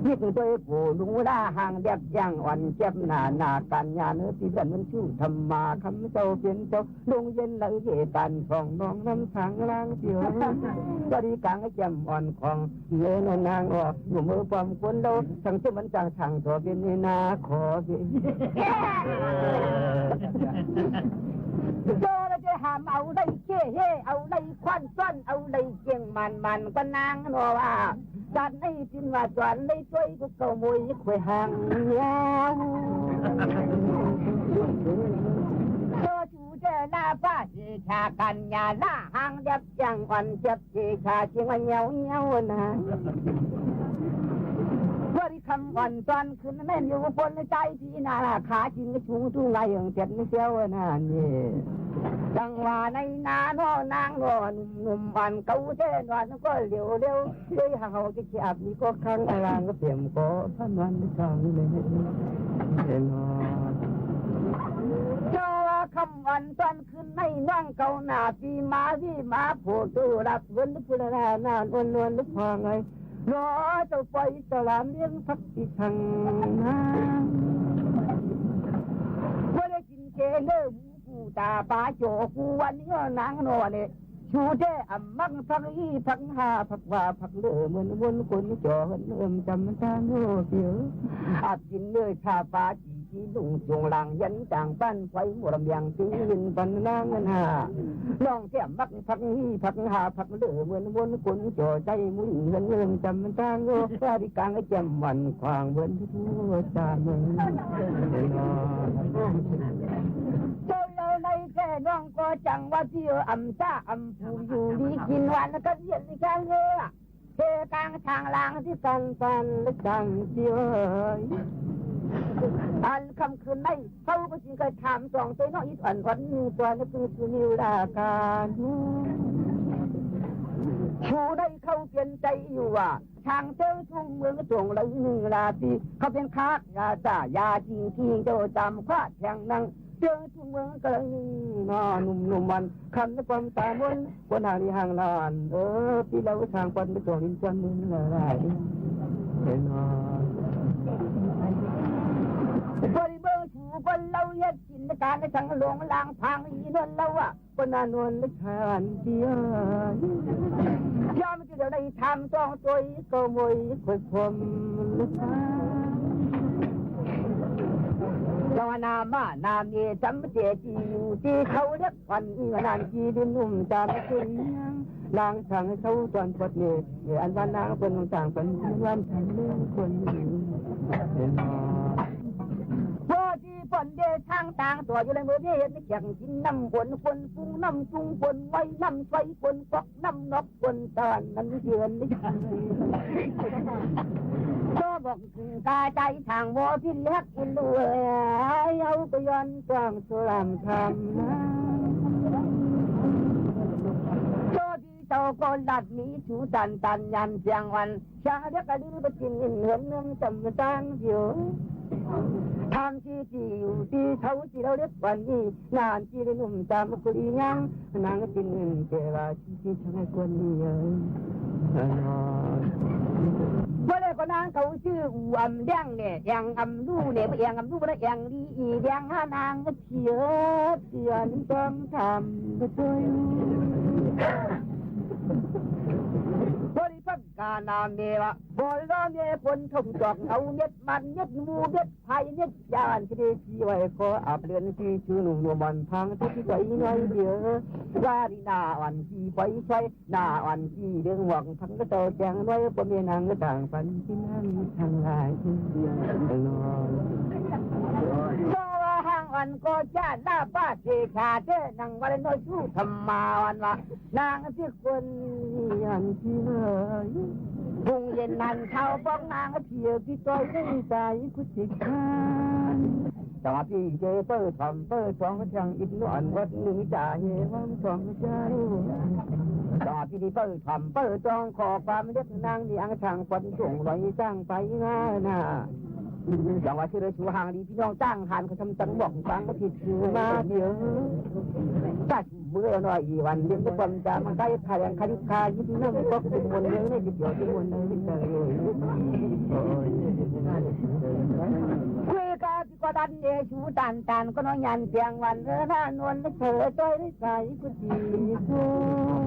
นี่คือตัวผู้ลุงล่าห่างแดบย่างอ่อนเจ็บหนาหนากันยาเนื้อที่เพื่อนมันชู้ธรรมาคำเจ้าเป็นเจ้า ลงเย็นไหลเยตันของน้องน้ำทางล่างเสียว สวัสดีกลางแจ่มอ่อนของเงินนางออกอยู่มือความคนเราทั้งเจ้ามันจากทางตัวเป็นในนาขอสิ โยแล้วจะหามเอาได้เจ้เฮเอาได้ควันซ้อนเอาได้เก่งมันมันก็นางนอว่า จัดให้จินว่าจวนได้ช่วยกูเก่าโมยควยหางยาว โย เจอหน้าป้าเจชากันยาหน้าหางเด็บยังอ่อนเจ็บเจชาเชียงว่าเงี้ยวเงี้ยวนะ เพื่อที่คำอ่อนตอนคืนแม่นอยู่บนใจที่นาขาจินกระชูทุ่งไงอย่างเจ็ดไม่เสียวนะนี่ จังหวะในนาน้อนางน้อหนุ่มๆอ่อนเก่าเท่นอนก็เหลียวเร็ว เฮ้ย หากเขาจะเขียบนี่ก็ครั้งอารางก็เตรียมก็พระนอนไม่กลางเลย เห็นหรอ เจ้าว่าคำวันตอนคืนในน้องเก่าหน้าปีมาวิมาโผล่ตัวรับเวินพุทธานา นวลนวลพอไง รอเจ้าปล่อยเจ้าหลานเลี้ยงพักอีกทางนะ บ่ได้กินเจเด้อ กูตาปาโจกูวันนี้นางนอนเนี่ย ชูเจ้อำมักผักอี้ผักหาผักว่าผักเหลือเหมือนวนคนจ่อเหินเอิ่มจำมันตาโน่เปียว อับกินเลยข้าปาจีจีลุงจงหลังยันต่างบ้านไฟหมดลำยังตีลินปันนางเงินหา น้องแก้มมักผักอี้ผักหาผักเหลือเหมือนวนคนจ่อใจมุ้ยเหินเอิ่มจำมันตาโน่ ว่าที่กลางไอ้แจ่มหวันขวางเหมือน โอ้ จาเมือง เจ้าเล่าในแค่น้องก็จังว่าที่เอออำซ่าอำผูอยู่ดีกินหวานแล้วก็เย็นในกลางเออ เทกลางทางลางที่สันสันและจังเจียว อันค่ำคืนในเขาก็จึงเคยถามสองตัวน้อยอีกอ่อนๆ หนึ่งตัวและคือสุนิวราการ ชูได้เข้าเปลี่ยนใจอยู่ว่า ทางเจ้าทุ่งเมืองตรงไหลหนึ่งราตรี เขาเป็นคากยาจ่ายาจริงจริง เจ้าจำคว้าแทงนัง เจ้าทุ่งเมืองกำลังนอหนุ่มหนุ่มมัน คำในความตาบน บนหางดีหางลาน เออ พี่เราทางปันไปตรงนี้จนมึงละลาย เห็นหรอ บริเวณถูกคนเราเฮ็ดกินในการในสังหลงลางพางอีนวลเราอะ ปนานวลและชาญเดียว ยามที่เราได้ทำต้องตัวอีกก็มวยคอยพรมและชาญ เรานามานาเมจำเจจีอยู่ที่เขาเรียกวันนี้มานานจีดินนุ่มจามคุยยัง นางสั่งให้เขาตอนปวดเมฆ อันว่านางเปิ้นต่างเปิ้นวันทางเรื่องคนอยู่ เห็นบ่ พอดีปอ เดชะตางตั๋วอยู่ในเมืองเดชะ แข่งกิ๋นน้ำฝน ฝนฟุ้งน้ำจุง ฝนไว้น้ำใส ฝนก๊อกน้ำนอก ฝนตานนั้นเดือนนี้ ก็บอก กาใจทางบ่สิ้นฮักอินดูเอ๋ย เอาก็ย้อนกว้างสลามธรรม โชติเจ้าก็ลัดหนีสู่ตันตันยันเสียงวัน ช้างเรียกกระดื้อไปกินอินเหือนเมืองจำตางเดียว ทำที่ที่อยู่ที่เขาที่เราเรียกวันนี้ นานที่ได้หนุ่มตามกุลียัง นางกินเงินแต่ว่าที่ที่ทำให้คนนี้เอ๋ย เมื่อใดก็นางเขาชื่ออู่อำเลี้ยงเนี่ย แองอำลู่เนี่ย แองอำลู่นะ แองดีอีแดงห้านางก็เขียวเขียนต้องทำไปด้วย บริพักกานาเมวะ บริโภคเมฝนถมตก เอาเม็ดมันเม็ดหมูเม็ดไผ่เม็ดยานที่ได้ที่ไว้ขออับเรือนที่ชื่อหนุ่มหนุ่มอ่อนพังที่ที่ไหวน้อยเดียว ว่าดีหน้าอ่อนที่ปล่อยช่วย หน้าอ่อนที่เรื่องหวังทั้งกระเจ้าแจงไว้ พ่อแม่นางก็ต่างฝันที่นั่นทั้งหลาย เพราะว่าห้างอ่อนก็จะลาบาเทขาเจ้นางวันน้อยสู้ธรรมาวันละ นางที่คนอ่อนที่เลย พุงเย็นหันเช้าป้องนางเพียที่ต้อยได้สายกุฏิคาน สมาธิเจเปิดถ่อมเปิดทองก็ช่างอิดนอนวัดหนึ่งจ่าเฮวังทองเจ้า สมาธิที่เปิดถ่อมเปิดทองขอความเรียกนางเลี้ยงช่างฝันส่งลอยจ้างไปงานา จังหวะที่เราชูหางดีพี่น้องจ้างหันเขาทำจังบอกฟังก็ผิดคือมาเดียว ตัดเมื่อหน่อยอีวันเลี้ยงความจำมันใกล้พายังคณิตคายิบนั่งก็คือมวลเรื่องในจิตเดียวที่มวลในจิตใจเลย คุยกัน ก็ดันเยซูตันตันก็น้องยันเตียงวันเออหน้านวลเธอจ้อยได้ใสกุฏิสูง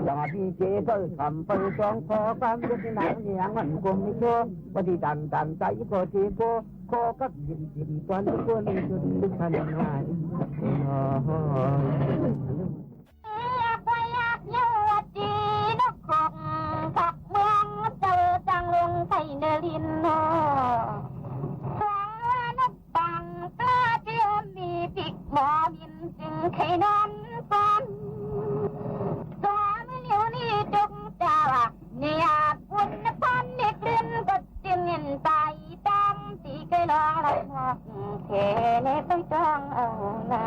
จังหวะที่เจเปิดถ่อมเปิดทองขอความยุติธรรมเนียงมันคงไม่โชค ปฏิตันตันใจขอเทโก ขอกับยินยินตอนทุกคนจนทุกท่านหาย เรียกว่ายักษ์เยาวจีนกขกผักเมืองเจ้าจังลงไข่เนรินทร์ สองว่านกปังปลาเทียมมีปีกหมอบินจึงไข่นอนฟัน สองเหลียวนี้จงจ่าว่า เนี่ยบุญพันนิดนึงก็จึงเห็นไปตามที่เคยลองละหมอกเขเนไปต้องเอานา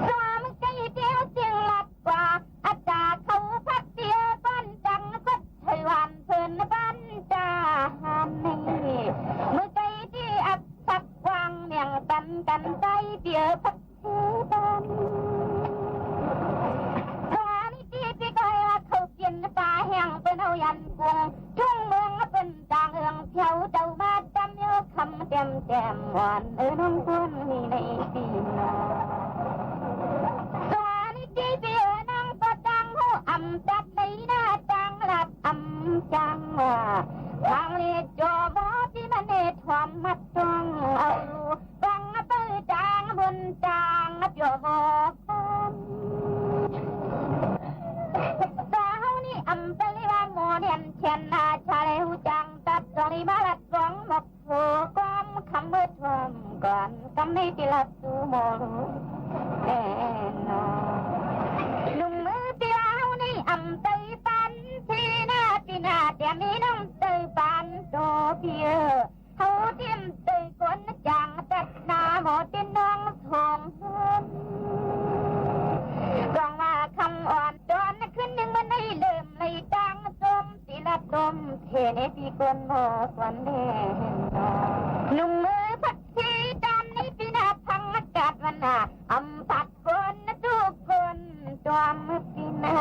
สามไก่เดียวจึงหลับกว่า อาจารย์เขาพักเดียวบ้านดังก็ไทยวันเพิ่นบ้านจาหันนี่ เมื่อไก่ที่อับสักวางเมียงตันกันได้เดียวพัก สถานีตี้ปีก้อยว่าเขาเปลี่ยนป่าแห้งเปิ้นเอายันกุง ทุ่งเมืองเปิ้นต่างเอืองเที่ยวเจ้ามาจำเยอะคำแจ่มแจ่มหวานเออน้องคนนี้ในปีน้อง สถานีตี้ปีเออน้องก็จังหูอำจัดในหน้าจังหลับอำจังว่า ทางเลจอมอที่มันเนทอมมัดต้องเอา ฟังเปิ้นจางบนจางเปียวบอกกัน สาวนี่อำเปิ้นว่าหมอเนียนเชียนนาชาเลวจางตัดสองลีมาลัดสองหมกโผก้อมคำเมื่อทวมก่อนกำไม่ติลัดสู่หมอรู้แน่นอน หนุ่มมือปีลาวนี่อำเตยปันที่หน้าปีหน้าแต่มีน้องเตยปันโตเปีย เขาเตรียมเตยก้นจางตัดหน้าหมอเต้นน้องทองเฮิน กองว่าคำอ่อนตอนขึ้นหนึ่งมันได้เริ่มในจางส้มสีละต้มเทในปีก้นหมอควันแดง หนุ่มมือพัดชีจามในปีหน้าพังอากาศวันหน้าอำผัดก้นทุกคนจอมปีหน้า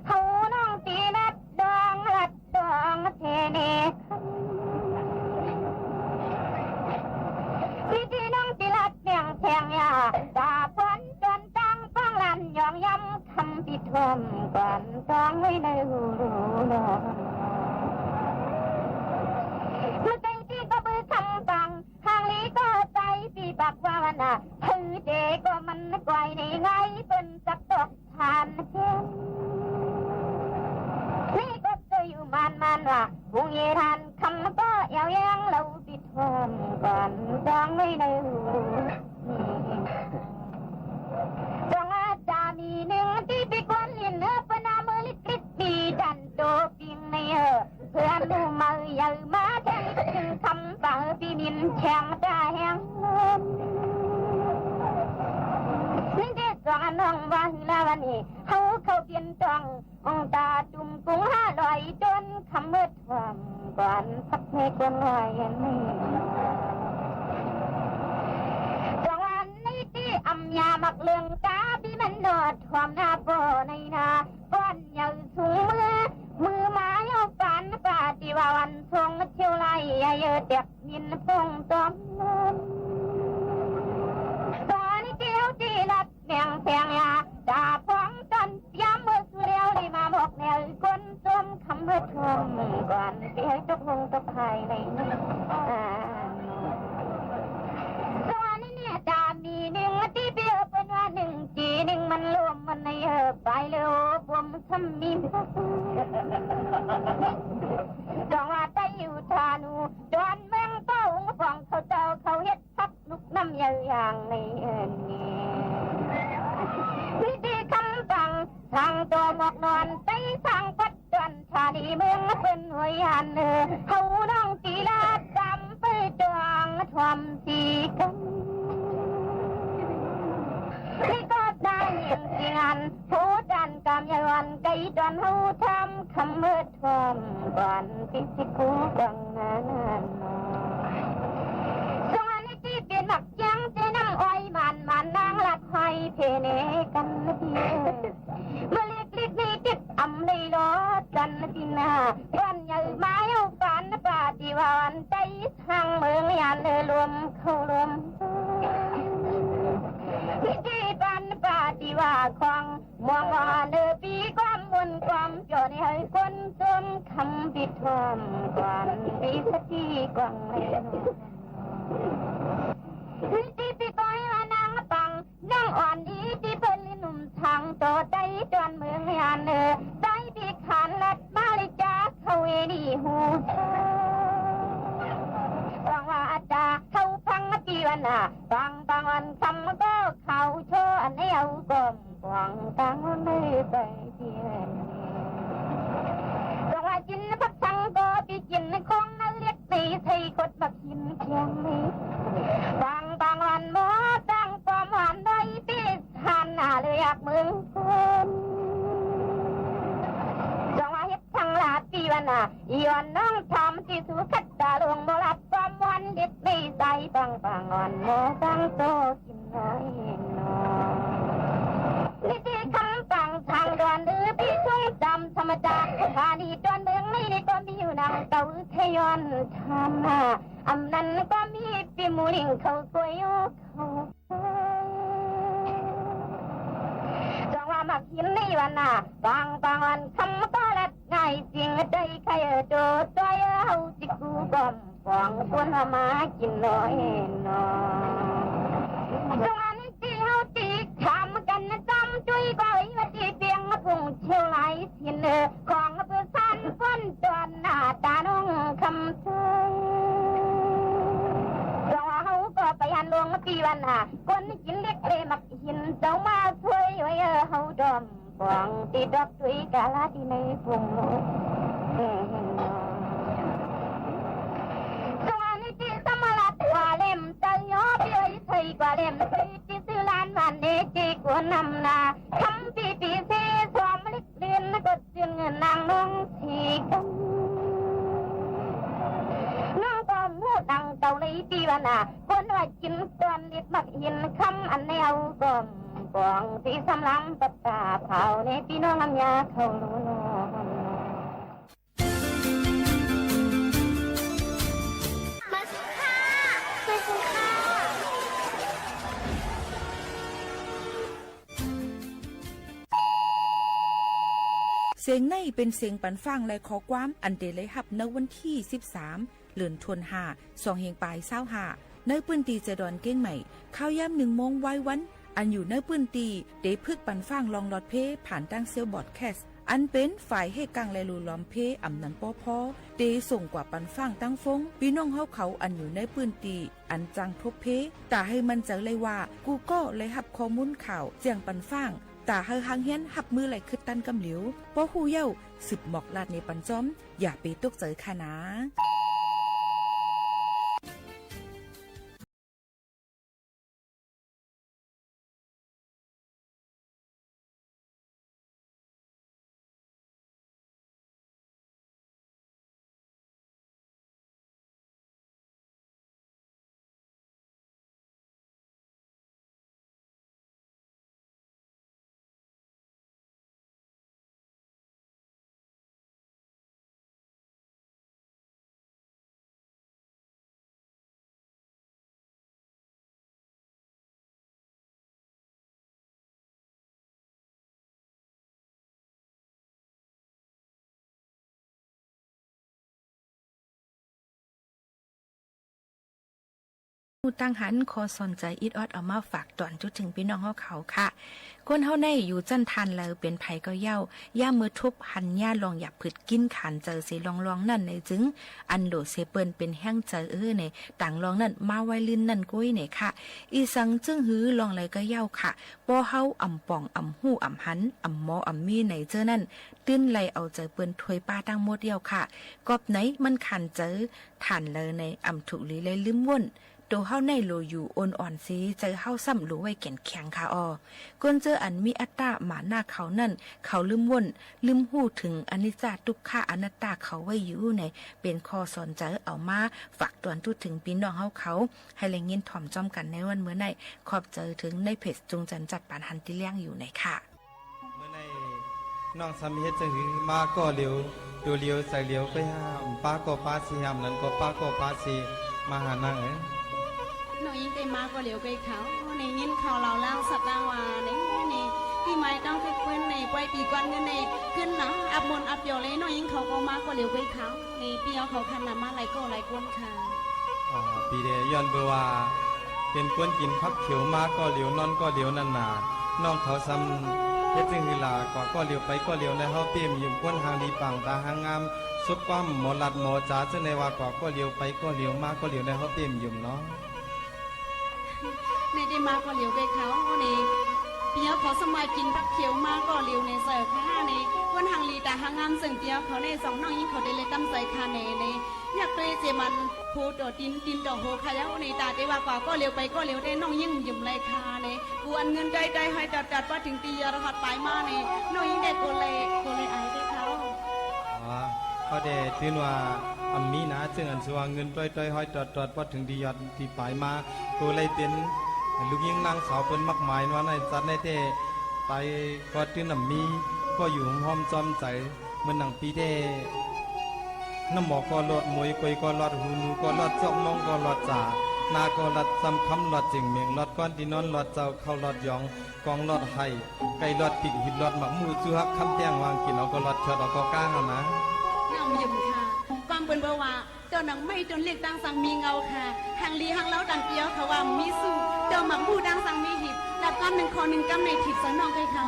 เขาน้องตีนัดดองลัด ดองเทเนคำ สิพี่น้องติลัดเนียงแทงยา ตาพ้นจนตั้งฟังลันยองยำคำปิดทวมก่อนต้องไว้ในหูนอน เมื่อไก่ที่ก็บือคำฟัง ทางลีก็ใจปีบักว่าวันน่ะ ถือเจก็มันก้อยในไงเปิ้นจักตอก ทานเช่น นี่ก็จะอยู่มานมานว่า หุงเยทานคำก็แอวแยงเราปิด พร้อมก่อนจองไว้ในหู จองว่าจะมีนึ่งตี้ปีกวนลิ้นเออ เปิ้นว่าเมื่อลิดลิดมีดันโตปิงในเออ เปื้อนหมู่เหมาใหญ่มาแทงจึงคำเป๋าปีนินแฉงตาแหงลม นี่เด้อจองอันน้องว่าหื้อลาวันนี้ เฮาเข้าเปลี่ยนต้อง องค์ตาตุ่มกุงห้าร้อยจนคำมืดท่วมก่อนสักเมฆวนลอยนี่ จังหวะนี้ตี้อำยามักเลืองตาปีมันนอดท่วมหน้าป่อในนา ก้อนใหญ่สูงเมื่อ มือมาเยาปานป่าตี้ว่าวันทรงเที่ยวไล่เยอะแตกมินพงตอมนั้น ตอนนี้เที่ยวตี้รัด แมงแพงยา ตาพองตอนยามเมื่อสุดแล้วได้มาบอกแนวก้นส้มคำเมื่อท่วมก่อนที่ให้ตกลงตกภายในนี้ อ่า ส่วนนี้เนี่ยจะมีนึ่งตี้เปียเปิ้นว่านึ่งจีนึ่งมันลมมันในเออไปเร็วบ่มซ้ำมี จองว่าไต้อยู่ธานู จวนเมืองเป้าองค์ปองเขาเจ้าเขาเฮ็ด พักลุกน้ำยาวอย่างในเอิ้นนี้ พิธีคำปัง ทางตัวหมอกนอน ไต้ทางปัดจวน ธานีเมืองเปิ้นหวยหันเออ เฮาน้องตีลาดตามไปจวงทวมสีกัน ที่ก็ได้ยินเสียงอัน ผู้ดันกำยาวัน ไก่ดอนเฮาทำคำเมิด ความก่อนปิสิคูบังนานานมา ส่วนนี้ตี้เปียนหมักยังเจน้ำอ้อยหมานหมานนางลัดหอยเพเนกันนะพี่เอ้ย เมื่อเล็กๆนี้ติดอำเลยรอจันนะพี่นา วันใหญ่มาเฮาปานนะป่าตี้ว่าวันใดทางเมืองยานเออรวมเข้ารวม พิธีปานป่าตี้ว่าของ มองว่าเนอปีความมนต์ความจ่อนี่ให้คนจนคำปิดทอมก่อนปีสติกว่างแล ตี้ปีก้อยว่านางปัง นางอ่อนดีตี้เปิ้นลิหนุ่มทางต่อใต้จวนเมืองยานเนอ ใต้ปีขานลัดมาลิจาเข้าเวนีหู ฟังว่าอาจาเข้าฟังปีวันน่ะ ฟังบางวันคำก็เข้าโชว์อันเดียวก็ หวังตังในใบเทียน จังว่ากินผักสังก็ไปกินของนั้นเล็กตีใส่ขดบักหินเคียงนี้ บางบางวันหมอตั้งความหวานได้ปีทานหน้าเลยอยากเมืองคน จังว่าเฮ็ดสังลาปีวันน่ะ ย้อนน้องทำที่สุขัดตาลงบ่รับความหวานเด็ดในใจบางบางอ่อนหมอตั้งโต กินน้อยน้อย วิธีคำปังทางด่วนหรือพี่ช่วยจำธรรมดา ธานีดอนเมืองนี่ก็มีอยู่นางเต้าไทยอนธรรมะ อำนั้นก็มีปีหมูลิงเขากล้วยเขา จังว่ามักหินนี่วันน่ะ บางบางวันคำก็ลัดง่ายจริง ใจใครเออโตตัวเออเฮาจิกูกอม ของคนละมากินน้อยน้อย ส่วนตี้เฮาตี้ถามกั๋นนะ จำจุ้ยก็อีว่าตี้เปียงพุงเที่ยวหลายสินเออ ของปื้อสานก้นตอนหน้าตาน้องคำเทย ส่วนว่าเฮาก็ไปหันลวงตี้วันน่ะ คนกิ๋นเล็กเลยมักหินเจ้ามาช่วยไว้เออเฮาดอม ของตี้ดอกจุ้ยกาลาตี้ในพุง ส่วนตี้สมรัตน์กว่าเล่มเจ้ายอดเย้ยไทยกว่าเล่มตี้ตี้ซื้อล้านวันเนตี้กวนนำนา คำปีปีซีสวมลิกเรียนกดจืนเงินนางน้องสีกัน น้องก็มู้ดังเก่าเลยตี้วันน่ะ คนว่ากิ๋นตอนลิดมักหินคำอันแนวก็ ปองตี้สำลังปัดตาเผาในพี่น้องน้ำยาเขารู้นอน มาสิค่ะ มาสิค่ะ เสียงในเป๋นเสียงปันฟังและข้อความอันเต๋ได้ฮับในวันตี้สิบสาม เดือนธันวา สองเฮงปายซาวห้า ในปื้นตี้จะดอนเกียงใหม่ ข่าวยามหนึ่งโมงวายวัน อันอยู่ในปื้นตี้เต๋พึกปันฟังล่องลอดเพผ่านตางเซลล์บอดแคสต์ อันเป๋นฝ่ายเฮก้างและลู่หลอมเพ อ่ำนั้นป้อพอ เตส่งกว่าปันฟ้างตังฟ้ง ปี้น้องเฮาเขาอันอยู่ในปื้นตี้อันจางทบเพ ต๋าหื้อมั่นใจ๋เลยว่า กู้ก้อได้ฮับข้อมูลข่าวเจื้องปันฟ้าง ต๋าหื้อห้างเฮียนฮับมือได้คึดตันกำเหลียว ป้อฮู้เย้า สืบหมอกลาดเนปันจ้อม อย่าไปตกใจ๋ค่ะนา ฮู้ตังหัน ข้อสอนใจ๋อิดออดเอามาฝากตวนจุ๊เถิงปี้น้องเฮาเขาค่ะ คนเฮาในอยู่จั้นฐานใดเป๋นใผก็เย้า ยามเมื่อทบหันยาลองอยากผึดกิ๋นขานใจ๋เสียล่องๆ นั้นไหนจึง อันโหลเสียเปิ้นเป๋นแฮงใจ๋เออในต่างล่องนั้นมาไว้ลื่นนั้นก้อยไหนค่ะ อี่สังจึงหื้อล่องใดก็เย้าค่ะ ป้อเฮาอ่ำป่องอ่ำฮู้อ่ำหัน อ่ำหมออ่ำมีไหนเจ้อนั้น ตึ้นได้เอาใจ๋เปิ้นถ้วยป้าตังหมดเย้าค่ะ กอบไหนมันขานใจ๋ฐานใดในอ่ำถูกหลีได้ลืมว่น ตั๋วเฮาในโหลอยู่อ่อนๆ เสีย ใจ๋เฮาซ้ำโหลไว้แก่นแข็งค่ะออ คนเจ้ออันมีอัตตาหมาหน้าเขานั้น เขาลืมว่น ลืมฮู้เถิงอนิจจาตุ๊กขาอนัตตาเขาไว้อยู่ใน เป๋นข้อสอนใจ๋เอามาฝากตวนจุ๊เถิงปี้น้องเฮาเขา หื้อได้ยินถ่อมจ้อมกั๋นในวันเมื่อใน ขอบใจ๋เถิงในเพจจุงจันจัดปานหันตี้เลี้ยงอยู่ในค่ะ เมื่อในน้องซ้ำเฮ็ดจั้งหื้อมาก้อเหลียว ตั๋วเหลียวใจ๋เหลียวไปห้าม ป้าก้อป้าเสียห้าม นั้นก้อป้าก้อป้าเสีย มาหานางเอ๋ย น้องหญิงได้มาก้อเหลียวไปเขา ได้ยินเขาเล่าเรื่องสัตว์ต่างว่าใน ใน ตี้ไม้ต้องคึกคื้นใน ปอยปี๋ก่อนเงินใน ขึ้นหนังอับมนต์อับเปียวเลย น้องหญิงเขาก็มาก้อเหลียวไปเขา ใน ปี้เอาเขาคันนำมาหลายก้อหลายคนค่ะ อ๋อ ปี้เด้ ย้อนเปื้อว่า เป๋นคนกิ๋นผักเขียวมาก้อเหลียวนอนก้อเหลียวนั้นนา น้องเขาซ้ำเฮ็ดจั้งหื้อล่ะ กว่าก้อเหลียวไปก้อเหลียวใน เฮาเป้มหยุ่มคนหางดีป่างต๋าหางงาม สุขความหมอลัดหมอจ๋า จั้งในว่ากว่าก้อเหลียวไปก้อเหลียวมาก้อเหลียวใน เฮาเป้มหยุ่มเนาะ ในได้มาก้อเหลียวไปเขา ใน ปี้เอาเขาซ้ำว่ากิ๋นผักเขียวมาก้อเหลียวในเสิร์ฟค่ะ ใน คนหางดีต๋าหางงามเซิ่งปี้เอาเขาในสองน้องหญิงเขาได้เลยตั้งใจ๋ค่ะใน ใน อยากได้เจมัน โหต่อตี๋น ตี๋นต่อโหค่ะเย้า ในต๋าได้ว่ากว่าก้อเหลียวไปก้อเหลียวได้ น้องหญิงหยุ่มเลยค่ะใน กูอันเงินได้ได้ห้อยตัดตัด ปอดเถิงตี้ยอดฮอดป๋ายมาใน น้องหญิงได้โกเลยโกเลยอายได้เขา อ๋อ เขาได้ถือว่าอ่ำมีนา เซิ่งอันสัวเงินได้ได้ห้อยตัดตัด ปอดเถิงตี้ยอดตี้ป๋ายมา โกเลยเป๋นลูกหญิงนางสาวเปิ้นมักหมายว่าในสัตว์ในเต้ ไปก็ตื้นอ่ำมี ก็อยู่ห้อมจ้อมใจ๋ เหมือนหนังปี้เต้ น้ำหมอกก็ลอด มวยกวยก็ลอด หูหนูก็ลอด จอกมองก็ลอดจ๋า นาก็ลอด ซ้ำคำลอด เจ๋งเหม่งลอด ก้อนตี้นอนลอด เจ้าเข้าลอดหยอง กองลอดไห่ ไก่ลอดปิ๊ก หิบลอดหมากหมู่ จูฮักคำแต้ง วางกิ๋นเอาก็ลอด ชอดเอาก็ก้างเอานะ น้องหยุ่มค่ะ ความเปิ้นเปิ้นว่า เต้านางไม้ต้นเล็กตังสังมีเงาค่ะ หางดีหางเลาตังเปียวเขาว่ามีสู้ เต้าหมากหมู่ตังสังมีหิบ รับก้อนนึ่งคอนึ่งกำในถิบสะน้องไปเขา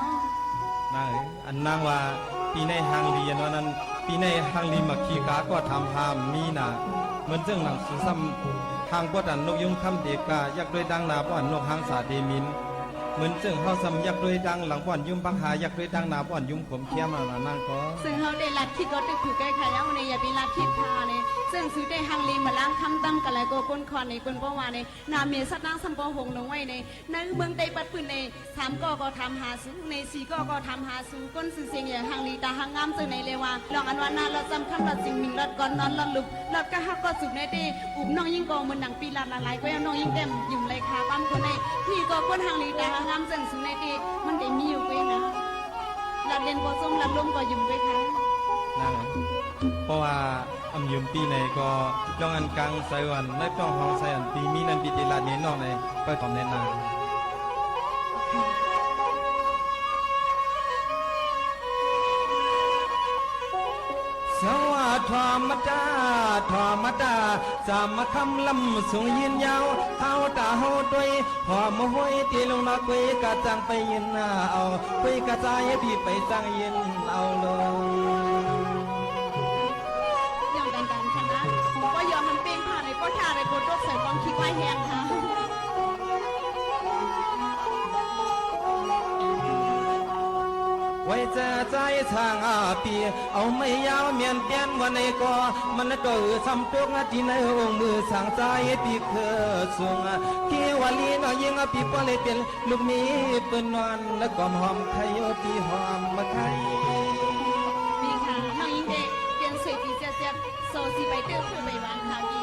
นางเอ๋ย อันนางว่า ปี๋ในหางดีอันว่านั้น ปี๋ในหางดีหมากขี้กาก็ถามหามีนา เหมือนเซิ่งหนังสือซ้ำ หางบ่ตันนกยุงคำเดกา ยักษ์ด้วยดังนาบ่อนนกหางสาเดมิน เหมือนเซิ่งเฮาซ้ำยักษ์ด้วยดังหลังบ่อนยุ้มบักหา ยักษ์ด้วยดังนาบ่อนยุ้มขมเขี้ยมเอานะนางก็ เซิ่งเฮาได้ลัดคิดก็ตึกถูกแก้ไขเอาใน อย่าไปลัดคิดพาใน เซิ่งสือได้หางดีมาล้างคำตั้งกันแล้วก็ก้นคอนในก้นบ่ว่าใน นาเมสัตว์นางซ้ำปอหงลงไว้ใน ในเมืองใต้ปัดปืนใน สามก้อก็ถามหาสู ในสี่ก้อก็ถามหาสู ก้นสือเสียงใหญ่หางดีต๋าหางงามเซิ่งในเลยว่า ลองอันว่านาลอด ซ้ำคำลอด สิงหมิงลอด ก้อนนอนลอดลุก ลอดกะฮักก็สุกในเต้ อุบน้องหญิงก็เหมือนหนังปี้ลัดละลาย ก็ยังน้องหญิงแต้มหยุ่มเลยค่ะ ความคนใน นี่ก็ก้นหางดีต๋าหางงามเซิ่งสูในเต้ มันได้มีอยู่เว้ยนะ ลัดเล่นก็ส้ม ลัดลมก็หยุ่มเว้ยค่ะ นางเอ๋ย เพราะว่า อ่ำหยุ่มปี๋ในก็ ย่องอันกังใส่วัน ในป้องห้องใส่อันปี๋มีนั้นปี๋ติลัดเน้นนอกใน ก็ถอมแนะนำ ธรรมดา ธรรมดา สามคำล้ำสูงยืนยาว เฮาต๋าเฮาตวย พอมาห้วยตี้ลงนอกกวย กะจั่งไปยืนหน้าเอา กวยกะจายปี้ไปจั่งยืนเอาลง อย่างดันๆ ค่ะนะ บ่ยอมมันเป้งผ่านเลย ก็ท่าอะไร ก็ตกใส่กองคิดไว้แฮงค่ะ ไว้จะใจ๊สร้างอาปี เอาไม้ยาวเมียนเปียนว่าในก่อ มันก็อือซ้ำตกตี้ในองค์มือสร้างจายปีเคือสูง กีวาลีน้องญิงอาปีป้อเลยเป๋นลูกหมีเปิ้นนอน และกอมหอมไข่โยปีหอมมาไข่ ปีค่ะ น้องญิงเดะเปลี่ยนเสื้อปีเจ็ดเจ็ด โซสิไปเตื้อเพื่อไปวางข่าวดี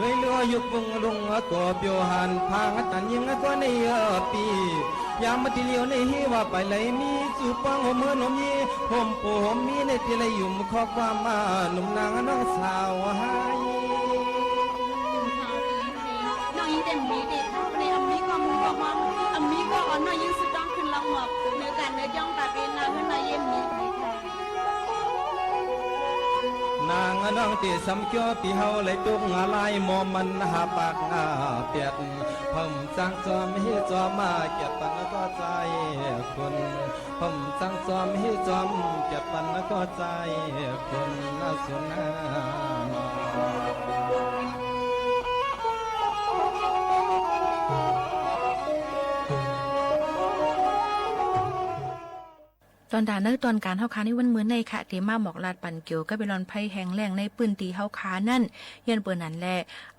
ด้วยลัวยุคบุงลุงก็เปียวหัน พางตันยิงก็ในเออปี ยามมาติเลียวในฮีว่าไปไหลมีสู่ป้องหัวเมืองหนุ่มยี ผมโปผมมีในติไหลยุ่มข้อความมาหนุ่มนางน้องสาวให้ น้องอีเต็มมีเด็กในอำมีก็มุงก็มอง อำมีก็อ่อนน้อยยิ่งสุดต้องขึ้นลองหมอบ เนื้อกันเนื้อย่องตาเป็นนาขึ้นมาเยี่ยมมี นางน้องตี้ซ้ำเกี้ยวตี้เฮาไหลตกงาลายหมอมันหาปากหาเปียด ผมจั้งจอมเฮจอมมาเกียรติปันก็ใจคน ผมจั้งจอมเฮจอมเกียรติปันก็ใจคนสุนนา ตอนต๋าเนอ ตอนก๋านเฮาค่ะในวันมื้อนี้ค่ะ ตี้มาหมอกลาดปันเกี่ยวกับเวลอนภัยแห้งแล้งในปื้นตี้เฮาค่ะนั้น ย้อนเปื้อนั้นแล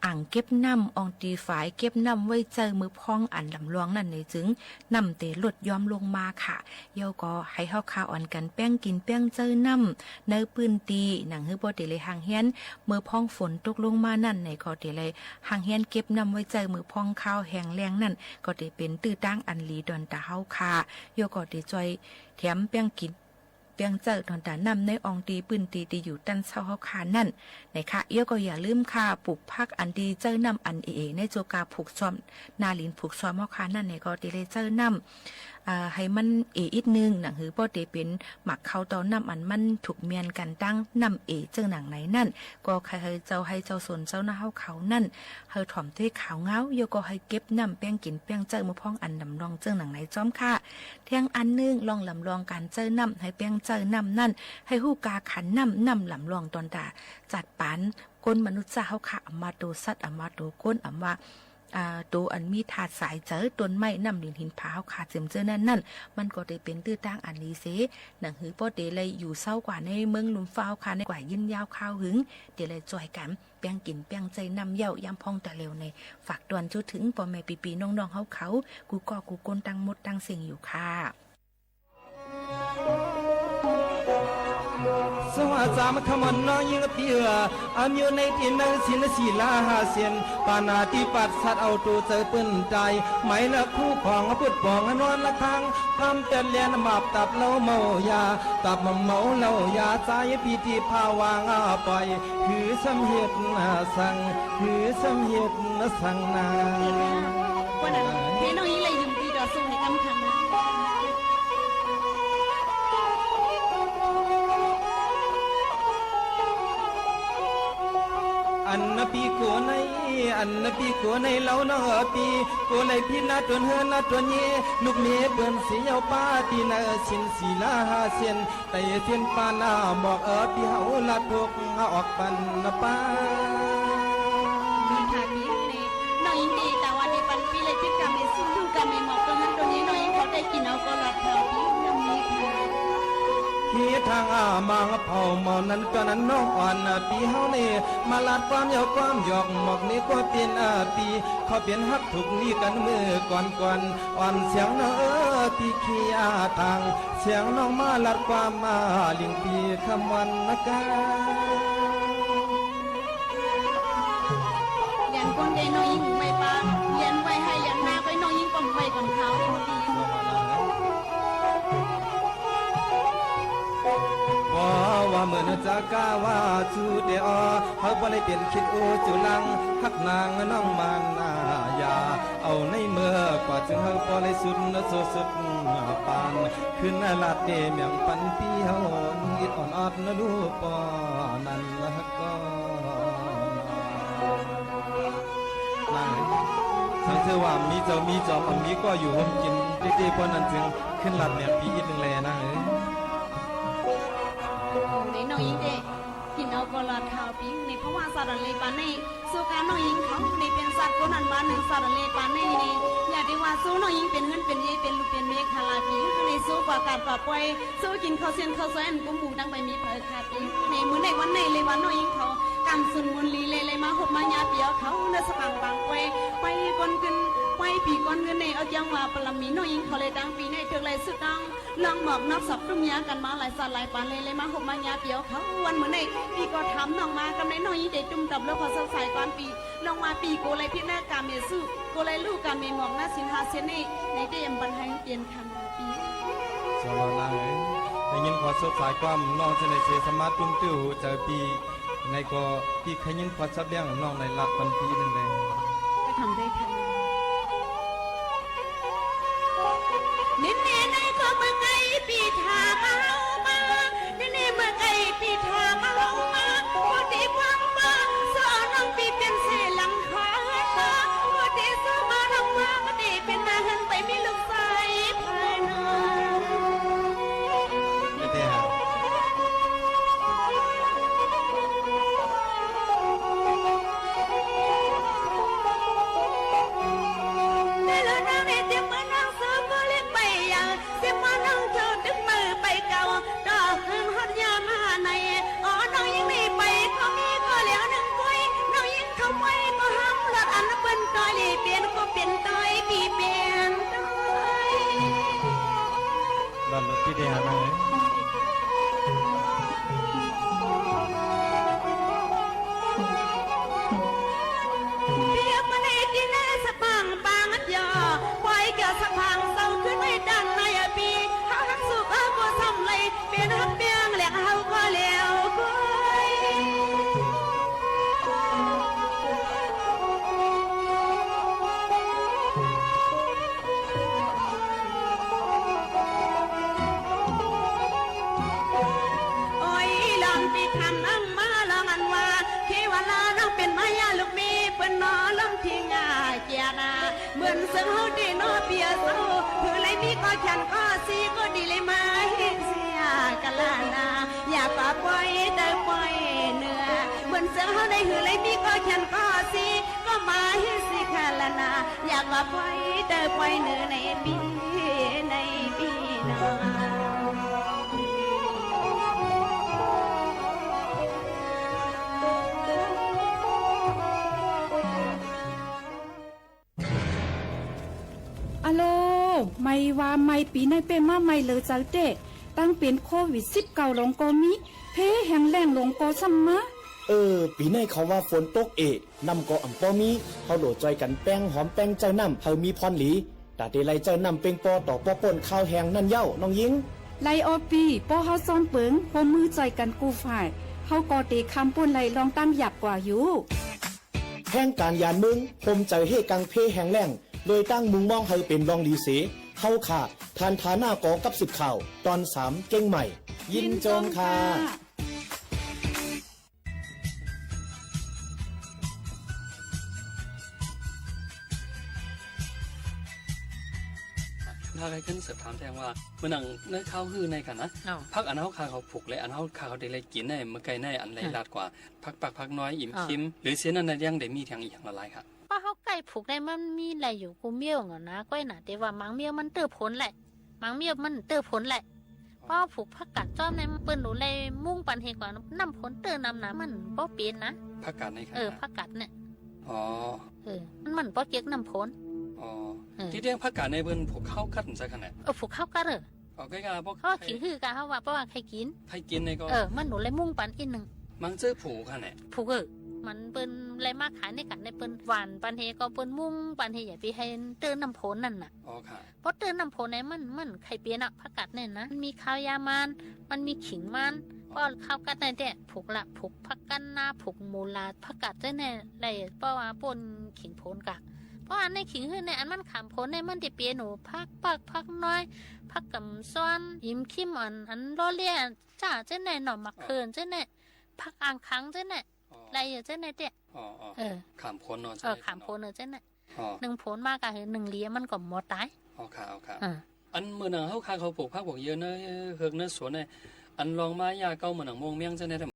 อ่างเก็บน้ำ อ่องตี้ฝายเก็บน้ำไว้ใจ๊มือพ้องอันลำลองนั้นในจึง น้ำเต๋ลดย้อมลงมาค่ะ เยี่ยวก็หื้อเฮาค่ะอ่อนกั๋นแป้งกิ๋นแป้งใจ๊น้ำในปื้นตี้ หนังหื้อป้อเต๋เลยห่างเฮี้ยน มือพ้องฝนตกลงมานั้นในก็เต๋เลยห่างเฮี้ยนเก็บน้ำไว้ใจ๊มือพ้องคาวแห้งแล้งนั้น ก็เต๋เป๋นตื้อตางอันดีตอนต๋าเฮาค่ะ เยี่ยวก็เต๋จ้อย แถมแป้งกิ๋นแป้งใจ๊ตอนต๋าน้ำในอ่องตี้ปื้นตี้ตี้อยู่ตันเซาเฮาค่ะนั้น นะคะ เยี่ยวก็อย่าลืมค่ะ ปลูกผักอันตี้ใจ๊น้ำอันเอๆ ในโจกาผูกซ้อม นาหลินผูกซ้อมเฮาค่ะนั้นในก็เต๋เลยใจ๊น้ำ อ่า หื้อมันเออีกนึ่ง หนังหื้อป้อเต๋เป๋นหมากเข้าเต้าน้ำอันมันถูกเมียนกั๋นตังน้ำเอเจ้าหนังไหนนั้น ก็ใค่หื้อเจ้าไฮ่เจ้าสวนเจ้านาเฮาเขานั้น หื้อถ่อมถ้วยขาวเงา เยี่ยวก็หื้อเก็บน้ำแป้งกิ๋นแป้งใจ๊มือพ้องอันลำลองเจ้าหนังไหนจ้อมค่ะ แถมอันนึ่ง ลองลำลองก๋านใจ๊น้ำ หื้อแป้งใจ๊น้ำนั้น หื้อฮู้กาขันน้ำ น้ำลำลองตอนต๋าจัดปาน คนมนุษย์เจ้าเฮาค่ะ อำว่าตั๋วสัตว์ อำว่าตั๋วคน อำว่า อ่า ตั๋วอันมีธาตุสายใจ๋ ต้นไม้ น้ำ ดิน หิน ผา เฮาค่ะ เจิมเจ้อนั้นนั้น มันก็เต๋เป๋นตื้อตางอันดีเส หนังหื้อป้อเต๋เลยอยู่เซากว่าในเมืองลุ่มฟ้าเฮาค่ะ ในกว่ายืนยาวคาวหึง เต๋เลยจ้อยกั๋น แป้งกิ๋นแป้งใจ๊น้ำเยี่ยว ยามพ้องต๋าเหลวใน ฝากตวนจู้เถิงป้อแม่ปี้ๆ น้องๆ เฮาเขา กู้ก้อกู้คนตังหมดตังเสี้ยงอยู่ค่ะ สวัสดีจ้า มาขมอนน้องยิงเปีย อันอยู่ในตี้ในศีลสี่ลาห้าเส้น ปาณาติบาตสัตว์เอาตั๋วใจ๊เปิ้นต๋าย ไหมละคู่ของพุทธปองนอนละครั้ง ทำแปดเลียนมาบตับเหล้าเมายา ตับเมาเหล้ายา ใจ๊ปี้ตี้ผ่าวางอ่าป่อย หื้อสำเฮ็ดนาสัง หื้อสำเฮ็ดนาสังนา วันนั้นพี่น้องอีเลยยืมตี้ต่อสู้หื้อกำขังนะ อันนาปี้กั๋วใน อันนาปี้กั๋วในเล่าน้องเออปี้ กั๋วในปี้นาต๋นเฮือนนาต๋นเย ลูกเมียเปิ้นสีเอาป้าตี้นาศีลสี่ลาห้าเส้น ไต่เส้นปาณาหมอกเออปี้เฮาละทุกข์ออกปันนาป้า มีค่ะมีใน น้องยิงตี้ต๋าวันตี้ปันปี้เลยติดกำในสู้กำในหมอกต๋นนั้นต๋นนี้ น้องยิงเขาได้กิ๋นเอาก็หลับเฮาปี้ยังมีค่ะ ฮีทางอามังเผาเมานั้นต๋อนนั้นน้องอ่อนปี้เฮานี่ มาลาดความเยาว์ความหยอกหมอกนี้ก็เป๋นอาปี้ เขาเป๋นฮักถูกนี้กั๋นเมื่อก่อนก่อน อ่อนเสียงน้องเออปี้ขี้อาทาง เสียงน้องมาลัดความมาลิงปีขมวันนะกา เลียนก้นเดน้องยิงไม่ปา เลียนไว้ให้เลียนหน้าไปน้องยิงก็ไม่ก่อนเขา บ่ว่าเหมือนจะกล้าว่าจูเตออ เขาบ่ได้เปลี่ยนคิดอู้จูหลัง ฮักนางน้องมานายา เอาในเมื่อกว่า จึงเฮาปอได้สุดนะ สุดสุดปาน ขึ้นลาดเตเมียงปันปี้เฮา อิดอ่อนออดนะลูกปอนั้นนะก็นาง สังเสริญว่ามีเจ้ามีจอม บ่มีก็อยู่ร่วมกิ๋น เต๊ๆ ป้อนั้นจึงขึ้นลาดเมียงปี้อิดนึ่งแลนางเอ๋ย ในน้องหญิงเด้ กิ๋นเอาก็ลาดข้าวปิ้งใน เพราะว่าสัตว์อันเลวปานนี้ สู้กับน้องหญิงเขาใน เป๋นสัตว์คนอันบาปนึ่ง สัตว์อันเลวปานนี้ใน อย่าได้ว่าสู้น้องหญิงเป๋นเฮือนเป๋นเย่ เป๋นลูกเป๋นเมีย ข้าลาปิ้งใน สู้กว่ากาดกว่าป่วย สู้กิ๋นข้าวเส้นข้าวซอยอันกุ้มหมู่ดังไปมีเผยขาดปิ้งใน มื้อในวันในเลยว่าน้องหญิงเขา กำสุนมุนลีเลย เลยมาหบมาหยาเปียวเขา เนื้อสะพางปางป่วย ไปก้อนขึ้น ไปปีก้อนเงินใน เอาเจียงว่าปรมีน้องหญิงเขาเลย ตั้งปีในเถิกเลยสุดต้อง ลองหมอกนอกสอบตุ้มยากั๋นมาหลายสัตว์หลายปานเลย เลยมาหบมาหยาเปียวเขา วันมื้อนี้ปี้ก็ถามน้องมา กำในน้องหญิงเดตุ้มตอบโลกขอสงสัยก่อนปี้ น้องว่าปี้โกเลยพิษเนอะก๋าเมสุ โกเลยลู่ก๋าเมหมอกนะศีลห้าเส้นนี้ ในเตรียมปันให้เตียนคำปี้ สวรรค์เอ๋ย ได้ยินขอสงสัยความน้องจะในเสสามารถตุ้มตื้อหัวใจ๋ปี้ ในก็ปี้ใค่ยินขอสับเลี้ยงน้องในลาดปันปี้นึ่งแล ก็ทำได้ค่ะ นินเนในก็เมื่อไกลปี้ถามเฮามา นินเนเมื่อไกลปี้ถามเฮามา บ่ได้ความว่าสาวน้องปี้เป๋นเสหลังคา บ่ได้สาวมาน้องมา บ่ได้เป๋นนาหันไปมีลูกชายภายใน เด้อ แต่ละนางในเตรียมมาน้องสาวก็เล็กไปอย่าง เตรียมมาน้องเจ้าตึกมือไปเก่า ต่อคืนฮอดยามหาใน อ๋อ น้องหญิงนี่ไปก็มีก็แล้วนึ่งก้อย น้องหญิงเขาไปก็ห้ามรอด อันเปิ้นต้อยหลีเปลี่ยนก็เป๋นต้อยปี้เป๋นต้อย ลำดับที่ได้หามาเลย เปียกมาในตี้แน่สะพางปางอัดยอ ปล่อยแก้วสะพางเศร้าขึ้นไว้ด้านในอะปี้ เฮาฮักสุขเฮาบ่ซ้ำเลย เปลี่ยนฮักเปียงแหลกเฮาก็แล้วก้อย โอ้ย ลองปี้ถามน้องมาลองอันว่า เทวราน้องเป๋นมายาลูกมี เปิ้นหนอลมทิ้งอาเจียนา เหมือนเซิงเฮาดีหนอเปียเศร้า หื้อเลยมีก็แขนก็สีก็ดีเลยมาเฮ็ดเสียกะละนา อย่าก็ปล่อยเตอปล่อยเนื้อ เหมือนเซิงเฮาได้หื้อเลยมีก็แขนก็สี ก็มาเฮ็ดสิกะละนา อย่าก็ปล่อยเตอปล่อยเนื้อในปี้ ในปี้น้อง อะโล ใหม่ว่าใหม่ ปี๋ในเป้มาใหม่เหลือเจ้าเต๊ ตั้งเป๋นโควิดสิบเก้าลงก็มี เพแห้งแล้งลงก็ซ้ำมา เออ ปี๋ในเขาว่าฝนตกเอะ น้ำก็อ่ำปอมี เฮาโหลดจ่อยกั๋นแป้งหอมแป้งเจ้าน้ำ หื้อมีพรหลี ต๋าเตไล่เจ้าน้ำเป้งปอต่อป้อป้นคาวแห้งนั่นเย้า น้องหญิง ไล่ออปี้ ป้อเฮาซ้อมเปิง ฮ่วมมือจ่อยกั๋นกู้ฝ่าย เฮาก็เตคำป้นไล่ลองตั้งหยาบกว่าอยู่ แห้งก๋านยานเมือง ฮ่มใจ๋เฮกังเพแห้งแล้ง โดยตั้งมุ่งมองหื้อเป๋นลองดีเส เฮาข้า ทานทาหน้ากอกับสืบข่าว ตอนสาม เก้งใหม่ ยินจมค่ะ ถ้าใค่ขึ้นเสิร์ฟถามแทนว่า เมื่อนังในข้าวหื้อในค่ะนะ อ้าว ผักอันเฮาข้าเขาผูกและอันเฮาข้าเขาได้เลยกิ๋นในเมื่อไก่ในอันไหล อ่ะ ลาดกว่า ผักปักผักน้อยอิ่ม อ่ะ คิม หรือเสียนั้นในเรื่องได้มีแทงอีกอย่างละลายค่ะ ป้อเฮาไก่ผูกในมันมีไหลอยู่กู้เมี่ยวเหรอนะ ก้อยน่ะ แต่ว่าหมางเมี่ยวมันเตื้อผลแหละ หมางเมี่ยวมันเตื้อผลแหละ ป้อผูกผักกาดจ้อมในเปิ้นหลูเลยมุ่งปันเหตุกว่าน้ำผลเตื้อน้ำหนามันป้อเป๋นนะ ผักกาดในค่ะ เออ ผักกาดเนี่ย อ๋อ เออ มัน มันป้อเก็กน้ำผล อ๋อ เออ ตี้เตี้ยงผักกาดในเปิ้นผูกข้าวกั๊ดสักขนาด เออ ผูกข้าวกั๊ด เออ อ๋อ ใก้กาพวก เขาขิงหื้อกาเฮาว่า เพราะว่าใครกิ๋น ใครกิ๋นในก็ เออ มันหลูเลยมุ่งปันอินหนึ่ง มังเจื้อผูกค่ะเนี่ย ผูก เออ มันเปิ้นเลยมาขายในกั๋นในเปิ้นหว่านปันเหตุก็เปิ้นมุ่งปันเหตุอย่าไปหื้อเตื้อน้ำผลนั่นน่ะ อ๋อค่ะ ป้อเตื้อน้ำผลในมัน มันใครเป๋นอะ ผักกาดเนี่ยนะ มันมีข้าวยามัน มันมีขิงมัน ป้อข้าวกั๊ดในเต๊ะ ผูกละ ผูกผักกั๊ดนา ผูกหมู่หลาด ผักกาดเจ้าเนี่ยได้ ป้อว่าป้นขิงผลกะ ป ราะอันในขิงหื้อในอันมันขามโผนในมันจะเป๋นหนู ผักเปื้อก ผักน้อย ผักกำซ้อน หิมขิมอ่อน อันลอเล่ย จ้า เจ้าแน่เนาะ หมากเขิน เจ้าแน่ ผักอ่างขัง เจ้าแน่ อ๋อ ไรอยู่ เจ้าแน่เต๊ะ อ๋อ อ๋อ เออ ขามโผนเนาะ เออ เจ้าแน่ ขามโผนเนาะ เจ้าแน่ อ๋อ นึ่งโผนมาก็หื้อนึ่งเหลียมันก็หมดต๋าย อ๋อ ค่ะ อ๋อ ค่ะ อ่า อันเมื่อหนึ่งเฮาข้าเขาปลูกผักปลูกเยือในเฮือกในสวนเนี่ย อันลองมาหญ้าเก่าเมื่อหนึ่งม่วงเมี่ยง เจ้าแน่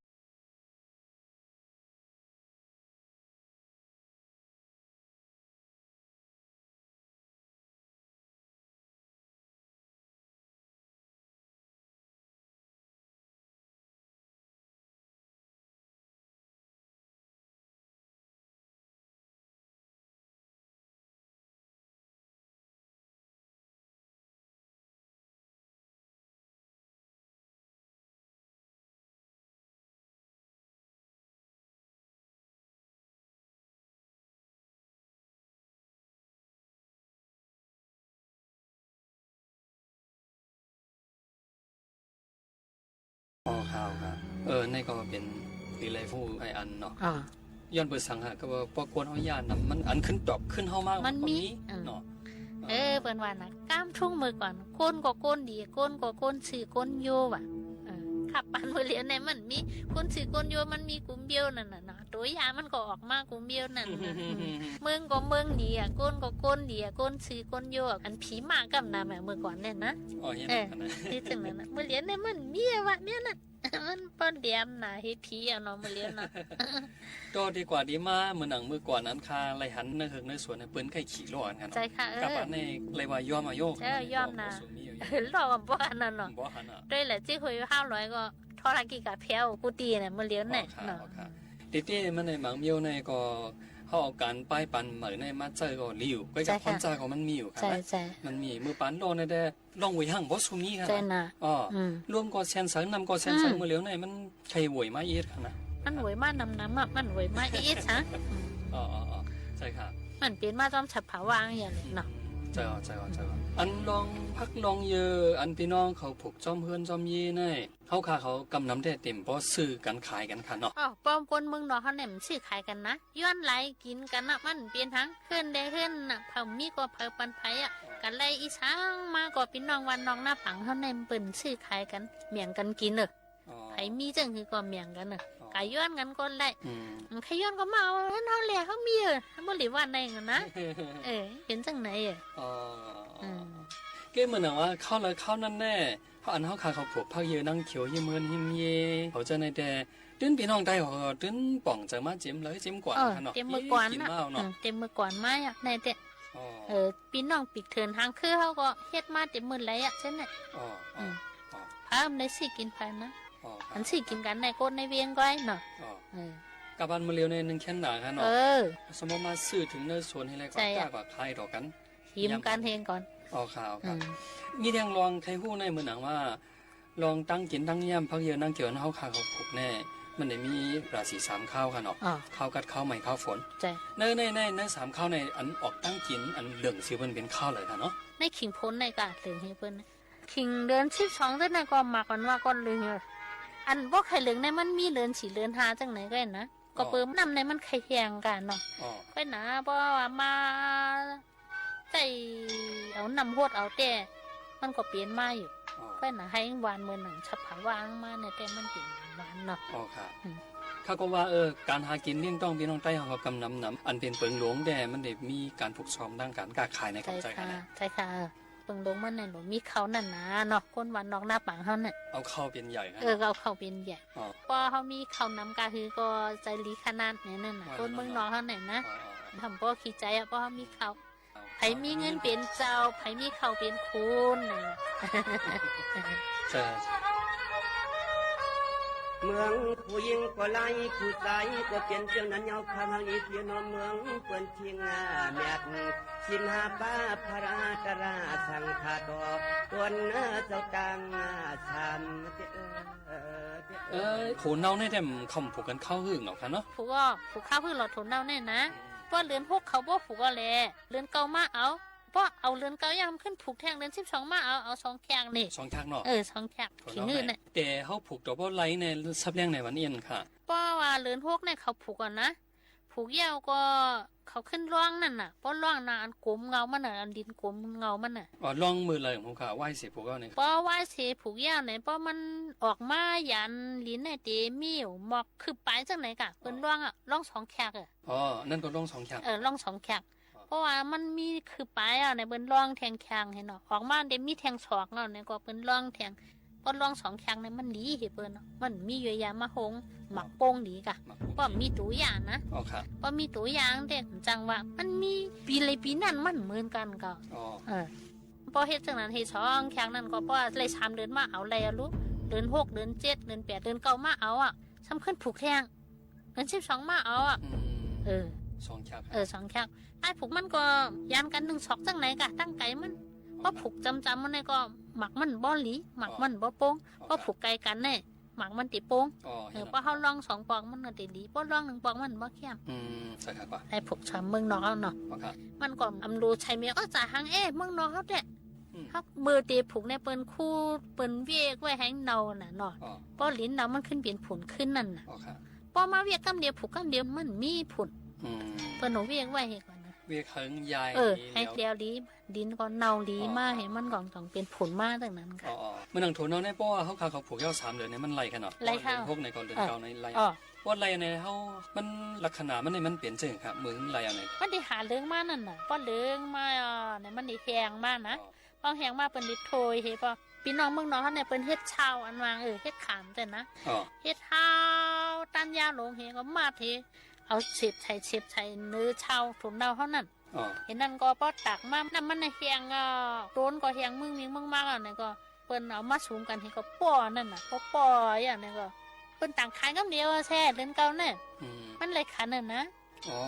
อ๋อ ครับ ครับ เออ นี่ก็เป๋นตี้ไร้ฮู้ไอ้อันเนาะ อ่า ย้อนเปื้อสังหะ ก็ว่าป้อคนเฮาย้านน่ะ มันอันขึ้นตอบขึ้นเฮามา มันมี มันก็มี อืม เนาะ เออ เปิ้นว่านะ ก้ามทุ่งเมื่อก่อน คนก็คนดี คนก็คนซื่อคนโยว่ะ เออ ขับปานเมื่อเหลียวเนี่ยมันมีคนซื่อคนโย มันมีกุมเดียวนั่นน่ะเนาะ ตั๋วยามันก็ออกมากุมเดียวนั่นน่ะ อืม เมืองก็เมืองดีอะ คนก็คนดีอะ คนซื่อคนโยอะ อันผีมากำนำอะ เมื่อก่อนเนี่ยนะ อ๋อ เห็น เออ ขนาด ที่จังนั้นน่ะ เมื่อเหลียวเนี่ยมันมีอะวะเนี่ยน่ะ มันป้อนเดียมน่ะ เฮ็ดผีเอาเนาะ เมื่อเหลียวน่ะ ก็ดีกว่าดีมา เมื่อหนังเมื่อก่อนนั้นข้าไล่หันในเฮือกในสวนเนี่ย เปิ้นใค่ขี่ล้อกันค่ะเนาะ ใจ้ค่ะ เออ กับอันนี้ไล่ว่ายอมอะโยก เออ ยอมน่ะ โอ้โห สูงมีอยู่ เออ ล้อกันบ่หันน่ะเนาะ บ่หันอะ ด้วยแหละ จิ๊กหวยห้าร้อยก็ ทอดกินกับแพ้วกูตี้เนี่ย เมื่อเหลียวเนี่ย อ๋อค่ะ เนาะ อ๋อค่ะ ตี้ตี้มันในหมากเมียวเนี่ยก็ เฮาเอาก๋านป้ายปันเหมยเนี่ยมาใจ๊ก็หลีอยู่ ก็จะ ใจ้ค่ะ คอนซ่าก็มันมีอยู่ค่ะ ใจ้ ใจ้ มันมี เมื่อปานโลกเนี่ยแต่ ล่องหวยหั่งบ่สู้มีค่ะ ใจ้น่ะ อ๋อ อืม ลมก็แซนเสา น้ำก็แซนเสา อืม เมื่อเหลียวเนี่ยมันใค่หวยมาอีกค่ะนะ มันหวยมานำๆ อะ มันหวยมาอีกฮะ อืม อ๋อ อ๋อ อ๋อ ใจ้ค่ะ มันเป๋นมาต๋ามสภาวะอย่างนี้เนาะ ใจ้ ใจ้ ใจ้ อันลองผักลองเยือ อันปี้น้องเขาปลูกจ้อมเฮือนจ้อมเย้เนี่ย เฮาข้าเขากำนำแต๊เต็มป้อซื้อกั๋นขายกั๋นค่ะเนาะ อ๋อ ป้อคนเมืองนอกเฮาเนี่ยมันซื้อขายกั๋นนะ ย้อนหลายกิ๋นกั๋นนะ มันเป๋นหัง เฮือนใดเฮือนน่ะ เผามีก็เผาปันไผอะ กั๋นไล่อีสังมาก็ปี้น้องบ้านนอกหน้าปังเฮาเนี่ยเปิ้นซื้อขายกั๋น แบ่งกั๋นกิ๋นเน่อ อ๋อ ไผมีจั่งหื้อก็แบ่งกั๋นเน่อ อ๋อ ก๋าย้อนกั๋นก็ไล่ อืม อืม ใค่ย้อนก็มาเอาเฮือนเฮาแหละ เฮามีเออ บ่หลีว่าไหนกั๋นนะ เออ เป๋นจั่งไหนเออ อ๋อ อืม เก้เหมือนหนังว่าข้าวละข้าวนั่นแน่ เฮาอันเฮาข้าเขาปลูกผักเยือหนังเขียว หิมเฮือนหิมเย้ เขาจะในแต่ ตึ้นปี้น้องใต้เขาก็ตึ้นป๋องใจ๋มาเจ็มเลยเจ็มก่อน เออ ค่ะเนาะ เต็มเมื่อก่อน กิ๋น น่ะ มาเอาเนาะ อืม เต็มเมื่อก่อนมาอ่ะ ในแต่ อ๋อ เออ ปี้น้องปิ๊กเถินหางคือเฮาก็เฮ็ดมาเต็มมื้อเลยอ่ะ เจ้าเนี่ย อ๋อ อ๋อ อืม อ๋อ เผาในซื้อกิ๋นไปนะ อ๋อ ครับ อันซื้อกิ๋นกั๋นในคนในเวียงก้อยเนาะ อ๋อ เออ กับอันเมื่อเหลียวเนี่ยนึ่งแค่นหนาค่ะเนาะ เออ สมมุติมาซื้อเถิงในสวนให้แล้วก็ ใจ้ กล้าก็ขายต่อกั๋น หิมกั๋นเฮงก่อน อ๋อ ค่ะ อ๋อ ค่ะ อืม มีเรื่องลองใค่ฮู้ในเมืองหนังว่า ลองตั้งกิ๋นตั้งย่ำผักเยือหนังเขียวเฮาข้าเขาปลูกแน่ มันได้มีราศีสามข้าวค่ะเนาะ อ๋อ ข้าวกั๊ด ข้าวไหม้ ข้าวฝน ใจ้ ใน ใน ใน ในสามข้าวในอันออกตั้งกิ๋นอันเหลืองสีเปิ้นเป๋นข้าวเลยค่ะเนาะ ในขิงโผนในก็เหลืองหื้อเปิ้นนะ ขิงเดือนสิบสองเต้านั้นก็หมากอันว่าก่อนเหลืองเออ อันบ่ใค่เหลืองในมันมีเดือนสี่เดือนห้าจั่งไหนก็นะ ก็ อ๋อ เปิ้นน้ำในมันใค่แห้งกั๋นเนาะ อ๋อ ก็นะ เพราะว่ามา ใจ้เอาน้ำหดเอาแต่ มันก็เป๋นมาอยู่ อ๋อ ก็น่ะ ไห้หวานเหมือนหนังสภาวะมาเนี่ย แต่มันเป๋นหวานเนาะ อ๋อ ค่ะ อืม เขาก็ว่า เออ ก๋านหากิ๋นเลี้ยงต้องปี้น้องใต้เฮาก็กำนำนำ อันเป๋นเปิงหลวงแต่มันได้มีก๋านปลูกซ่อมด้านก๋านก้าขายใน ใจ้ กำไจ ค่ะ ค่ะนะ ใจ้ค่ะ เออ เปิงหลวงมันเนี่ย บ่มีข้าวนั่นนาเนาะ คนบ้านนอกหน้าปังเฮาเนี่ย เอาข้าวเป๋นใหญ่ค่ะ เออ ก็เอาข้าวเป๋นใหญ่ อ๋อ พอเฮามีข้าวนำก็คือก็ใจ๋ดีขนาดเนี่ยนั่นน่ะ ว่า คนเมืองนอกเฮาเนี่ยนะ อ๋อ อ๋อ อ๋อ ทำป้อขี้ใจ๋อะ เพราะเฮามีข้าว ไผมีเงินเป๋นเจ้า ไผมีข้าวเป๋นคนน่ะ ใจ้ เมืองผู้ญิงก็หลาย ผู้จายก็เป๋นเจ้านั้น เยาว์ข้าเฮาอีกอยู่เนาะ เมืองเปิ้นทิ้งอาแม็ด สินหาป้าพระตราสังฆาต่อ ตนเจ้าตังสามเจ เออ โหเนาในแถมเขาผูกกั๋นข้าวหึงเอาค่ะเนาะ ผูกก็ผูกข้าวหึงเหลาะ โหเนาในนะ อืม เพราะเดือนหกเขาบ่ผูกก็แล เดือนเก้ามาเอา เพราะเอาเดือนเก้ายังขึ้นผูกแท่ง เดือนสิบสองมาเอา เอาสองแท่งนี่ สองแท่งเนาะ เออ สองแท่ง โหเนาใน ขี้หื้อเนี่ย แต่เฮาผูกต่อบ่ไหลในสับแรงในวันเอ็นค่ะ เพราะว่าเดือนหกเนี่ยเขาผูกก่อนนะ ผ ผูกเย้าก็เขาขึ้นล่องนั่นน่ะ ปอล่องน่ะ อันก๋มเงามันน่ะ อันดินก๋มเงามันน่ะ อ๋อ ล่องเมื่อใด ผมก็ไหว้เสร็จผูกเย้าเนี่ย ปอไหว้เสร็จผูกเย้าเนี่ย ปอมันออกมาหยันหลินเนี่ย เต๋มีอยู่หมอกคืบป๋ายจั่งไหนก่ะ เปิ้นล่องอะ ล่องสองแขกอะ อ๋อ นั่นก็ล่องสองแขก เออ ล่องสองแขก อ๋อ เพราะว่ามันมีคืบป๋ายอะ ในเปิ้นล่องแทงแขกหั้นเนาะ ออกมาเต๋มีแทงศอกเนาะ ในก็เปิ้นล่องแทง ปอล่องสองแขกเนี่ยมันหลีหื้อเปิ้นเนาะ มันมีเยื่อใยมาฮง หมากโป้งหลีก่ะ หมากโป้ง ปอมีตั๋วอย่างนะ อ๋อครับ ปอมีตั๋วอย่างเต๊ะ จั่งว่ามันมีปี๋ใดปี๋นั้นมันเหมือนกั๋นก่ะ อ๋อ เออ ปอเฮ็ดจั่งนั้น เฮ็ดสองแขกนั้นก็ ปอได้สามเดือนมาเอาไล่อะลูก เดือนหก เดือนเจ็ด เดือนแปด เดือนเก้ามาเอาอะ ซ้ำขึ้นผูกแทง เดือนสิบสองมาเอาอะ อืม เออ สองแขก เออ สองแขก ปายผูกมันก็หยันกั๋นนึ่งศอกจั่งไหนก่ะ ตั้งไก๋มัน อ๋อ ปอผูกจ๋ำๆ มันเนี่ยก็หมากมันบ่หลี หมากมันบ่โป้ง อ๋อ ปอผูกไก๋กั๋นเนี่ย หมากมันเต๋โป้ง อ๋อ เออ เห็นแล้ว ปอเฮาล่องสองปอกมันก็เต๋หลี ปอล่องนึ่งปอกมันบ่แค้ม อืม ใช่ครับ ปายผูกต๋ามเมืองนอกเอาเนาะ อ๋อครับ มันก็อำลูใช่ไหม เออ จ๋าหัง เอ๊ะ เมืองนอกเฮาแต๊ อืม เฮาเมื่อเต๋ผูกเนี่ย เปิ้นขูด เปิ้นเวกไว้หื้อเนาน่ะเนาะ อ๋อ ปอหลินเนามันขึ้นเป๋นผุ่นขึ้นนั่นน่ะ อ๋อครับ ปอมาเวกกำเดียว ผูกกำเดียวมันมีผุ่น อืม เปิ้นเอาเวกไว้หื้อก่อนนะ เวกหื้อใหญ่ เออ แล้ว หื้อแล้วหลี ดินก็เนาหลี อ๋อ มา ครับ หื้อมันก็ต้องเป๋นผุ่นมาจั่งนั้นก่ะ อ๋อ อ๋อ เมื่อหนังถั่วเนาเนี่ย ปอว่าเฮาข้าเขาผูกเย้าสามเดือนเนี่ยมันไล่ก่ะเนาะ ไล่ก่ะ เดือนหกในก็เดือนเก้าในไล่ อ๋อ ปอไล่ในเฮา มันลักษณะมันเนี่ยมันเป๋นจั่งใดครับ เมื่อไล่อันไหน มันได้หาเหลืองมานั่นน่ะ ปอเหลืองมา อ๋อ เนี่ยมันได้แห้งมานะ อ๋อ ปอแห้งมาเปิ้นได้ถ้วยหื้อ ปอ ปี้น้องเมืองนอกเฮาเนี่ยเปิ้นเฮ็ดเช้าอันว่า เออ เฮ็ดขามเต๊ะนะ อ๋อ เฮ็ดเช้า ตันยาวลงหื้อก็มัดหื้อ เอาเสียบใส่ เสียบใส่เนื้อเช้าถั่วเนาเฮานั่น อ๋อ หื้อนั่นก็ปอตักมา น้ำมันแห้งอ่ะ โตนก็แห้งมึงมิงมึงมากอ่ะ เนี่ยก็เปิ้นเอามาสุมกั๋นหื้อก็ป้อนั่นน่ะ ปอป้ออย่างเนี่ยก็ เปิ้นตั้งขายกำเดียวแซ่เดือนเก้าเนี่ย อืม มันไล่ขันน่ะนะ อ๋อ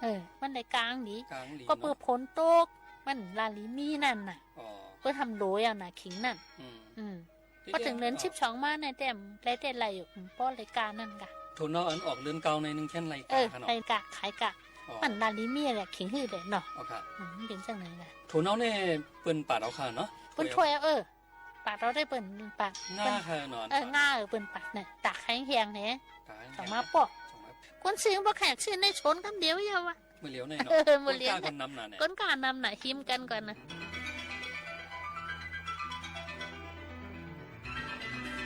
เออ มันได้ก๋างหลี ก๋างหลี ก็เปื้อ เนาะ ฝนตก มันละหลีมีนั่นน่ะ อ๋อ เปิ้นทำโหลยเอาน่ะ ขิงนั่น อืม อืม เดี๋ยว ปอเถิงเดือน อ๋อ สิบสองมาเนี่ย แต้มไล่ แต้มไล่อยู่ อืม ปอไล่ก๋านั่นก่ะ ถั่วเนาอันออกเดือนเก้าในนึ่งแค่นไล่ก๋า เออ ค่ะเนาะ ไล่ก๋าขายก๋า อ๋อ มันละหลีมีแหละ ขิงหื้อแหละเนาะ อ๋อค่ะ อืม มันเป๋นจั่งไหนล่ะ ถั่วเนาเนี่ยเปิ้นปาดเอาค่ะเนาะ เปิ้นถ้วยเอา เออ ปาดเอาได้เปิ้นปาด ง่า เปิ้น ค่ะเนาะ เออ ง่า เออ เปิ้นปาดเนี่ย ตากหื้อแห้งเนี่ย ตากหื้อแห้ง ส่งมาป้อ ส่งมา คนซื้อบ่แขกซื้อในสวนกำเดียวเยาะวะ เมื่อเหลียวเนี่ยเนาะ เออ เมื่อเหลียว คนกล้าคนนำน่ะเนี่ย คนกล้านำน่ะ ฮิมกั๋นก่อนน่ะ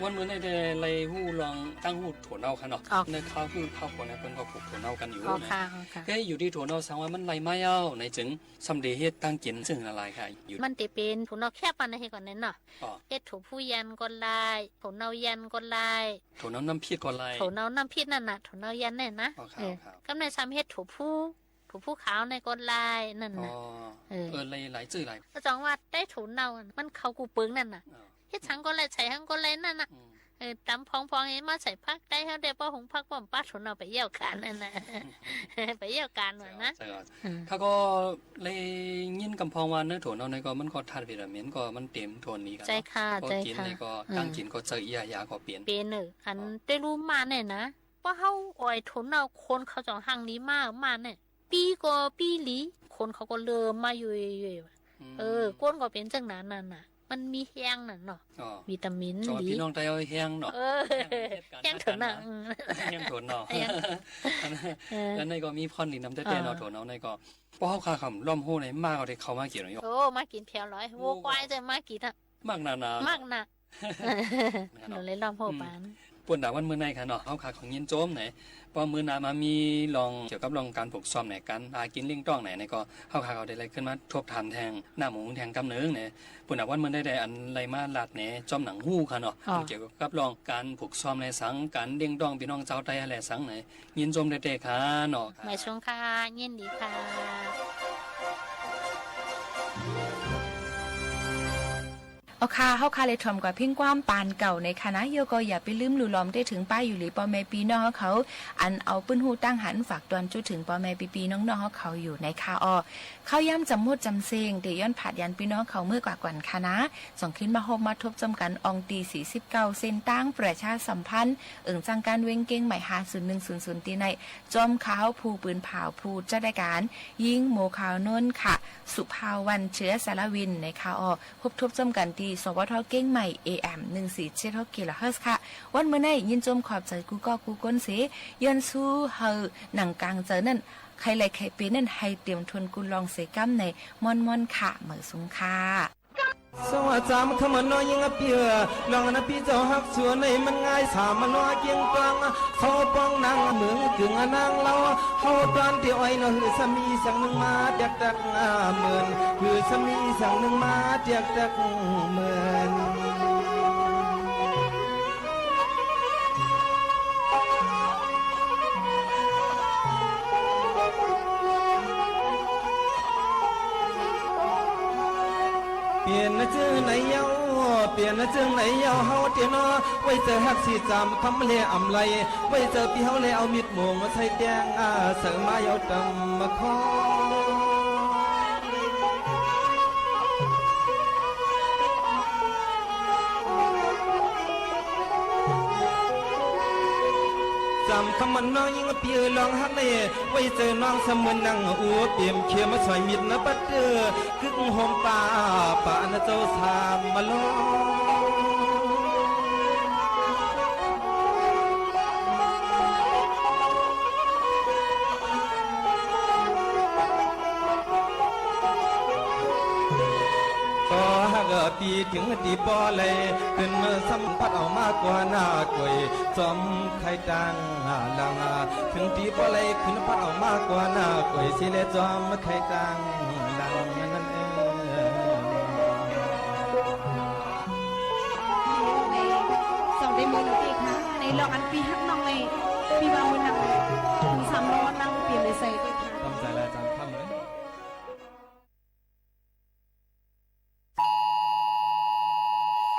วันเมื่อนี้ได้ไล่ฮู้ลองตั้งฮู้ถั่วเนาค่ะเนาะ อ๋อ ในข้าวพืชข้าวผลเนี่ยเปิ้นก็ปลูกถั่วเนากั๋นอยู่ อ๋อ นะ ค่ะ อ๋อ ค่ะ เอ๊ะ อยู่ตี้ถั่วเนาสังว่ามันไล่มาเย้าไหนจึง ส่ำได้เฮ็ดตังกิ๋นซึ่งละลายค่ะ อยู่ มันเต๋เป๋นถั่วเนาแคบอันนั้นหื้อก่อนเนี่ยเนาะ อ๋อ เฮ็ดถั่วพูยันก็ไล่ ถั่วเนายันก็ไล่ ถั่วเนาน้ำพริกก็ไล่ ถั่วเนาน้ำพริกนั่นน่ะ ถั่วเนายันเนี่ยนะ อ๋อ ครับ เออ ครับ กำนั้นซ้ำเฮ็ดถั่วพู ถั่วพูขาวเนี่ยก็ไล่นั่นน่ะ อ๋อ เออ เออ ไล่หลายจื้อหลาย ก็จังว่าได้ถั่วเนาอะ มันเข้ากู้เปิงนั่นน่ะ อ๋อ เฮ็ดสังก็ไล่ ใส่หังก็ไล่นั่นน่ะ อืม เออ ต๋ำพองๆ หื้อมาใส่ผัก ใต้เฮาได้ปอหุงผักป้อม ปาดถั่วเนาไปเยี่ยวก๋านนั่นน่ะ ไปเยี่ยวก๋านว่านะ ใช่ครับ อืม ข้าก็ได้ยินกำพองว่าเนาะ ถั่วเนาเนี่ยก็มันก็ธาตุวิตามินก็มันเต๋มถ้วนดีกั๋นเนาะ ใช่ค่ะ ก็กิ๋น ใช่ค่ะ นี่ก็ อืม ตังกิ๋นก็ใจ้เยียะยาก็เป๋น เป๋นเออ อัน อ๋อ ได้ฮู้มาเนี่ยนะ ปอเฮาอ่อยถั่วเนาคนเขาจ๋องฮั่งดีมา มาเนี่ย ปี้ก็ปี้หลี คนเขาก็เริ่มมาอยู่ๆ ว่ะ อืม เออ ก้นก็เป๋นจั่งนั้นนั่นน่ะ มันมีแฮงนั่นเนาะ อ๋อ วิตามิน จ๋อ ดี ปี้น้องใต้เฮาแฮงเนาะ เออ แฮงเฮ็ดก๋าน แฮงถั่วเนา หาก๋านนะ อืม แฮงถั่วเนา แฮง อันนั้น เออ อันนั้นก็มีพ่อนดีนำแต๊ๆ เนาะ อ่า ถั่วเนาเนี่ยก็ ปอเฮาข้าคำล้อมฮู้ในมาเอาได้เข้ามากิ๋นเนาะ โอ้ มากิ๋นแผวหลอย โอ้ วัวควายจะมากิ๋นอะ มากนานา มากนา นะเนาะ เลยล้อมฮู้ อืม ปาน ปุ้นดาวันมื้อในค่ะเนาะ เฮาข้าของยินโจมไหน ปอมื้อหน้ามามีลองเกี่ยวกับลองก๋านฝึกซ้อมไหน ก๋านหากิ๋นเลี้ยงต๊องไหน ในก็เฮาข้าก็ได้ไล่ขึ้นมาทบถามแทงหน้าหมูแทงกำเนิงไหน ปุ้นดาวันมื้อในได้อันไล่มาลัดไหน จ้อมหนังฮู้ค่ะเนาะ อ๋อ เกี่ยวกับลองก๋านฝึกซ้อมไหนสัง ก๋านเลี้ยงต๊องปี้น้องจาวใต้ไหนสังไหน ยินโจมแต๊ๆ ค่ะเนาะ หมายสงค่ะ ยินดีค่ะ อ๋อค่ะ เฮาข้าเลยถ่อมกว่าเพียงความปานเก่าในค่ะนะ โยก็อย่าไปลืมลู่ลอมได้เถิงป้ายอยู่หลีป้อแม่ปี้น้องเฮาเขา อันเอาปื้นฮู้ตั้งหันฝากตวนจุเถิงป้อแม่ปี้ๆ น้องๆ เฮาเขาอยู่ในค่ะอ้อ ข้าวยามจ๋ำหมดจ๋ำเซง เตย้อนผาดยานปี้น้องเขาเมื่อกว่าก่อนค่ะนะ ส่องขึ้นมาฮบมาทบจอมกั๋นอ่องตี้ สี่สิบเก้า เส้นตางประชาสัมพันธ์ เอิงจังก๋านเวียงเกียงใหม่ ห้าศูนย์หนึ่งศูนย์ศูนย์ ตี้ใน จอมข่าวผู้ปืนผ่าวผู้จัดรายก๋าน ญิงโมขาวนวลค่ะ สุภาวัน เชื้อสารวิน ในค่ะอ้อ พบทบจอมกั๋นตี้ สวท เก้งใหม่ เอเอ็ม หนึ่งสี่เจ็ดหก กิโลเฮิรตซ์ค่ะ วันมื้อนี้ยินจมขอบใจ๋กู้ก้อกู้ก้นเส ย้อนสู้หื้อหนังกางเจิงนั้น ใค่ไร้ใค่เป๋นนั้น หื้อเตรียมทวนกู้ล่องเสก้ำในม่วนๆ ค่ะ เหมยสูงค่ะ สวัสดี จามคำน้อยยิงอะปี้เอ๋อ ลองอันนะปี้เจ้าฮักสัวในมันง่าย สามมานัวเกียงตวง เขาป้องนางเมืองกึ่งอะนางเล่า เขาตวนตี้อ้อยเนาะ หื้อสามีสังนึ่งมาแต๊กแต๊กเมิน หื้อสามีสังนึ่งมาแต๊กแต๊กเมิน เปลี่ยนจื้อไหนเย้า เปลี่ยนจื้อไหนเย้า เฮาเตียเนาะ ไว้เจอฮักสีจามคำแลอำไล ไว้เจอปี้เฮาแลเอามิดโมงมาใส่แตง อ่า ใส่มาเย้าตำมาคอ จามคำมันน้องยิงปี้เอ๋อ ลองฮักใน ไว้เจอน้องเสมือนนางอู๋ เปียมเขียวมาสอยมิดนะปัดเอ๋อ กึกโฮมป่า ป่านะเจ้าสามมาลอง ขอฮักปี้เถิงตี้บ่ไหล ขึ้นสัมผัสเอามากกว่าหน้าก๋วย จอมไข่ตังหลัง เถิงตี้บ่ไหล ขึ้นพัดเอามากกว่าหน้าก๋วย สิแลจอมไข่ตังหลังนั้นเอ๋อ ส่องได้เมินตี้ค่ะ ในลองอันปี้ฮักน้องใน ปี้ว่าเมินนาง ถึงสามร้อนนางเปลี่ยนเลยใส่ตี้ค่ะ ต้องใส่ลายจานค่ำเลย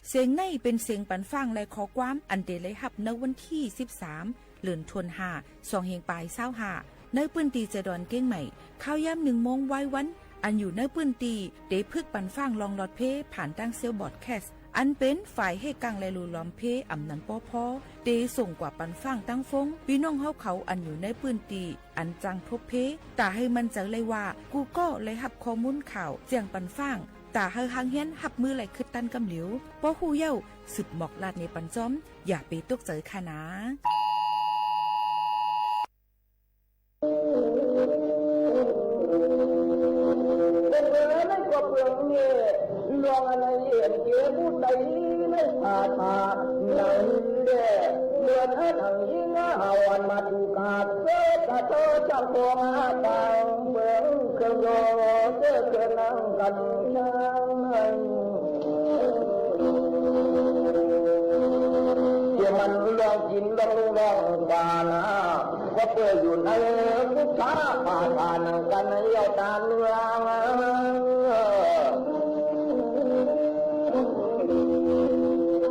เสียงในเป๋นเสียงปันฟ้างและข้อความอันเต๋ได้ฮับในวันตี้สิบสาม เดือนธันวา สองเฮงปายซาวห้า ในปื้นตี้เจดอนเก้งใหม่ ข่าวยามหนึ่งโมงวายวัน อันอยู่ในปื้นตี้เต๋ฝึกปันฟ้างล่องลอดเพลงผ่านตางเซลล์บรอดแคสต์ อันเป๋นฝ่ายเฮก้างและหลู่หลอมเพลงอำนันปอพอ เต๋ส่งกว่าปันฟ้างตางโฟน ปี้น้องเฮาเขาอันอยู่ในปื้นตี้อันจั้งทบเพลง ต๋าหื้อมั่นใจ๋เลยว่า กู้ก้อได้ฮับข้อมูลข่าวเจื้องปันฟ้าง ต๋าหื้อห่างเหียนฮับมือและกึ๊ดตันกำเหลียว ปอฮู้เย้า สืบหมอกลาดเนปันจอม อย่าไปตกใจ๋ค่ะนา เป๋นเวลานั้นก็เปื้องเน่ ลองอันไหนเอ็นเกผู้ใดในผาผา หนังแด่เหมือนหนังยิงหาวันมาดูกาดเสื้อกะเทอจับตัวมาปางเมืองเครื่องโยเสื้อเครื่องนั่งกันช้าง เดี๋ยวมันลองกิ๋นลองลองบานา ก็เปื้ออยู่ในพุทธาปาทานกันเย้าตานเมือง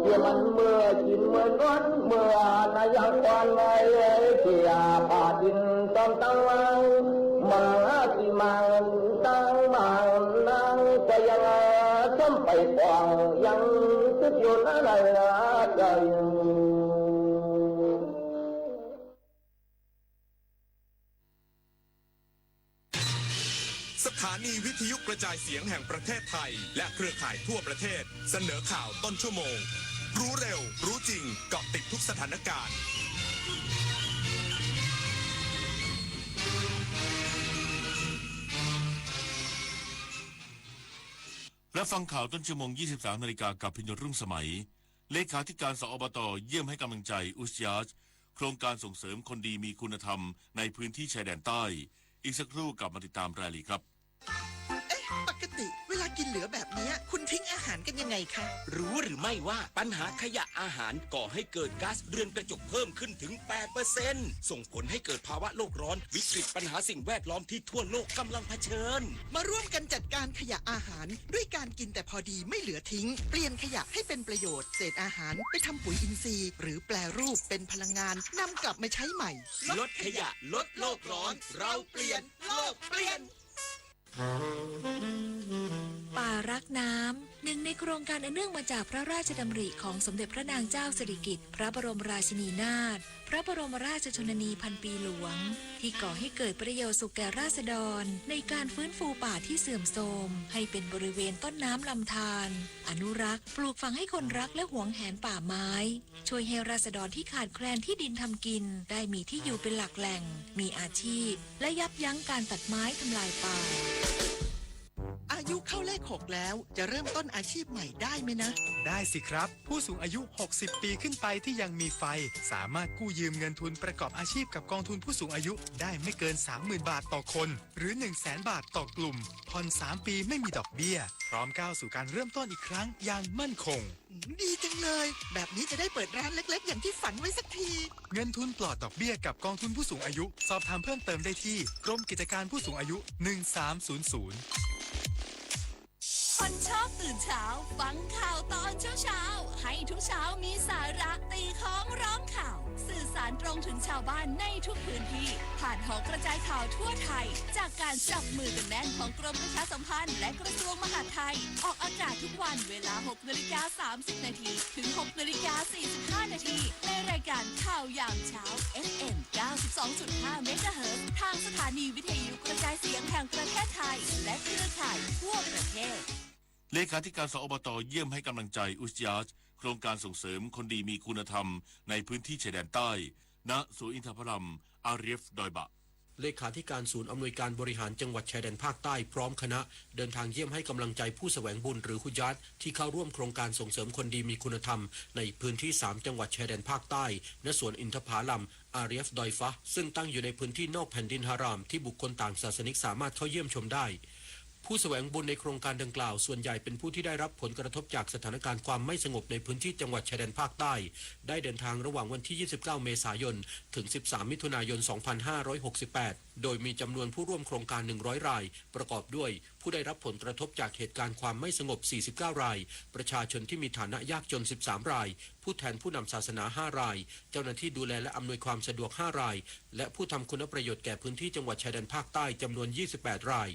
เดี๋ยวมันเมื่อกิ๋นเมื่อนอนเมื่อนายังก่อนไว้เสียผ้าดินต้องตั้งวาง มาที่มังตั้งมังนางก็ยังซ้ำไปกว้างยังติดอยู่นั่นแหละก็ยัง สถานีวิทยุกระจายเสียงแห่งประเทศไทย และเครือข่ายทั่วประเทศ เสนอข่าวต้นชั่วโมง รู้เร็ว รู้จริง เกาะติดทุกสถานการณ์ รับฟังข่าวต้นชั่วโมง ยี่สิบสามนาฬิกา กับพิญโยรุ่งสมัย เลขาธิการ สอบต เยี่ยมให้กำลังใจ อุสยาช โครงการส่งเสริมคนดีมีคุณธรรมในพื้นที่ชายแดนใต้ อีกสักครู่กลับมาติดตามรายละเอียดครับ เอ๊ะ ปกติเวลากินเหลือแบบเนี้ย คุณทิ้งอาหารกันยังไงคะ รู้หรือไม่ว่าปัญหาขยะอาหารก่อให้เกิดก๊าซเรือนกระจกเพิ่มขึ้นถึง แปดเปอร์เซ็นต์ ส่งผลให้เกิดภาวะโลกร้อน วิกฤตปัญหาสิ่งแวดล้อมที่ทั่วโลกกำลังเผชิญ มาร่วมกันจัดการขยะอาหารด้วยการกินแต่พอดีไม่เหลือทิ้ง เปลี่ยนขยะให้เป็นประโยชน์ เศษอาหารไปทำปุ๋ยอินทรีย์ หรือแปรรูปเป็นพลังงาน นำกลับมาใช้ใหม่ ลดขยะ ลดโลกร้อน เราเปลี่ยน โลกเปลี่ยน ป่ารักน้ำ เนื่องใน โครงการอันเนื่องมาจากพระราชดำริของสมเด็จพระนางเจ้าสิริกิติ์ พระบรมราชินีนาถ พระบรมราชชนนีพันปีหลวง ที่ก่อให้เกิดประโยชน์สุขแก่ราษฎร ในการฟื้นฟูป่าที่เสื่อมโทรม ให้เป็นบริเวณต้นน้ำลำธาร อนุรักษ์ ปลูกฝังให้คนรักและหวงแหนป่าไม้ ช่วยให้ราษฎรที่ขาดแคลนที่ดินทำกิน ได้มีที่อยู่เป็นหลักแหล่ง มีอาชีพ และยับยั้งการตัดไม้ทำลายป่า อายุเข้าเลขหกแล้ว จะเริ่มต้นอาชีพใหม่ได้ไหมนะ ได้สิครับ ผู้สูงอายุ หกสิบ ปีขึ้นไปที่ยังมีไฟ สามารถกู้ยืมเงินทุนประกอบอาชีพกับกองทุนผู้สูงอายุได้ไม่เกิน สามหมื่น บาทต่อคน หรือ หนึ่งแสน บาทต่อกลุ่ม ผ่อน สาม ปีไม่มีดอกเบี้ย พร้อมก้าวสู่การเริ่มต้นอีกครั้งอย่างมั่นคง ดีจังเลย แบบนี้จะได้เปิดร้านเล็กๆ อย่างที่ฝันไว้สักที เงินทุนปลอดดอกเบี้ยกับกองทุนผู้สูงอายุ สอบถามเพิ่มเติมได้ที่กรมกิจการผู้สูงอายุ หนึ่งสามศูนย์ศูนย์ คนชอบตื่นเช้า ฟังข่าวตอนเช้าๆ ให้ทุกเช้ามีสาระ ตีค้องร้องข่าว สื่อสารตรงถึงชาวบ้านในทุกพื้นที่ ผ่านหอกระจายข่าวทั่วไทย จากการจับมือกันแน่นของกรมประชาสัมพันธ์ และกระทรวงมหาดไทย ออกอากาศทุกวันเวลา หกนาฬิกาสามสิบนาที ถึง หกนาฬิกาสี่สิบห้านาที ในรายการข่าวยามเช้า เอฟเอ็ม เก้าสิบสองจุดห้า เมกะเฮิรตซ์ ทางสถานีวิทยุกระจายเสียงแห่งประเทศไทย และเครือข่ายทั่วประเทศ เลขาธิการ สอบต เยี่ยมให้กำลังใจอุสยาช โครงการส่งเสริมคนดีมีคุณธรรมในพื้นที่ชายแดนใต้ ณ สวนอินทผลัม อารีฟ ดอยบะ เลขาธิการศูนย์อำนวยการบริหารจังหวัดชายแดนภาคใต้พร้อมคณะ เดินทางเยี่ยมให้กำลังใจผู้แสวงบุญหรือฮุญญาต ที่เข้าร่วมโครงการส่งเสริมคนดีมีคุณธรรมในพื้นที่สามจังหวัดชายแดนภาคใต้ ณ สวนอินทผลัม อารีฟ ดอยฟะ ซึ่งตั้งอยู่ในพื้นที่นอกแผ่นดินฮาราม ที่บุคคลต่างศาสนิกสามารถเข้าเยี่ยมชมได้ ผู้แสวงบุญในโครงการดังกล่าวส่วนใหญ่เป็นผู้ที่ได้รับผลกระทบจากสถานการณ์ความไม่สงบในพื้นที่จังหวัดชายแดนภาคใต้ ได้เดินทางระหว่างวันที่ ยี่สิบเก้า เมษายน ถึง สิบสาม มิถุนายน สองพันห้าร้อยหกสิบแปด โดยมีจำนวนผู้ร่วมโครงการ หนึ่งร้อย ราย ประกอบด้วยผู้ได้รับผลกระทบจากเหตุการณ์ความไม่สงบ สี่สิบเก้า ราย ประชาชนที่มีฐานะยากจน สิบสาม ราย ผู้แทนผู้นำศาสนา ห้า ราย เจ้าหน้าที่ดูแลและอำนวยความสะดวก ห้า ราย และผู้ทำคุณประโยชน์แก่พื้นที่จังหวัดชายแดนภาคใต้จำนวน ยี่สิบแปด ราย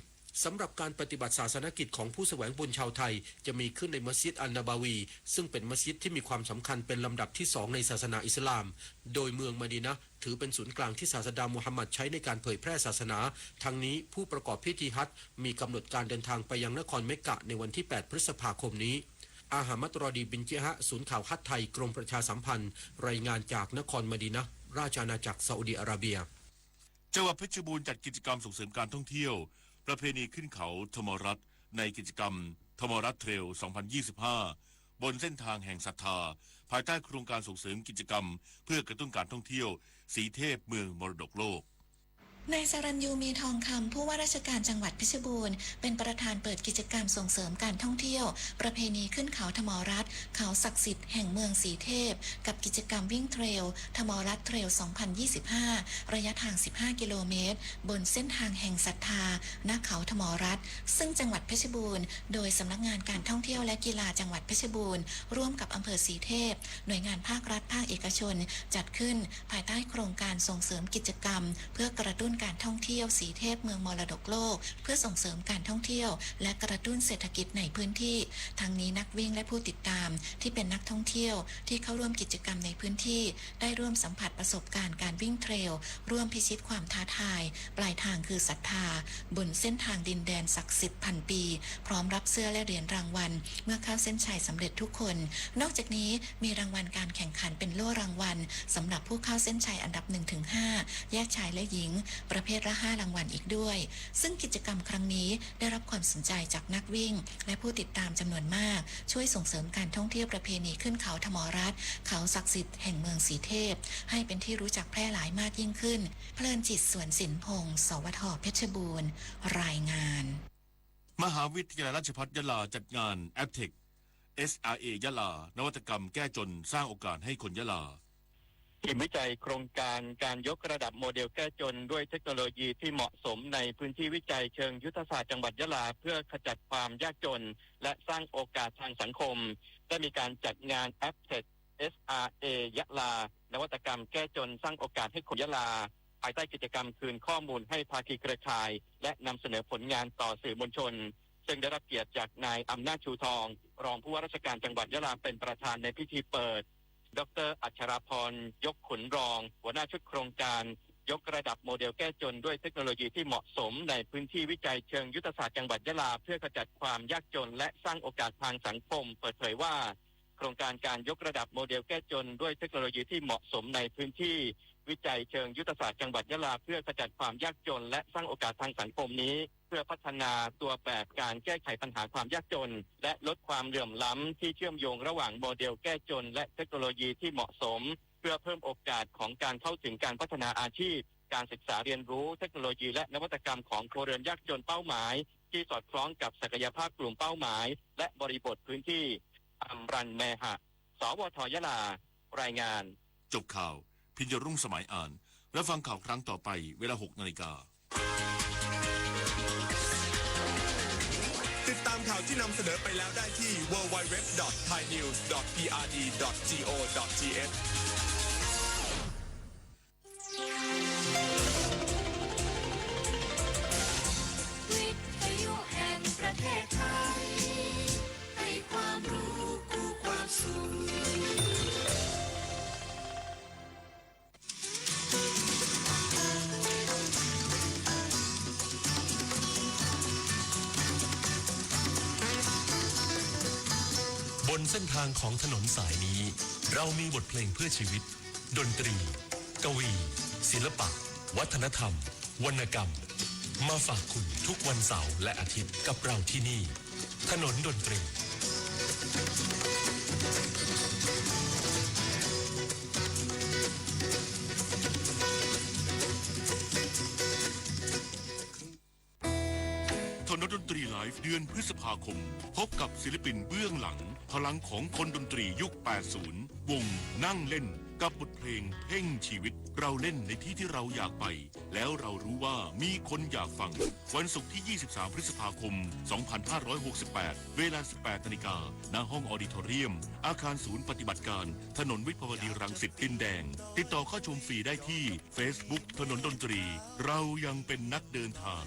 สำหรับการปฏิบัติศาสนกิจของผู้แสวงบุญชาวไทย จะมีขึ้นในมัสยิดอันนบาวี ซึ่งเป็นมัสยิดที่มีความสำคัญเป็นลำดับที่สองในศาสนาอิสลาม โดยเมืองมะดีนะห์ถือเป็นศูนย์กลางที่ศาสดามูฮัมหมัดใช้ในการเผยแพร่ศาสนา ทั้งนี้ผู้ประกอบพิธีฮัจญ์มีกำหนดการเดินทางไปยังนครเมกกะในวันที่ แปด พฤษภาคมนี้ อาฮมัด รอดี บินจิฮะ ศูนย์ข่าวฮัจญ์ไทย กรมประชาสัมพันธ์ รายงานจากนครมะดีนะห์ ราชอาณาจักรซาอุดีอาระเบีย จังหวัดเพชรบูรณ์จัดกิจกรรมส่งเสริมการท่องเที่ยว ประเพณีขึ้นเขาธมรัตน์ ในกิจกรรมธมรัตน์เทรล สองพันยี่สิบห้า บนเส้นทางแห่งศรัทธา ภายใต้โครงการส่งเสริมกิจกรรมเพื่อกระตุ้นการท่องเที่ยว สีเทพเมืองมรดกโลก นายสรัญยู มีทองคำ ผู้ว่าราชการจังหวัดเพชรบูรณ์ เป็นประธานเปิดกิจกรรมส่งเสริมการท่องเที่ยว ประเพณีขึ้นเขาธมรัตน์ เขาศักดิ์สิทธิ์แห่งเมืองสีเทพ กับกิจกรรมวิ่งเทรล ธมรัตน์เทรล สองพันยี่สิบห้า ระยะทาง สิบห้า กิโลเมตร บนเส้นทางแห่งศรัทธา ณ เขาธมรัตน์ ซึ่งจังหวัดเพชรบูรณ์ โดยสำนักงานการท่องเที่ยวและกีฬาจังหวัดเพชรบูรณ์ ร่วมกับอำเภอสีเทพ หน่วยงานภาครัฐ ภาคเอกชน จัดขึ้นภายใต้โครงการส่งเสริมกิจกรรม เพื่อกระตุ้นการท่องเที่ยวสีเทพเมืองมรดกโลก เพื่อส่งเสริมการท่องเที่ยว และกระตุ้นเศรษฐกิจในพื้นที่ ทั้งนี้นักวิ่งและผู้ติดตามที่เป็นนักท่องเที่ยวที่เข้าร่วมกิจกรรมในพื้นที่ ได้ร่วมสัมผัสประสบการณ์การวิ่งเทรล ร่วมพิชิตความท้าทาย ปลายทางคือศรัทธา บนเส้นทางดินแดนศักดิ์สิทธิ์พันปี พร้อมรับเสื้อและเหรียญรางวัล เมื่อเข้าเส้นชัยสำเร็จทุกคน นอกจากนี้มีรางวัลการแข่งขันเป็นโล่รางวัล สำหรับผู้เข้าเส้นชัยอันดับหนึ่งถึงห้า แยกชายและหญิง ประเภทละห้ารางวัลอีกด้วย ซึ่งกิจกรรมครั้งนี้ได้รับความสนใจจากนักวิ่ง และผู้ติดตามจำนวนมาก ช่วยส่งเสริมการท่องเที่ยวประเพณีขึ้นเขาธมรัตน์ เขาศักดิ์สิทธิ์แห่งเมืองสีเทพ ให้เป็นที่รู้จักแพร่หลายมากยิ่งขึ้น เพลินจิต สวนสินพงษ์ สวท เพชรบูรณ์ รายงาน มหาวิทยาลัยราชภัฏยะลาจัดงาน แอปเทค เอสอาร์เอ ยะลา นวัตกรรมแก้จนสร้างโอกาสให้คนยะลา ทีมวิจัยโครงการการยกระดับโมเดลแก้จนด้วยเทคโนโลยีที่เหมาะสมในพื้นที่วิจัยเชิงยุทธศาสตร์จังหวัดยะลา เพื่อขจัดความยากจน และสร้างโอกาสทางสังคม ได้มีการจัดงาน แอปเทค เอสอาร์เอ ยะลา นวัตกรรมแก้จนสร้างโอกาสให้คนยะลา ภายใต้กิจกรรมคืนข้อมูลให้ภาคีเครือข่าย และนำเสนอผลงานต่อสื่อมวลชน ซึ่งได้รับเกียรติจากนายอำนาจ ชูทอง รองผู้ว่าราชการจังหวัดยะลาเป็นประธานในพิธีเปิด ดอกเตอร์ อัชราพร ยกขุนรอง หัวหน้าชุดโครงการยกระดับโมเดลแก้จนด้วยเทคโนโลยีที่เหมาะสมในพื้นที่วิจัยเชิงยุทธศาสตร์จังหวัดยะลา เพื่อขจัดความยากจนและสร้างโอกาสทางสังคม เปิดเผยว่า โครงการการยกระดับโมเดลแก้จนด้วยเทคโนโลยีที่เหมาะสมในพื้นที่วิจัยเชิงยุทธศาสตร์จังหวัดยะลา เพื่อขจัดความยากจนและสร้างโอกาสทางสังคมนี้ เพื่อพัฒนาตัวแบบการแก้ไขปัญหาความยากจน และลดความเหลื่อมล้ำที่เชื่อมโยงระหว่างโมเดลแก้จนและเทคโนโลยีที่เหมาะสม เพื่อเพิ่มโอกาสของการเข้าถึงการพัฒนาอาชีพ การศึกษาเรียนรู้ เทคโนโลยีและนวัตกรรมของครัวเรือนยากจนเป้าหมาย ที่สอดคล้องกับศักยภาพกลุ่มเป้าหมาย และบริบทพื้นที่ อำรัน แมหะ สวท ยะลา รายงาน จบข่าว พิญญรุ่งสมัยอ่าน รับฟังข่าวครั้งต่อไป เวลาหกนาฬิกา ติดตามข่าวที่นำเสนอไปแล้วได้ที่ ดับเบิลยู ดับเบิลยู ดับเบิลยู ดอท ไทยนิวส์ ดอท พีอาร์ดี ดอท จีโอ ดอท ทีเอช วิทยุแห่งประเทศไทย ให้ความรู้คู่ความสุข บนเส้นทางของถนนสายนี้ เรามีบทเพลงเพื่อชีวิต ดนตรี กวี ศิลปะ วัฒนธรรม วรรณกรรม มาฝากคุณทุกวันเสาร์และอาทิตย์กับเราที่นี่ ถนนดนตรี ถนนดนตรีไลฟ์เดือนพฤษภาคม พบกับศิลปินเบื้องหลัง พลังของคนดนตรียุคแปดศูนย์ วงนั่งเล่น กับบทเพลงเพ่งชีวิต เราเล่นในที่ที่เราอยากไป แล้วเรารู้ว่ามีคนอยากฟัง วันศุกร์ที่ยี่สิบสามพฤษภาคมสองพันห้าร้อยหกสิบแปด เวลาสิบแปดนาฬิกา ณ ห้องออดิทอเรียม อาคารศูนย์ปฏิบัติการ ถนนวิภาวดีรังสิตดินแดง ติดต่อเข้าชมฟรีได้ที่เฟซบุ๊ก ถนนดนตรี เรายังเป็นนักเดินทาง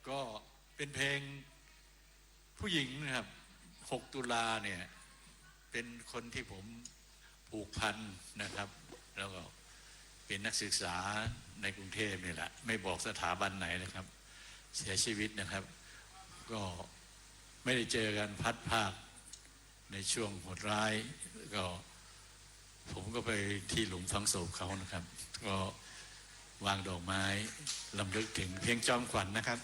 ก็เป็นเพลงผู้หญิงนะครับ หกตุลาเนี่ย เป็นคนที่ผมผูกพันนะครับ แล้วก็เป็นนักศึกษาในกรุงเทพฯนี่แหละ ไม่บอกสถาบันไหนนะครับ เสียชีวิตนะครับ ก็ไม่ได้เจอกันพลัดพราก ในช่วงโหดร้าย ก็ผมก็ไปที่หลุมฝังศพเขานะครับ ก็วางดอกไม้รำลึกถึง เพลงจอมขวัญนะครับ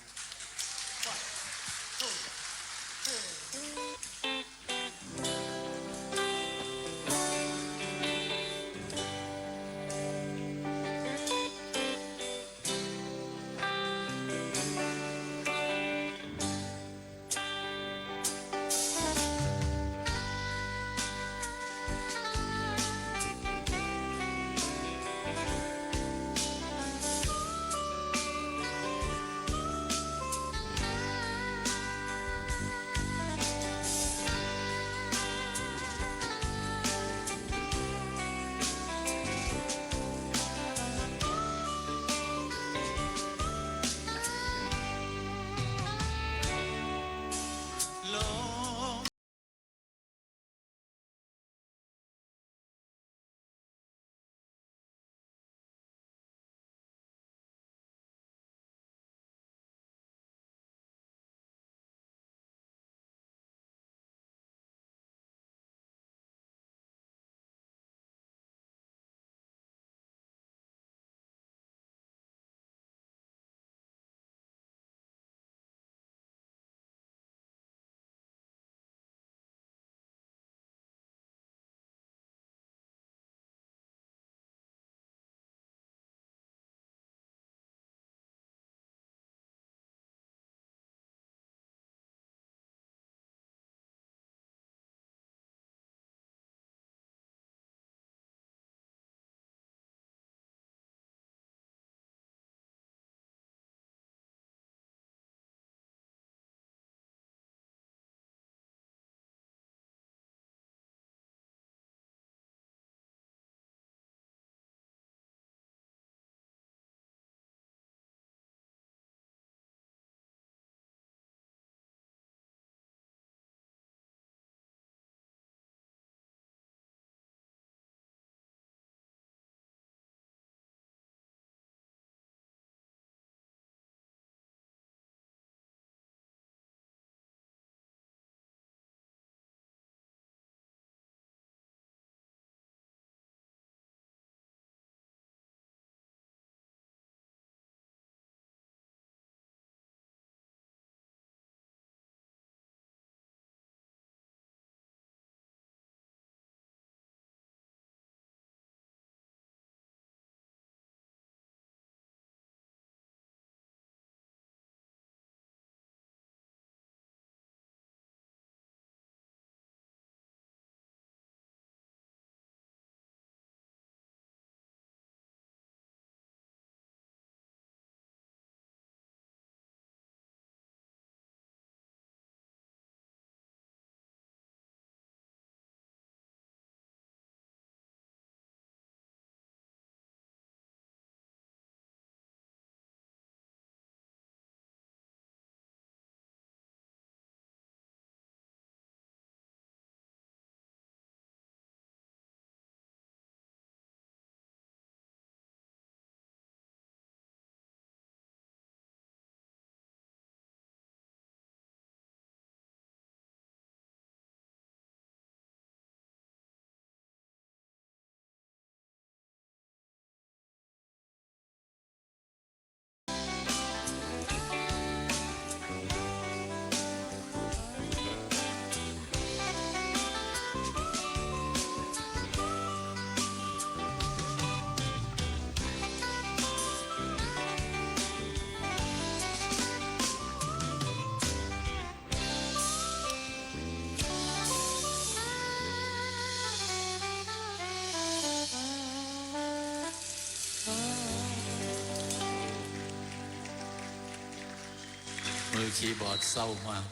คีย์บอร์ดเศร้ามาก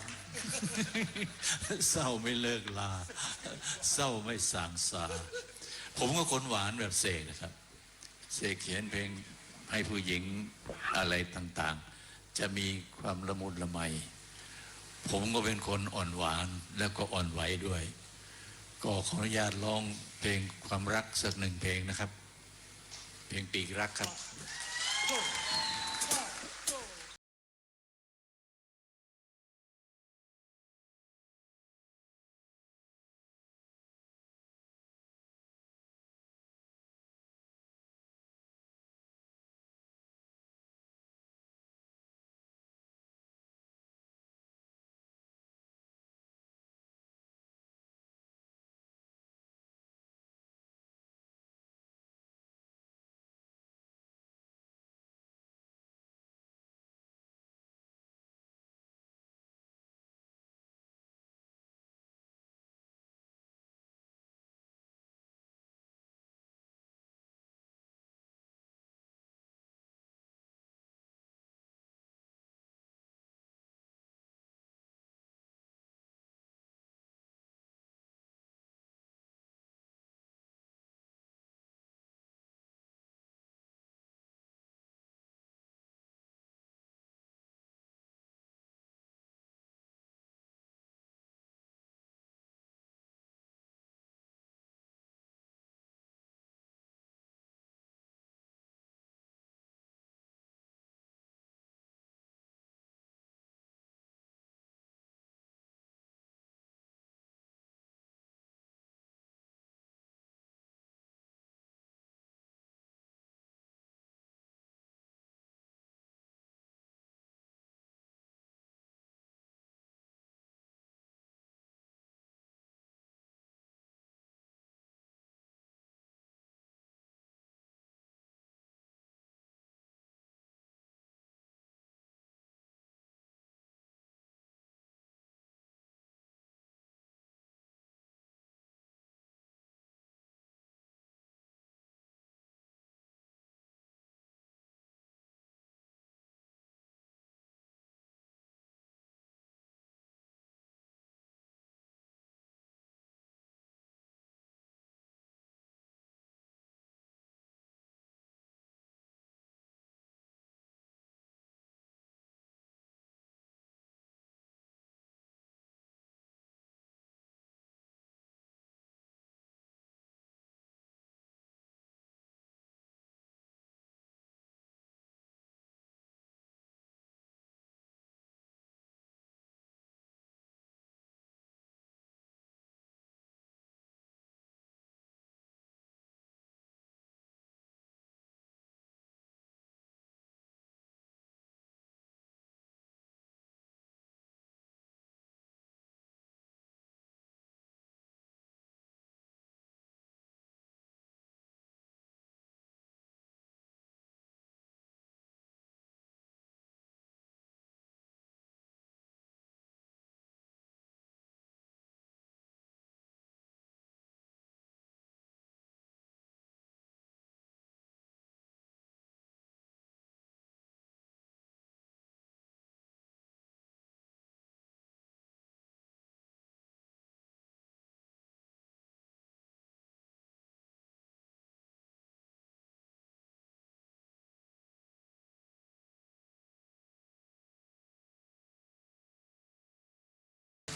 เศร้าไม่เลิกลา เศร้าไม่ส่างสา ผมก็คนหวานแบบเสกนะครับ เสกเขียนเพลงให้ผู้หญิงอะไรต่างๆ จะมีความละมุนละไม ผมก็เป็นคนอ่อนหวานแล้วก็อ่อนไหวด้วย ก็ขออนุญาตร้องเพลงความรักสักหนึ่งเพลงนะครับ เพลงปีกรักครับ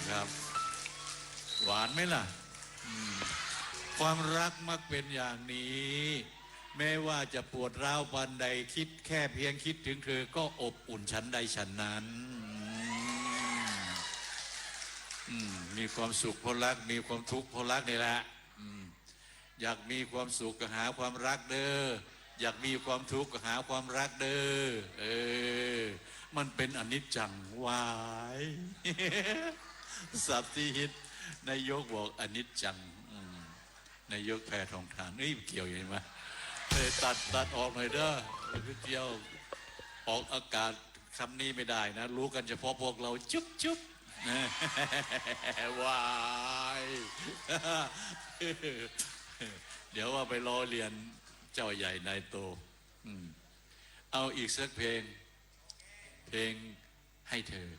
ครับ หวานไหมล่ะ อืม ความรักมักเป็นอย่างนี้ แม้ว่าจะปวดร้าวปานใด คิดแค่เพียงคิดถึงเธอก็อบอุ่นฉันใดฉันนั้น อืม อืม มีความสุขเพราะรัก มีความทุกข์เพราะรักนี่แหละ อืม อยากมีความสุขก็หาความรักเด้อ อยากมีความทุกข์ก็หาความรักเด้อ เออ มันเป็นอนิจจังหวาย ศัพท์ที่ฮิต นายกบอกอนิจจัง อืม นายกแพทองธาร เอ้ย เกี่ยวยังไงวะ เออ ตัด ตัดออกหน่อยเด้อ ไปเที่ยวออกอากาศ คำนี้ไม่ได้นะ รู้กันเฉพาะพวกเรา จุ๊บจุ๊บ หวาย เดี๋ยวว่าไปล้อเลียนเจ้าใหญ่นายโต อืม เอาอีกสักเพลง เพลงให้เธอ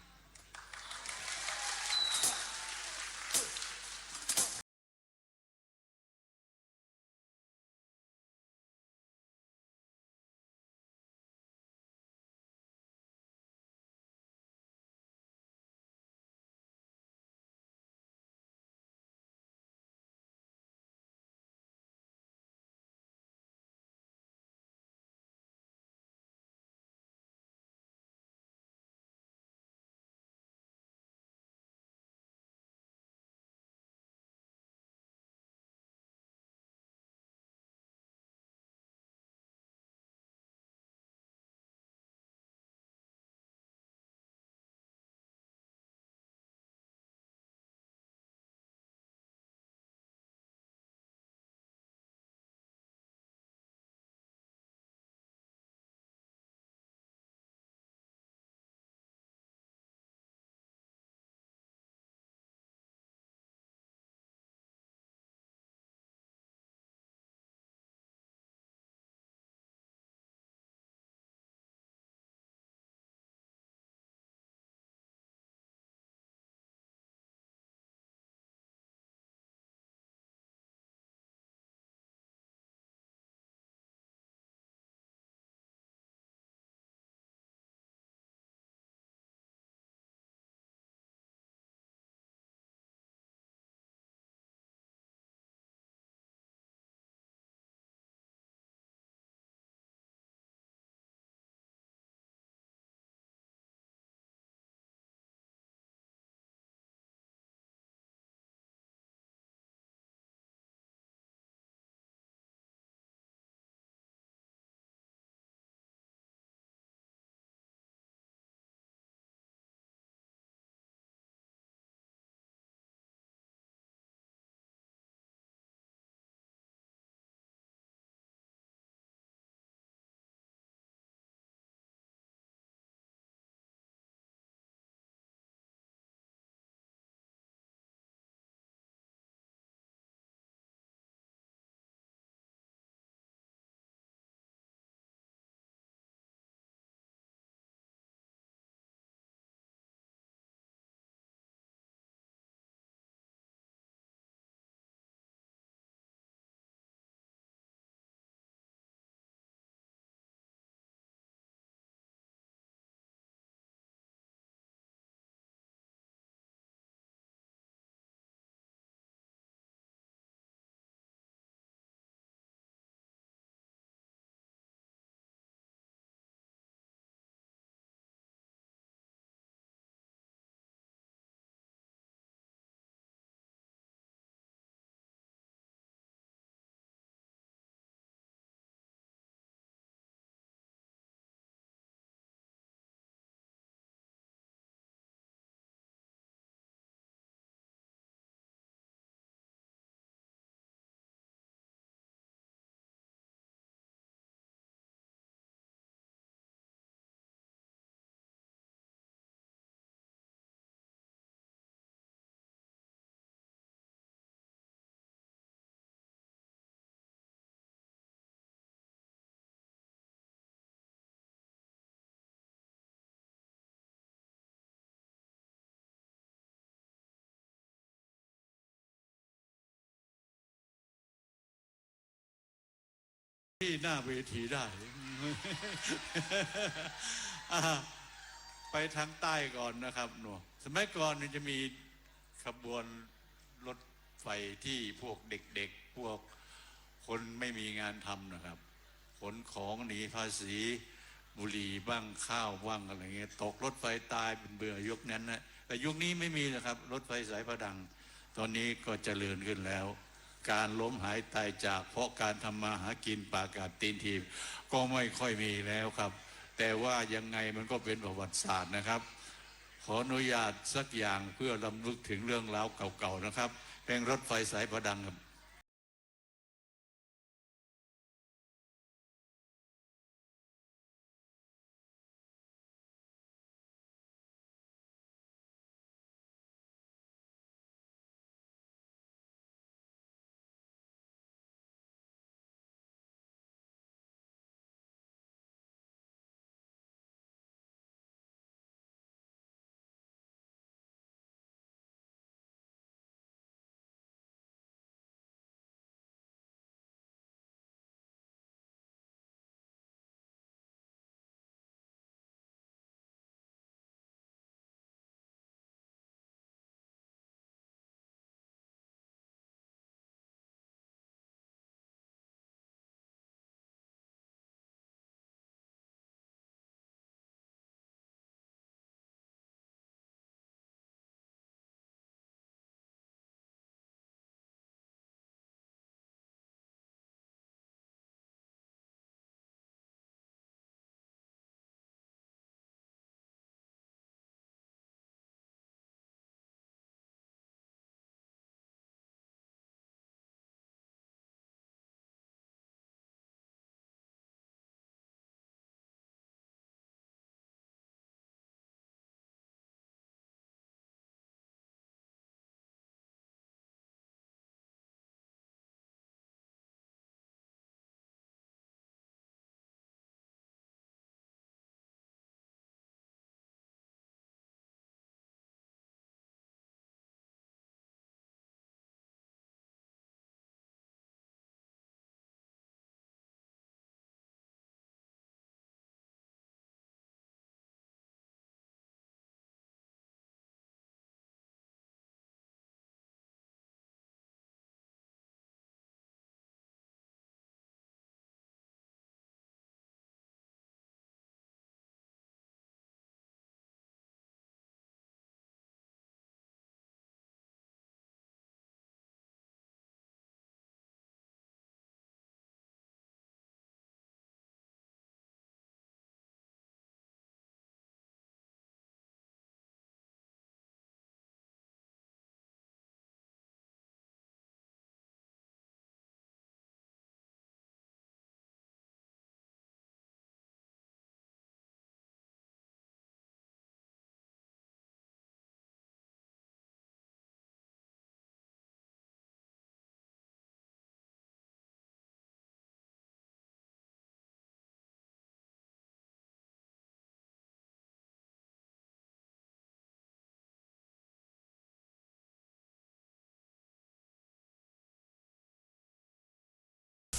ที่หน้าเวทีได้ อ่า ไปทางใต้ก่อนนะครับหนู สมัยก่อนนี่จะมีขบวนรถไฟที่พวกเด็กๆ พวกคนไม่มีงานทำนะครับ ขนของหนีภาษี บุหรี่บ้าง ข้าวบ้าง อะไรเงี้ย ตกรถไฟตายเป็นเบื่อยุคนั้นนะ แต่ยุคนี้ไม่มีแล้วครับ รถไฟสายผดัง ตอนนี้ก็เจริญขึ้นแล้ว การล้มหายตายจากเพราะการทำมาหากินปากกัดตีนถีบ ก็ไม่ค่อยมีแล้วครับ แต่ว่ายังไงมันก็เป็นประวัติศาสตร์นะครับ ขออนุญาตสักอย่างเพื่อรำลึกถึงเรื่องราวเก่าๆ นะครับ เพลงรถไฟสายผดังครับ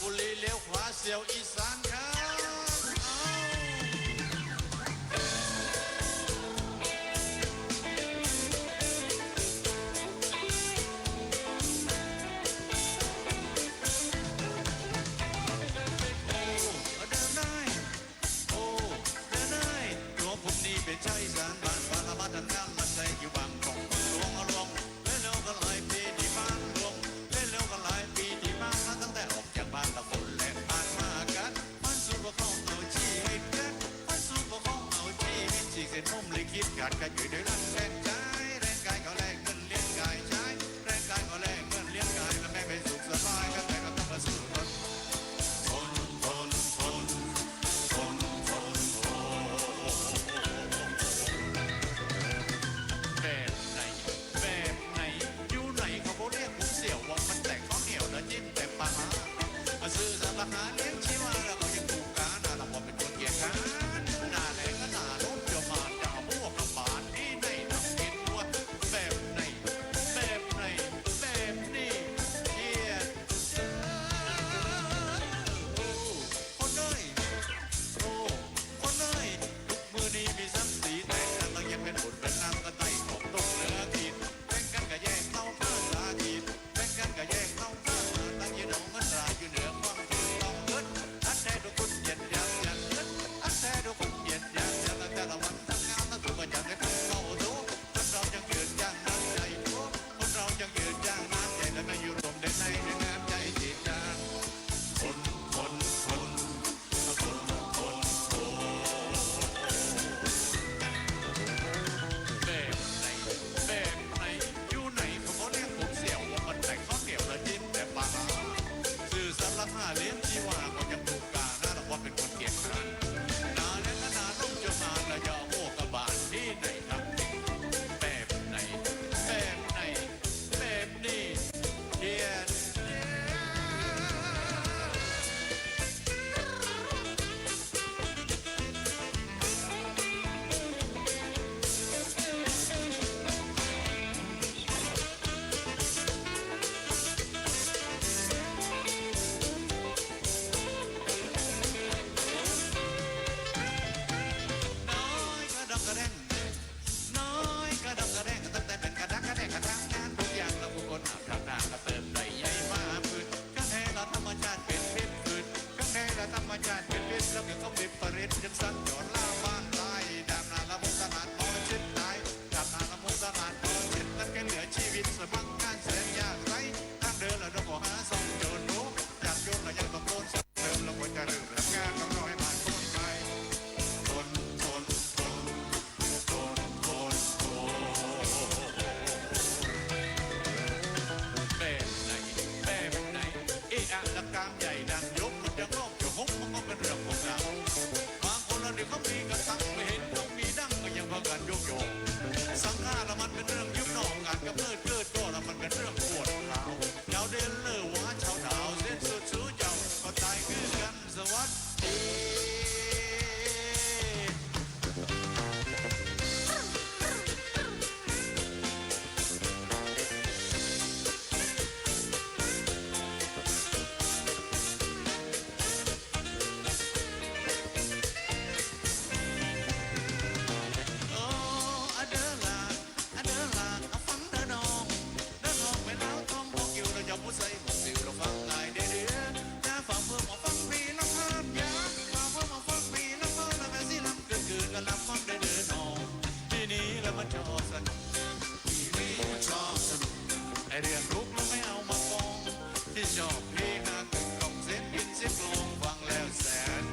บุรีเลี้ยวขวาเสี่ยวอีสานครับ โอ้ เดินได้ ตัวผมนี่เป๋นชาวอีสานบ้านปาละมาด อันนั้นมาใส่อยู่บางกอก หลวง หลวง แล้วก็หลายปี๋ที่บ้านหลวง แล้วก็หลายปี๋ที่บ้าน มาตั้งแต่ออกจากบ้านตะคนแหละผ่านมากัด มันสู่ปกครองเอาชี้ให้แปลก มันสู่ปกครองเอาชี้ให้ฉีกเส้นผมลิขิตขาดกระจุยด้วยรักแสนใจ แรงกายก็แลกเงินเลี้ยงกายใช้ แรงกายก็แลกเงินเลี้ยงกาย และแม่ไปสุขสบาย กันแต่ก็ต้องมาสู้รบ ทน ทน ทน ทน ทน ทน แบบไหน แบบไหน อยู่ไหนเขาก็เรียกผมเสี่ยว ว่ามันแต่ข้าวเหนียวแล้วจิ้มแต่ปลาร้า ซื้อสารอาหารเลี้ยงชีวา แล้วก็ยังถูกกา น่าละว่าเป็นคนเกียจคร้าน หน้าแหลงก็หน้าล้ม จะมาจะเอาพวกกำบาดที่ไหน ละก๋ามใหญ่ดังยก มันจะงอกจะหงส์ มันก็เป๋นเรื่องของเขา บางคนละเดี๋ยวเขามีกระตัง บ่เห็นเขามีดั้ง ก็ยังพากั๋นยกยอ สังฆาละมันเป๋นเรื่องยุบหนอ ก๋านก๋ำเนิดเกิดก็ละมันเป๋นเรื่องปวดร้าว เจ้าเด่นเลิศหวา เจ้าดาวเส้นสุดสูเจ้า ก็ต๋ายคือกั๋น สวัสดี โอ้ อะเด้อละ อะเด้อละ อะฟังเด้อน้อง เด้อน้องแม่ลาวทอง พวกอยู่แล้วเจ้าผู้ใส่หมวกสิว ลองฟังอ้ายเด้อเด้อ อย่าฝ่าเมืองมาฟังพี่ลำพันยา ฝ่าเมืองมาฟังพี่ลำพัน แล้วแม่สิลำกึกกึก ก็ลำฟังเด้อเด้อน้อง ตี้นี่ละมันจะสนุก ตี้นี่มันจะสนุก ไอ้เรื่องลุกแล้วไม่เอามาฟ้อง ตี้ชอบเฮฮา กึกก้องเสียงพิณเสียงกลอง ฟังแล้วแสน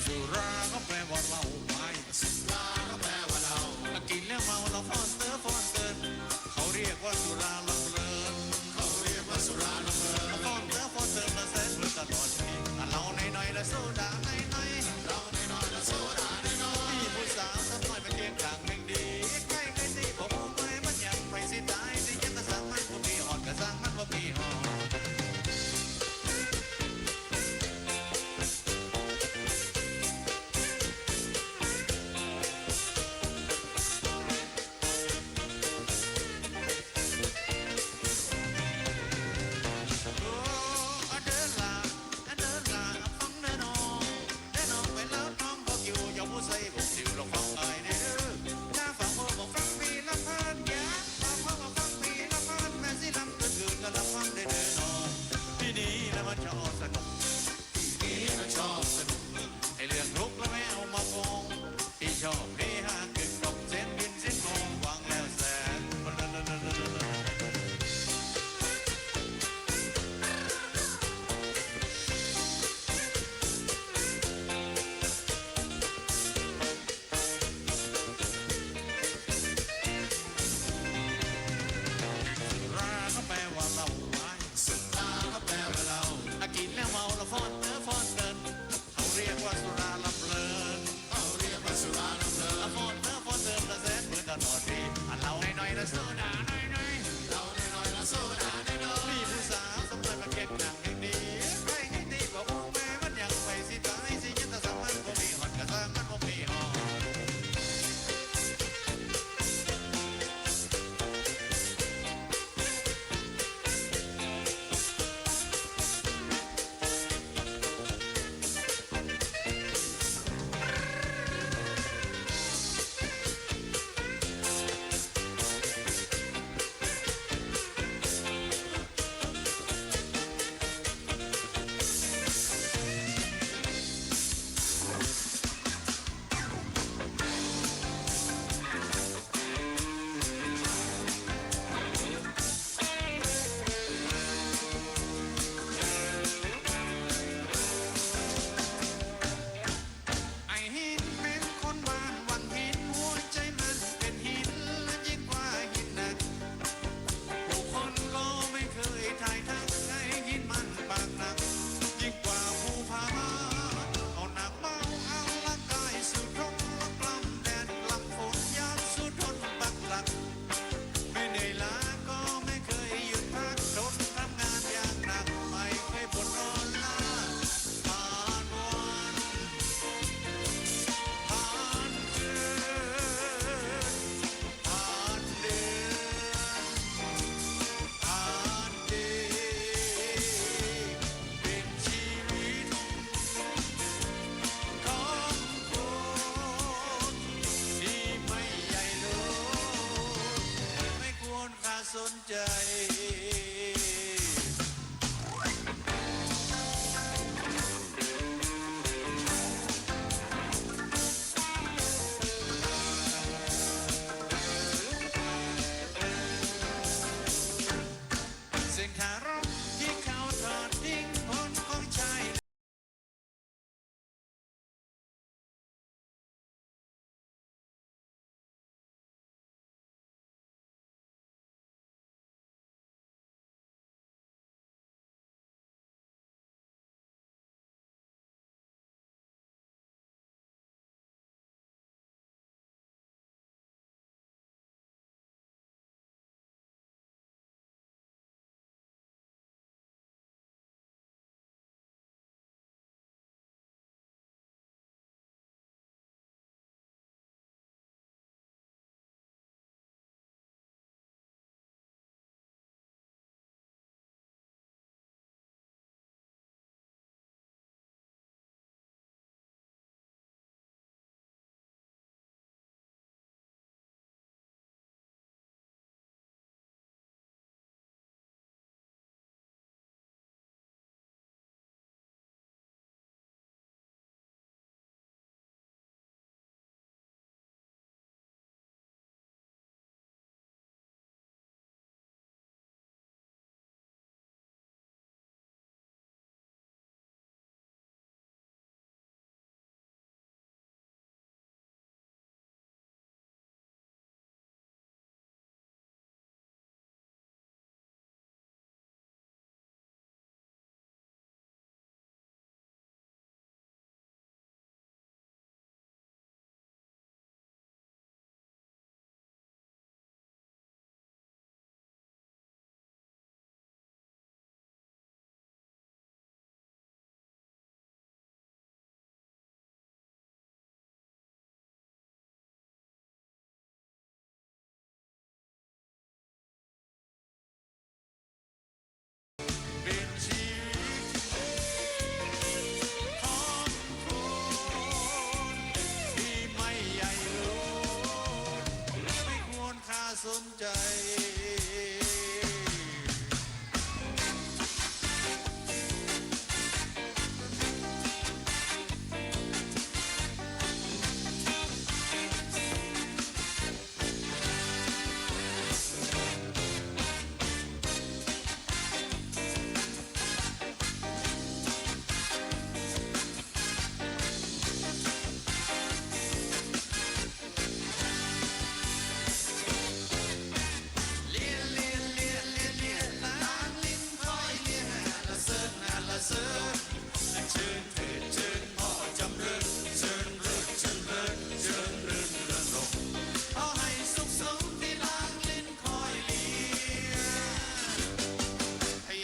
สุราก็แปลว่าเหล้าไว้ สุราก็แปลว่าเหล้า กิ๋นแล้วเมาละฟ้อนเต๊อะฟ้อนเต๊อะ เขาเรียกว่าสุราลำเพลิน เขาเรียกว่าสุราลำเพลิน ฟ้อนเต๊อะฟ้อนเต๊อะละแสนเพลินตลอดปี เหล้าน้อยๆ ละโซดาน้อยๆ เหล้าน้อยๆ ละโซดาน้อยๆ ตี้ผู้สาวสาวน้อยมาเคียงข้างเพ่งดี ใกล้ๆ ตี้บ่ฮู้เมื่อยมันยัง ใผสิต๋ายสิเยียะ ก็ซ่างมัน บ่มีฮอด ก็ซ่างมัน บ่มีฮอด โอ้ อะเด้อละ อะเด้อละ ฟังเด้อน้อง เด้อน้องแม่ลาวทอง พวกอยู่เจ้าผู้ใส่หมวกสิว ลองฟังอ้ายเด้อ ถ้าฟังบ่ บ่ฟังพี่ลำพันยา ถ้าฟังบ่ ฟังพี่ลำพัน แม่สิลำกึกกึก ก็ลองฟังเด้อเด้อน้อง ตี้นี่ละมันจะสนุก ตี้นี่ละชอบสนุก ไอ้เรื่องลุกแล้วไม่เอามาฟ้อง ตี้ชอบเฮฮากึกก้องเสียงพิณเสียงกลอง ฟังแล้วแสน สุราก็แปลว่าเหล้าไว้ สุราก็แปลว่าเหล้า อะกิ๋นแล้วเมาละฟ้อนเต๊อะฟ้อนเต๊อะ เขาเรียกว่าสุราลำเพลิน เขาเรียกว่าสุราลำเพลิน อะฟ้อนเต๊อะฟ้อนเต๊อะละแสนเพลินตลอดปี อะเหล้าน้อยๆ ละโซดาน้อยๆ เหล้าน้อยๆ ละโซดาน้อยๆ ตี้ผู้สาวสาวน้อยมาเคียงข้างเพ่งดี ใกล้ๆ ตี้บ่ฮู้เมื่อยมันยัง ใผสิต๋ายสิเยียะ ก็ซ่างมัน บ่มีฮอด ก็ซ่างมัน บ่มีฮอด ไอ้หินเป๋นคนบ้านวังหิน หัวใจ๋มันเป๋นหิน และยิ่งกว่าหินนัก ผู้คนก็ไม่เคยทายทัก ไอ้หินมันปากหนัก ยิ่งกว่าภูผา เอาหนักเบา เอาร่างก๋ายสู้ทน กล้ำแดดกล้ำฝน ยามสู้ทนปักหลัก ไม่เหนื่อยล้าก็ไม่เคยหยุดพัก ทนทำงานอย่างหนัก ไม่เคยบ่นนอนล้า ผ่านวัน ผ่านคืน ผ่านเดือน ผ่านปี เป๋นชีวิตของคนตี้ไม่ใหญ่โล ไม่ควรค่าสนใจ๋ เสียงทาร้องตี้เขา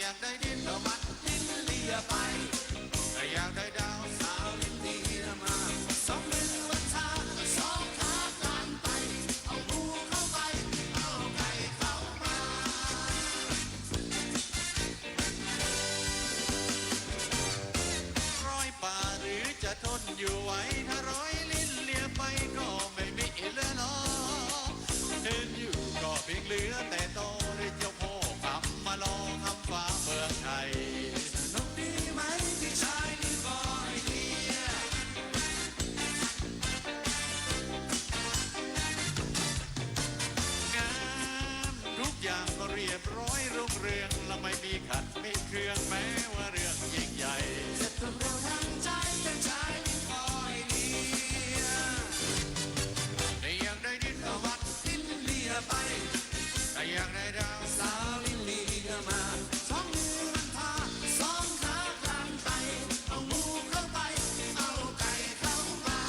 อยากได้ดินก็วัดลิ้นเลียไป อยากได้ดาวสาวลิ้นเลียมา สองมือวันทา สองขาคลานไป เอาหมูเข้าไป เอาไก่เข้ามา ร้อยป่าหรือจะทนอยู่ไหว ถ้าร้อยลิ้นเลียไปก็ไม่มีเหลือหรอก เห็นอยู่ก็เพียงเหลือแต่ตอ เจ้าพ่อกำมะลอ คำฟ้าเมืองไทย สนุกดีไหมพี่ชายนี่คอยเลีย งานทุกอย่างก็เรียบร้อยรุ่งเรือง และไม่มีขัดไม่เคืองแม้ว่าเรื่องยิ่งใหญ่ เสร็จเร็วทันใจ เจ้าชายนี่คอยเลีย แต่อยากได้ดินก็วัดลิ้นเลียไป แต่อยากได้ดาวสาวลิ้นเลียมา สองมือมันพา สองขาคลานไป เอาหมูเข้าไป เอาไก่เข้ามา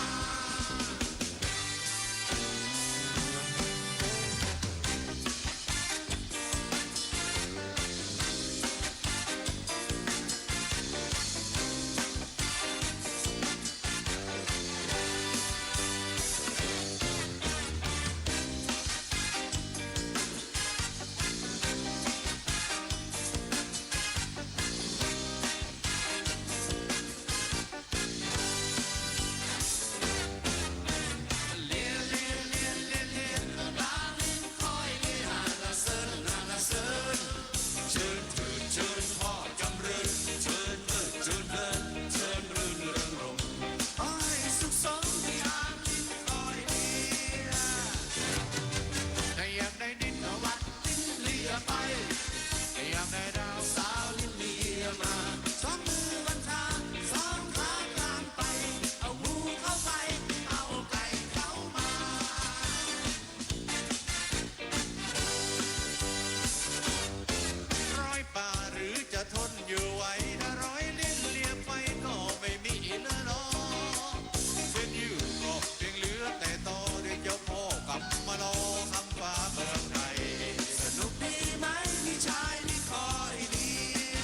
เชิญเถิดเชิญพ่อจำเริญ เชิญเพลิดเชิญเพลิน เชิญรื่นเริงรมย์ ขอให้สุขสมที่อาจคอยเลีย ถ้าอยากได้ดินก็วัดลิ้นเลียไป ถ้าอยากได้ดาวสาวลิ้นเลียมา สองมือวันทา สองขาคลานไป เอาหมูเข้าไป เอาไก่เข้ามา ร้อยป่าหรือจะทนอยู่ไหว ถ้าร้อยลิ้นเลียไปก็ไม่มีเหลือหรอก เป็นอยู่ก็เพียงเหลือแต่ตอ เจ้าพ่อกำมะลอ คำฟ้าเมืองไทย สนุกดีไหมพี่ชายนี่คอยเลีย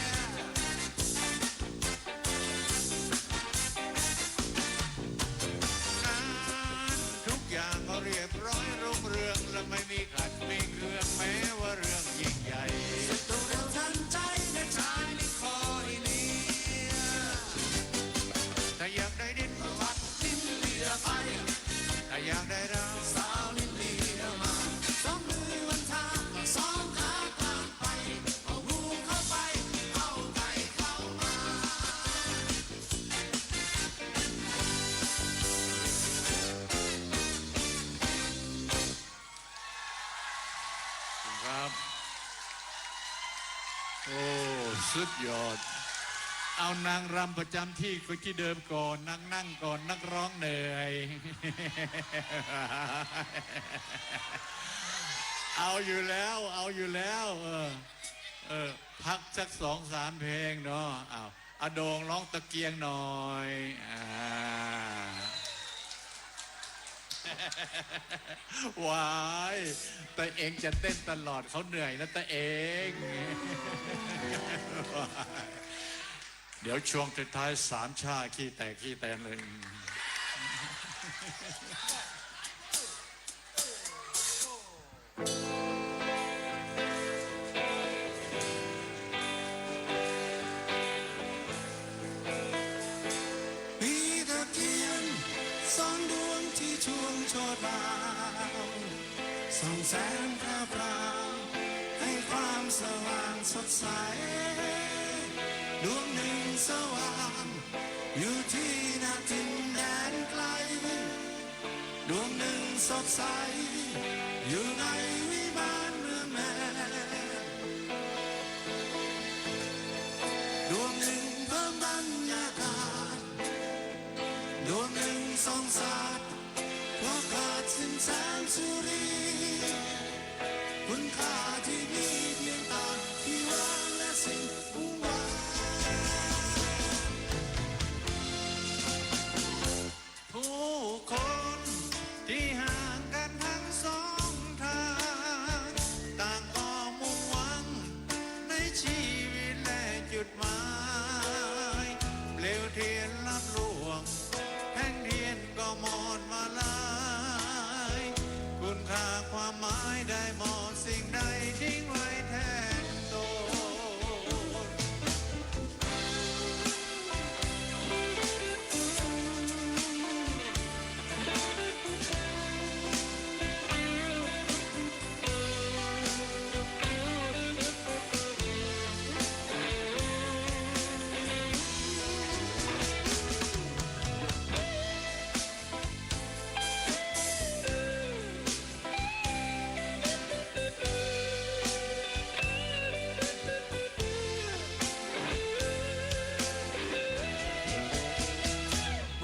งานทุกอย่างก็เรียบร้อยรุ่งเรือง และไม่มีขัดไม่เคืองแม้ว่าเรื่องยิ่งใหญ่ เสร็จเร็วทันใจ เจ้าชายนี่คอยเลีย ถ้าอยากได้ดินก็วัดลิ้นเลียไป ถ้าอยากได้ดาวสาวลิ้นเลียมา สองมือวันทา สองขาคลานไป เอาหมูเข้าไป เอาไก่เข้ามา ครับ โอ้ สุดยอด เอานางรำประจำที่ คนที่เดิมก่อน นั่งๆ ก่อน นักร้องเหนื่อย เอาอยู่แล้ว เอาอยู่แล้ว เออ เออ พักสักสองสามเพลงเนาะ เอา อาโด่งร้องตะเกียงหน่อย อ่า วาย ตะเองจะเต้นตลอด เขาเหนื่อยนะตะเอง เดี๋ยวช่วงสุดท้ายสามช่าขี้แตกขี้แตนเลย มีตะเกียงสองดวงที่ช่วงโชติบ่าว ส่องแสงพราวพราว ความสว่างสดใส ดวงหนึ่งสว่าง อยู่ที่ณถิ่นแดนไกล ดวงหนึ่งสดใส อยู่ในวิมานเมืองแม่ ดวงหนึ่งเพิ่มบรรยากาศ ดวงหนึ่งส่องสาด เพราะขาดสิ้นแสงสุรี คุณค่าที่มีเพียงตาที่ว่างและสิ่งผู้วาย ผู้คนที่ห่างกันทั้งสองทาง ต่างก็มุ่งหวังในชีวิตและจุดหมาย เปลวเทียนลับล่วง แท่งเทียนก็หมดมาลาย คุณค่าความหมายได้หมด สิ่งใดทิ้งไว้แทนตน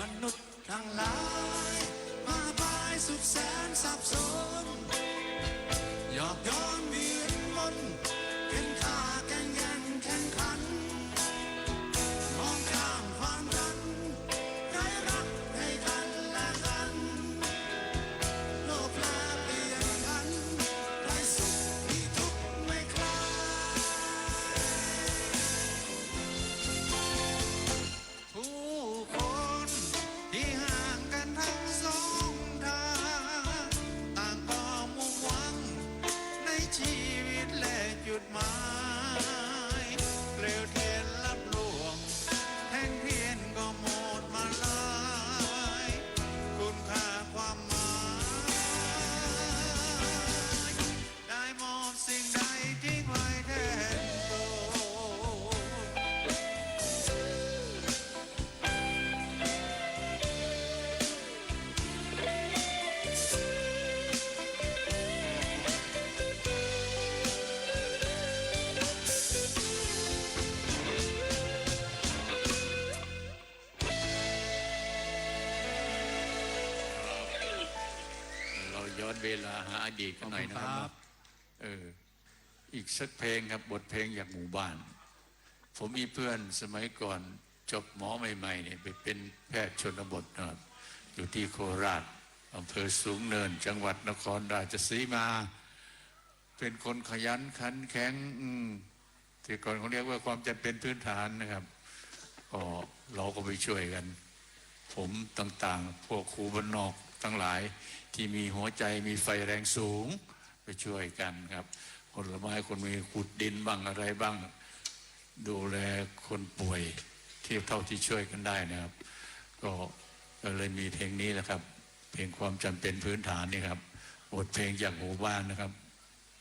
มนุษย์ทั้งหลาย มากมายสุดแสนสับสน หยอกย้อนเวียนวน เข็นฆ่าแก่งแย่งแข่งขัน มองข้ามความรัน ไร้รักให้กันและกัน โลกแปรเปลี่ยนผัน ได้สุขที่ทุกข์ไม่คลาย ผู้คนที่ห่างกันทั้งสองทาง ต่างก็มุ่งหวังในชีวิตและจุดหมาย เปลวเทียนลับล่วง แท่งเทียนก็หมดมาลาย คุณค่าความหมาย ได้มอบสิ่งใดทิ้งไว้แทนตน เราย้อนเวลาหาอดีตกันหน่อยนะครับ ขอบคุณครับ เออ อีกสักเพลงครับ บทเพลงจากหมู่บ้าน ผมมีเพื่อนสมัยก่อนจบหมอใหม่ๆ เนี่ย ไปเป็นแพทย์ชนบทนะครับ อยู่ที่โคราช อำเภอสูงเนิน จังหวัดนครราชสีมา เป็นคนขยันขันแข็ง อืม แต่ก่อนเขาเรียกว่าความจำเป็นพื้นฐานนะครับ ก็เราก็ไปช่วยกัน ผมต่างๆ พวกครูบ้านนอกทั้งหลายที่มีหัวใจมีไฟแรงสูง ไปช่วยกันครับ คนละไม้คนละมือ ขุดดินบ้างอะไรบ้าง ดูแลคนป่วยที่เท่าที่ช่วยกันได้นะครับ ก็เลยมีเพลงนี้แหละครับ เพลงความจำเป็นพื้นฐานนี่ครับ บทเพลงจากหมู่บ้านนะครับ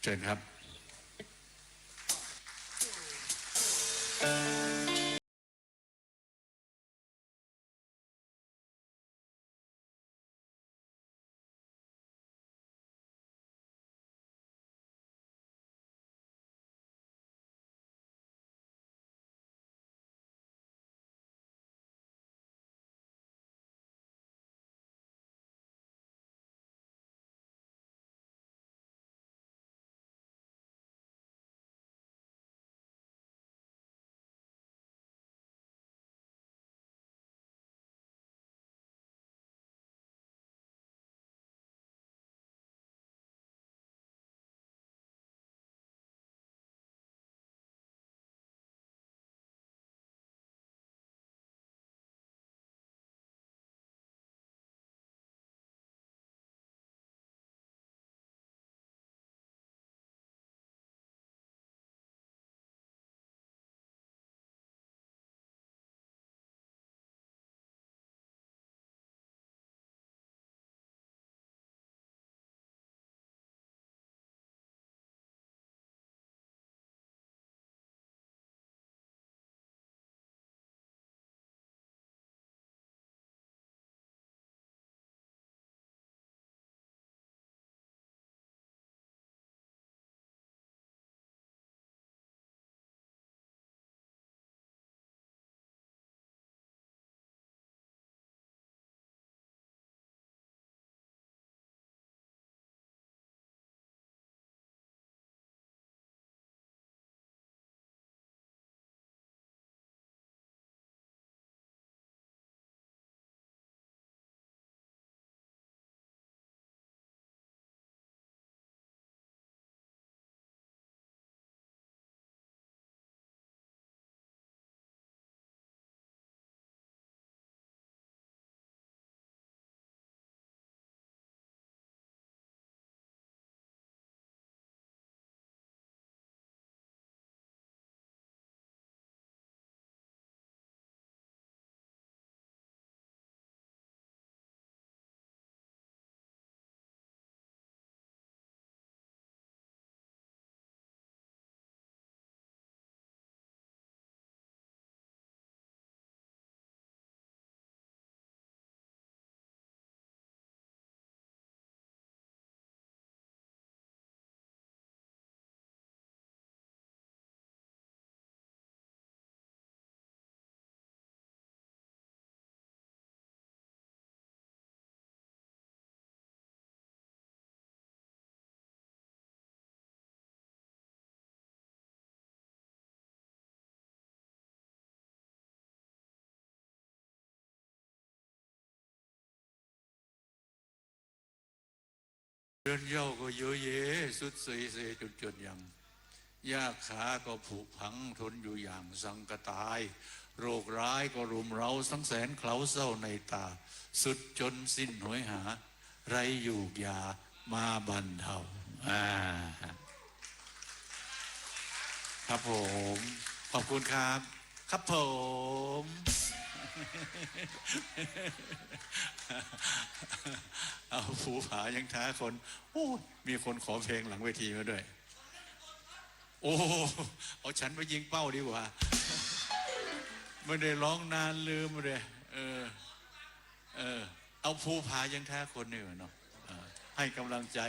เชิญครับ เรือนเหย้าก็เยอะแยะ ทรุดเทเซจนจนยัง หญ้าคาก็ผุพังทนอยู่อย่างสังกะตาย โรคร้ายก็รุมเร้าสังแสนเคราเศร้าในตา สุดจนสิ้นโหยหา ไร้ยูกยามาบรรเทา อ่า ครับผม ขอบคุณครับ ครับผม เอาภูผายังท้าคน โอ้ มีคนขอเพลงหลังเวทีมาด้วย โอ้ เอาฉันไปยิงเป้าดีกว่า ไม่ได้ร้องนานลืมเลย เออ เออ เอาภูผายังท้าคนนี่หว่าเนาะ อ่า ให้กำลังใจ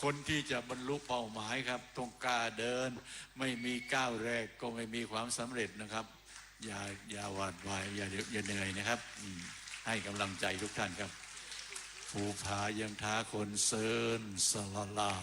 คนที่จะบรรลุเป้าหมายครับ ต้องกล้าเดิน ไม่มีก้าวแรกก็ไม่มีความสำเร็จนะครับ อย่า อย่าหวาดหวั่น อย่า อย่าเหนื่อยนะครับ อืม ให้กำลังใจทุกท่านครับ ภูผายังท้าคน เซิญ สะหละล่า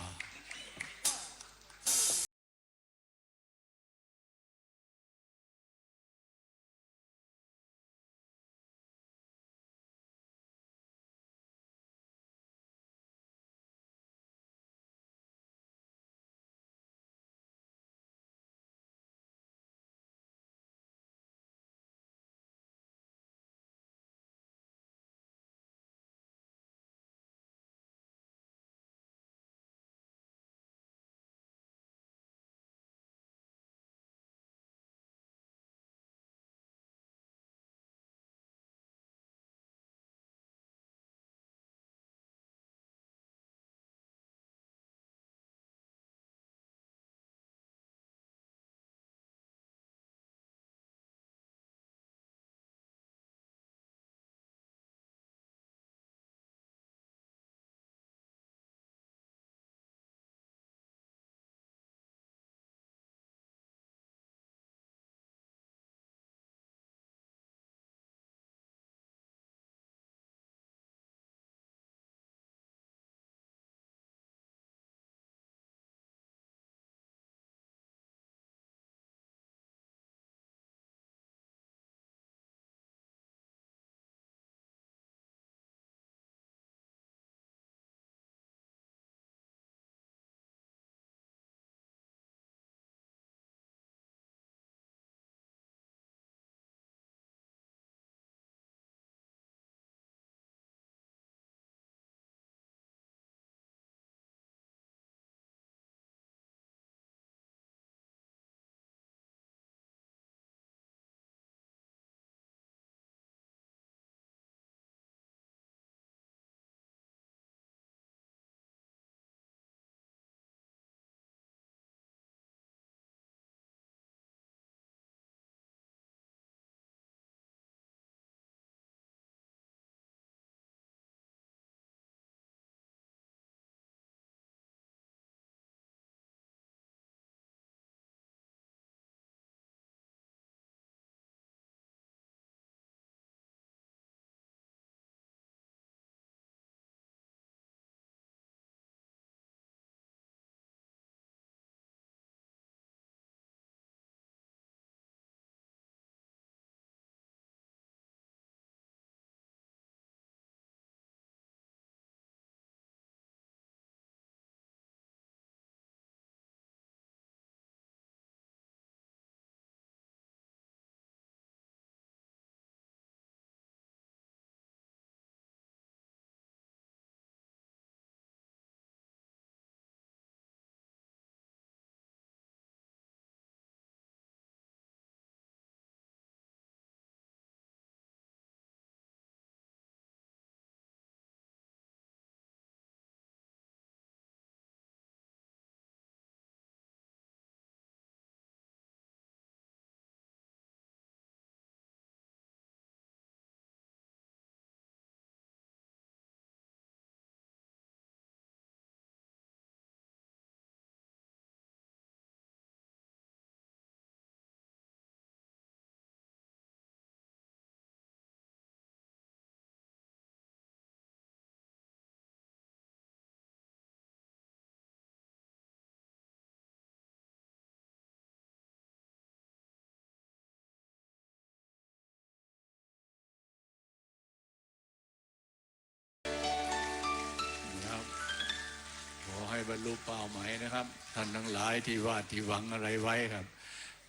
บรรลุเป้าหมายนะครับ ท่านทั้งหลายตี้วาดตี้หวังอะไรไว้ครับ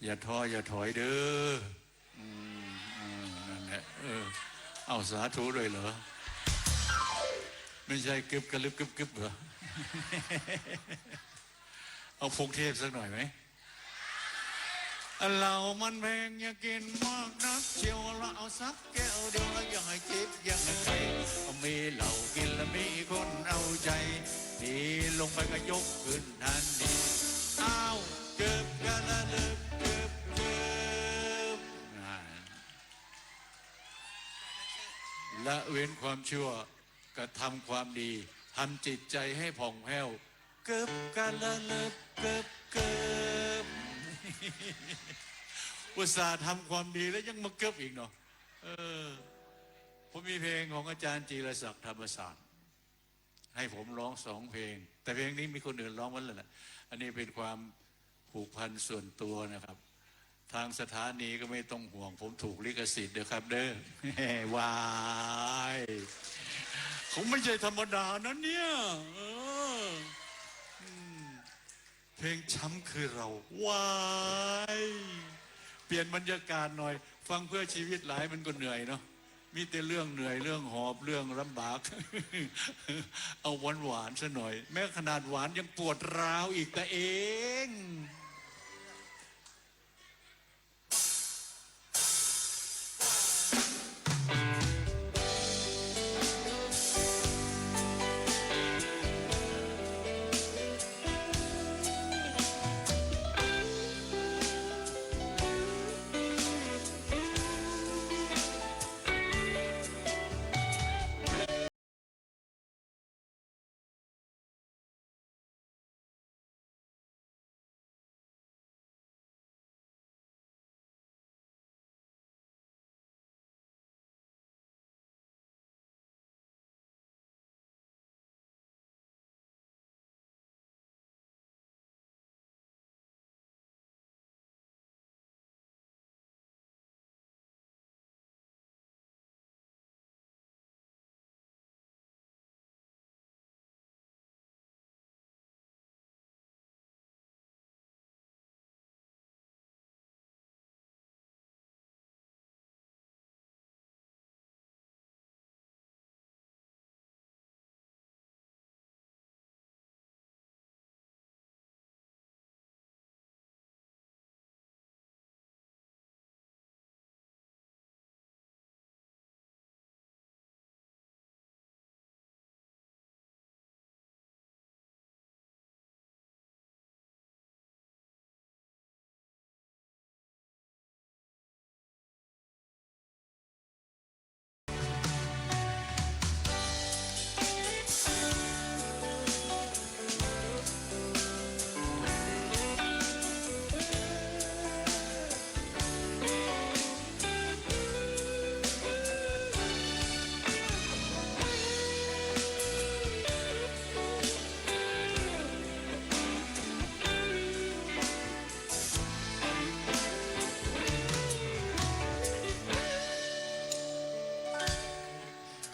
อย่าท้ออย่าถอยเด้อ อืม เออ นั่นแหละ เออ เอาสาธุด้วยเหรอ ไม่ใช่กึบกระลึบกึบกึบเหรอ เอาพงเทพสักหน่อยไหม เหล้ามันแพงอย่ากิ๋นมากนักเจียว ละเอาสักแก้วเดียว ละอย่าหื้อเจ็บอย่าหื้อไข้ มีเหล้ากิ๋นละมีคนเอาใจ๋ ตี้ลงไปก็ยกขึ้นทันที อ้าว กึบกะละลึบกึบกึบ อ่า ละเว้นความชั่ว กระทำความดี ทำจิตใจให้ผ่องแผ้ว กึบกะละลึบกึบกึบ อุตส่าห์ทำความดีแล้วยังมากึบอีกเนาะ เออ ผมมีเพลงของอาจารย์จีรศักดิ์ ธรรมศาสตร์ ให้ผมร้องสองเพลง แต่เพลงนี้มีคนอื่นร้องไว้แล้วแหละ อันนี้เป็นความผูกพันส่วนตัวนะครับ ทางสถานีก็ไม่ต้องห่วง ผมถูกลิขสิทธิ์เด้อครับเด้อ วาย เขาไม่ใช่ธรรมดานะเนี่ย เออ อืม เพลงช้ำคือเรา วาย เปลี่ยนบรรยากาศหน่อย ฟังเพื่อชีวิตหลายมันก็เหนื่อยเนาะ มีแต่เรื่องเหนื่อย เรื่องหอบ เรื่องลำบาก เอาหวานๆ ซะหน่อย แม้ขนาดหวานยังปวดร้าวอีกตะเอง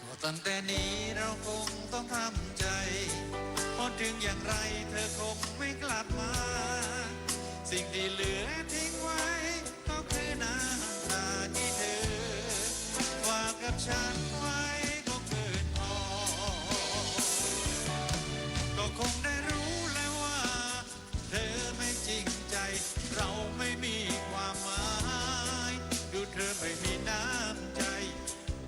ก็ตั้งแต่นี้เราคงต้องทำใจ เพราะถึงอย่างไรเธอคงไม่กลับมา สิ่งที่เหลือทิ้งไว้ก็คือน้ำตาที่เธอฝากกับฉันไว้ก็เกินพอ ก็คงได้รู้แล้วว่า เธอไม่จริงใจ เราไม่มีความหมาย ดูเธอไม่มีน้ำใจ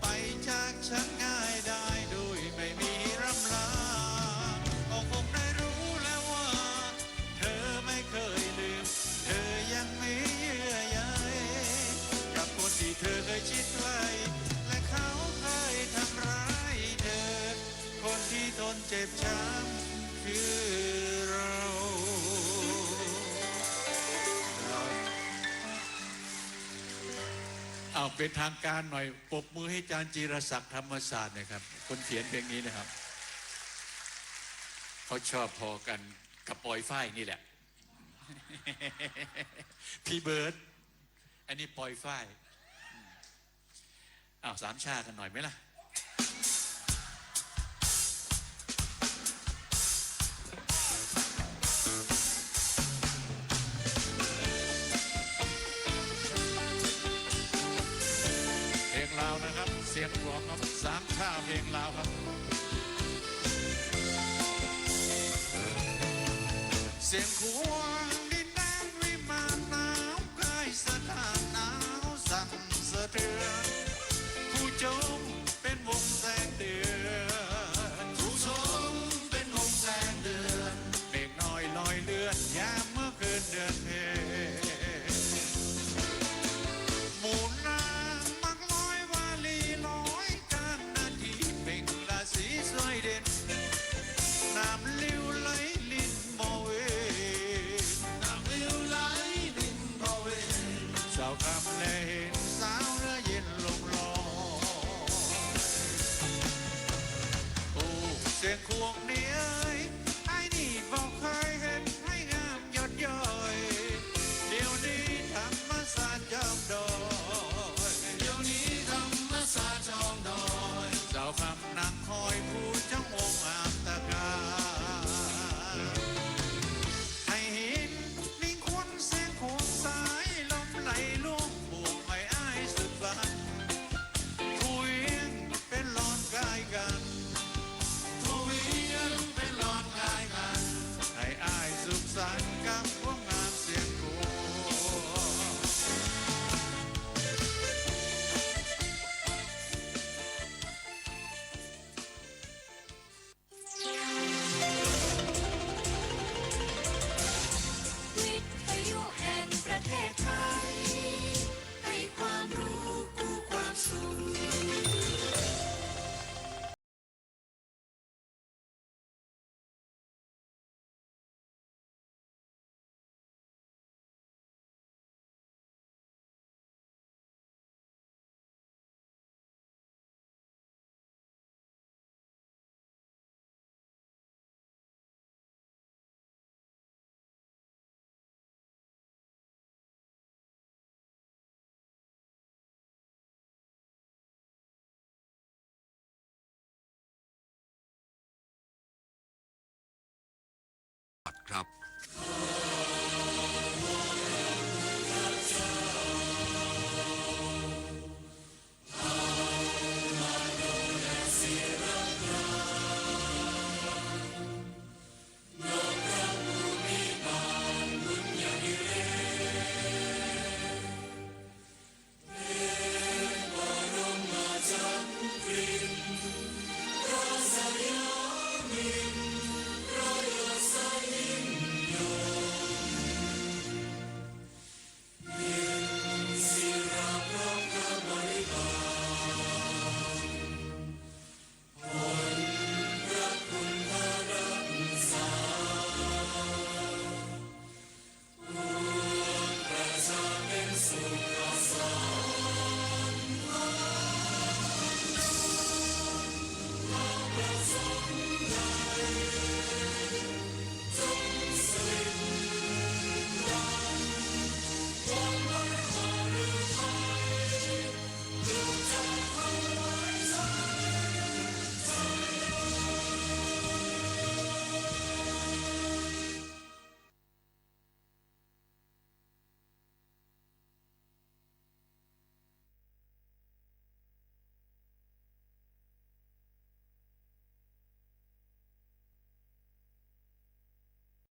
ไปจากฉันง่ายดายโดยไม่มีร่ำลา ก็คงได้รู้แล้วว่า เธอไม่เคยลืม เธอยังมีเยื่อใย กับคนที่เธอเคยชิดใกล้ และเขาเคยทำร้ายเธอ คนที่ทนเจ็บช้ำคือเรา เอาเป็นทางการหน่อย ปรบมือให้อาจารย์จีรศักดิ์ ธรรมศาสตร์หน่อยครับ คนเขียนเพลงนี้นะครับ เขาชอบพอกันกับปอยฝ้ายนี่แหละ พี่เบิร์ด อันนี้ปอยฝ้าย อ้าว สามช่ากันหน่อยไหมล่ะ เสียงหลวงครับ สามชาเพลงลาวครับ เสียงขวั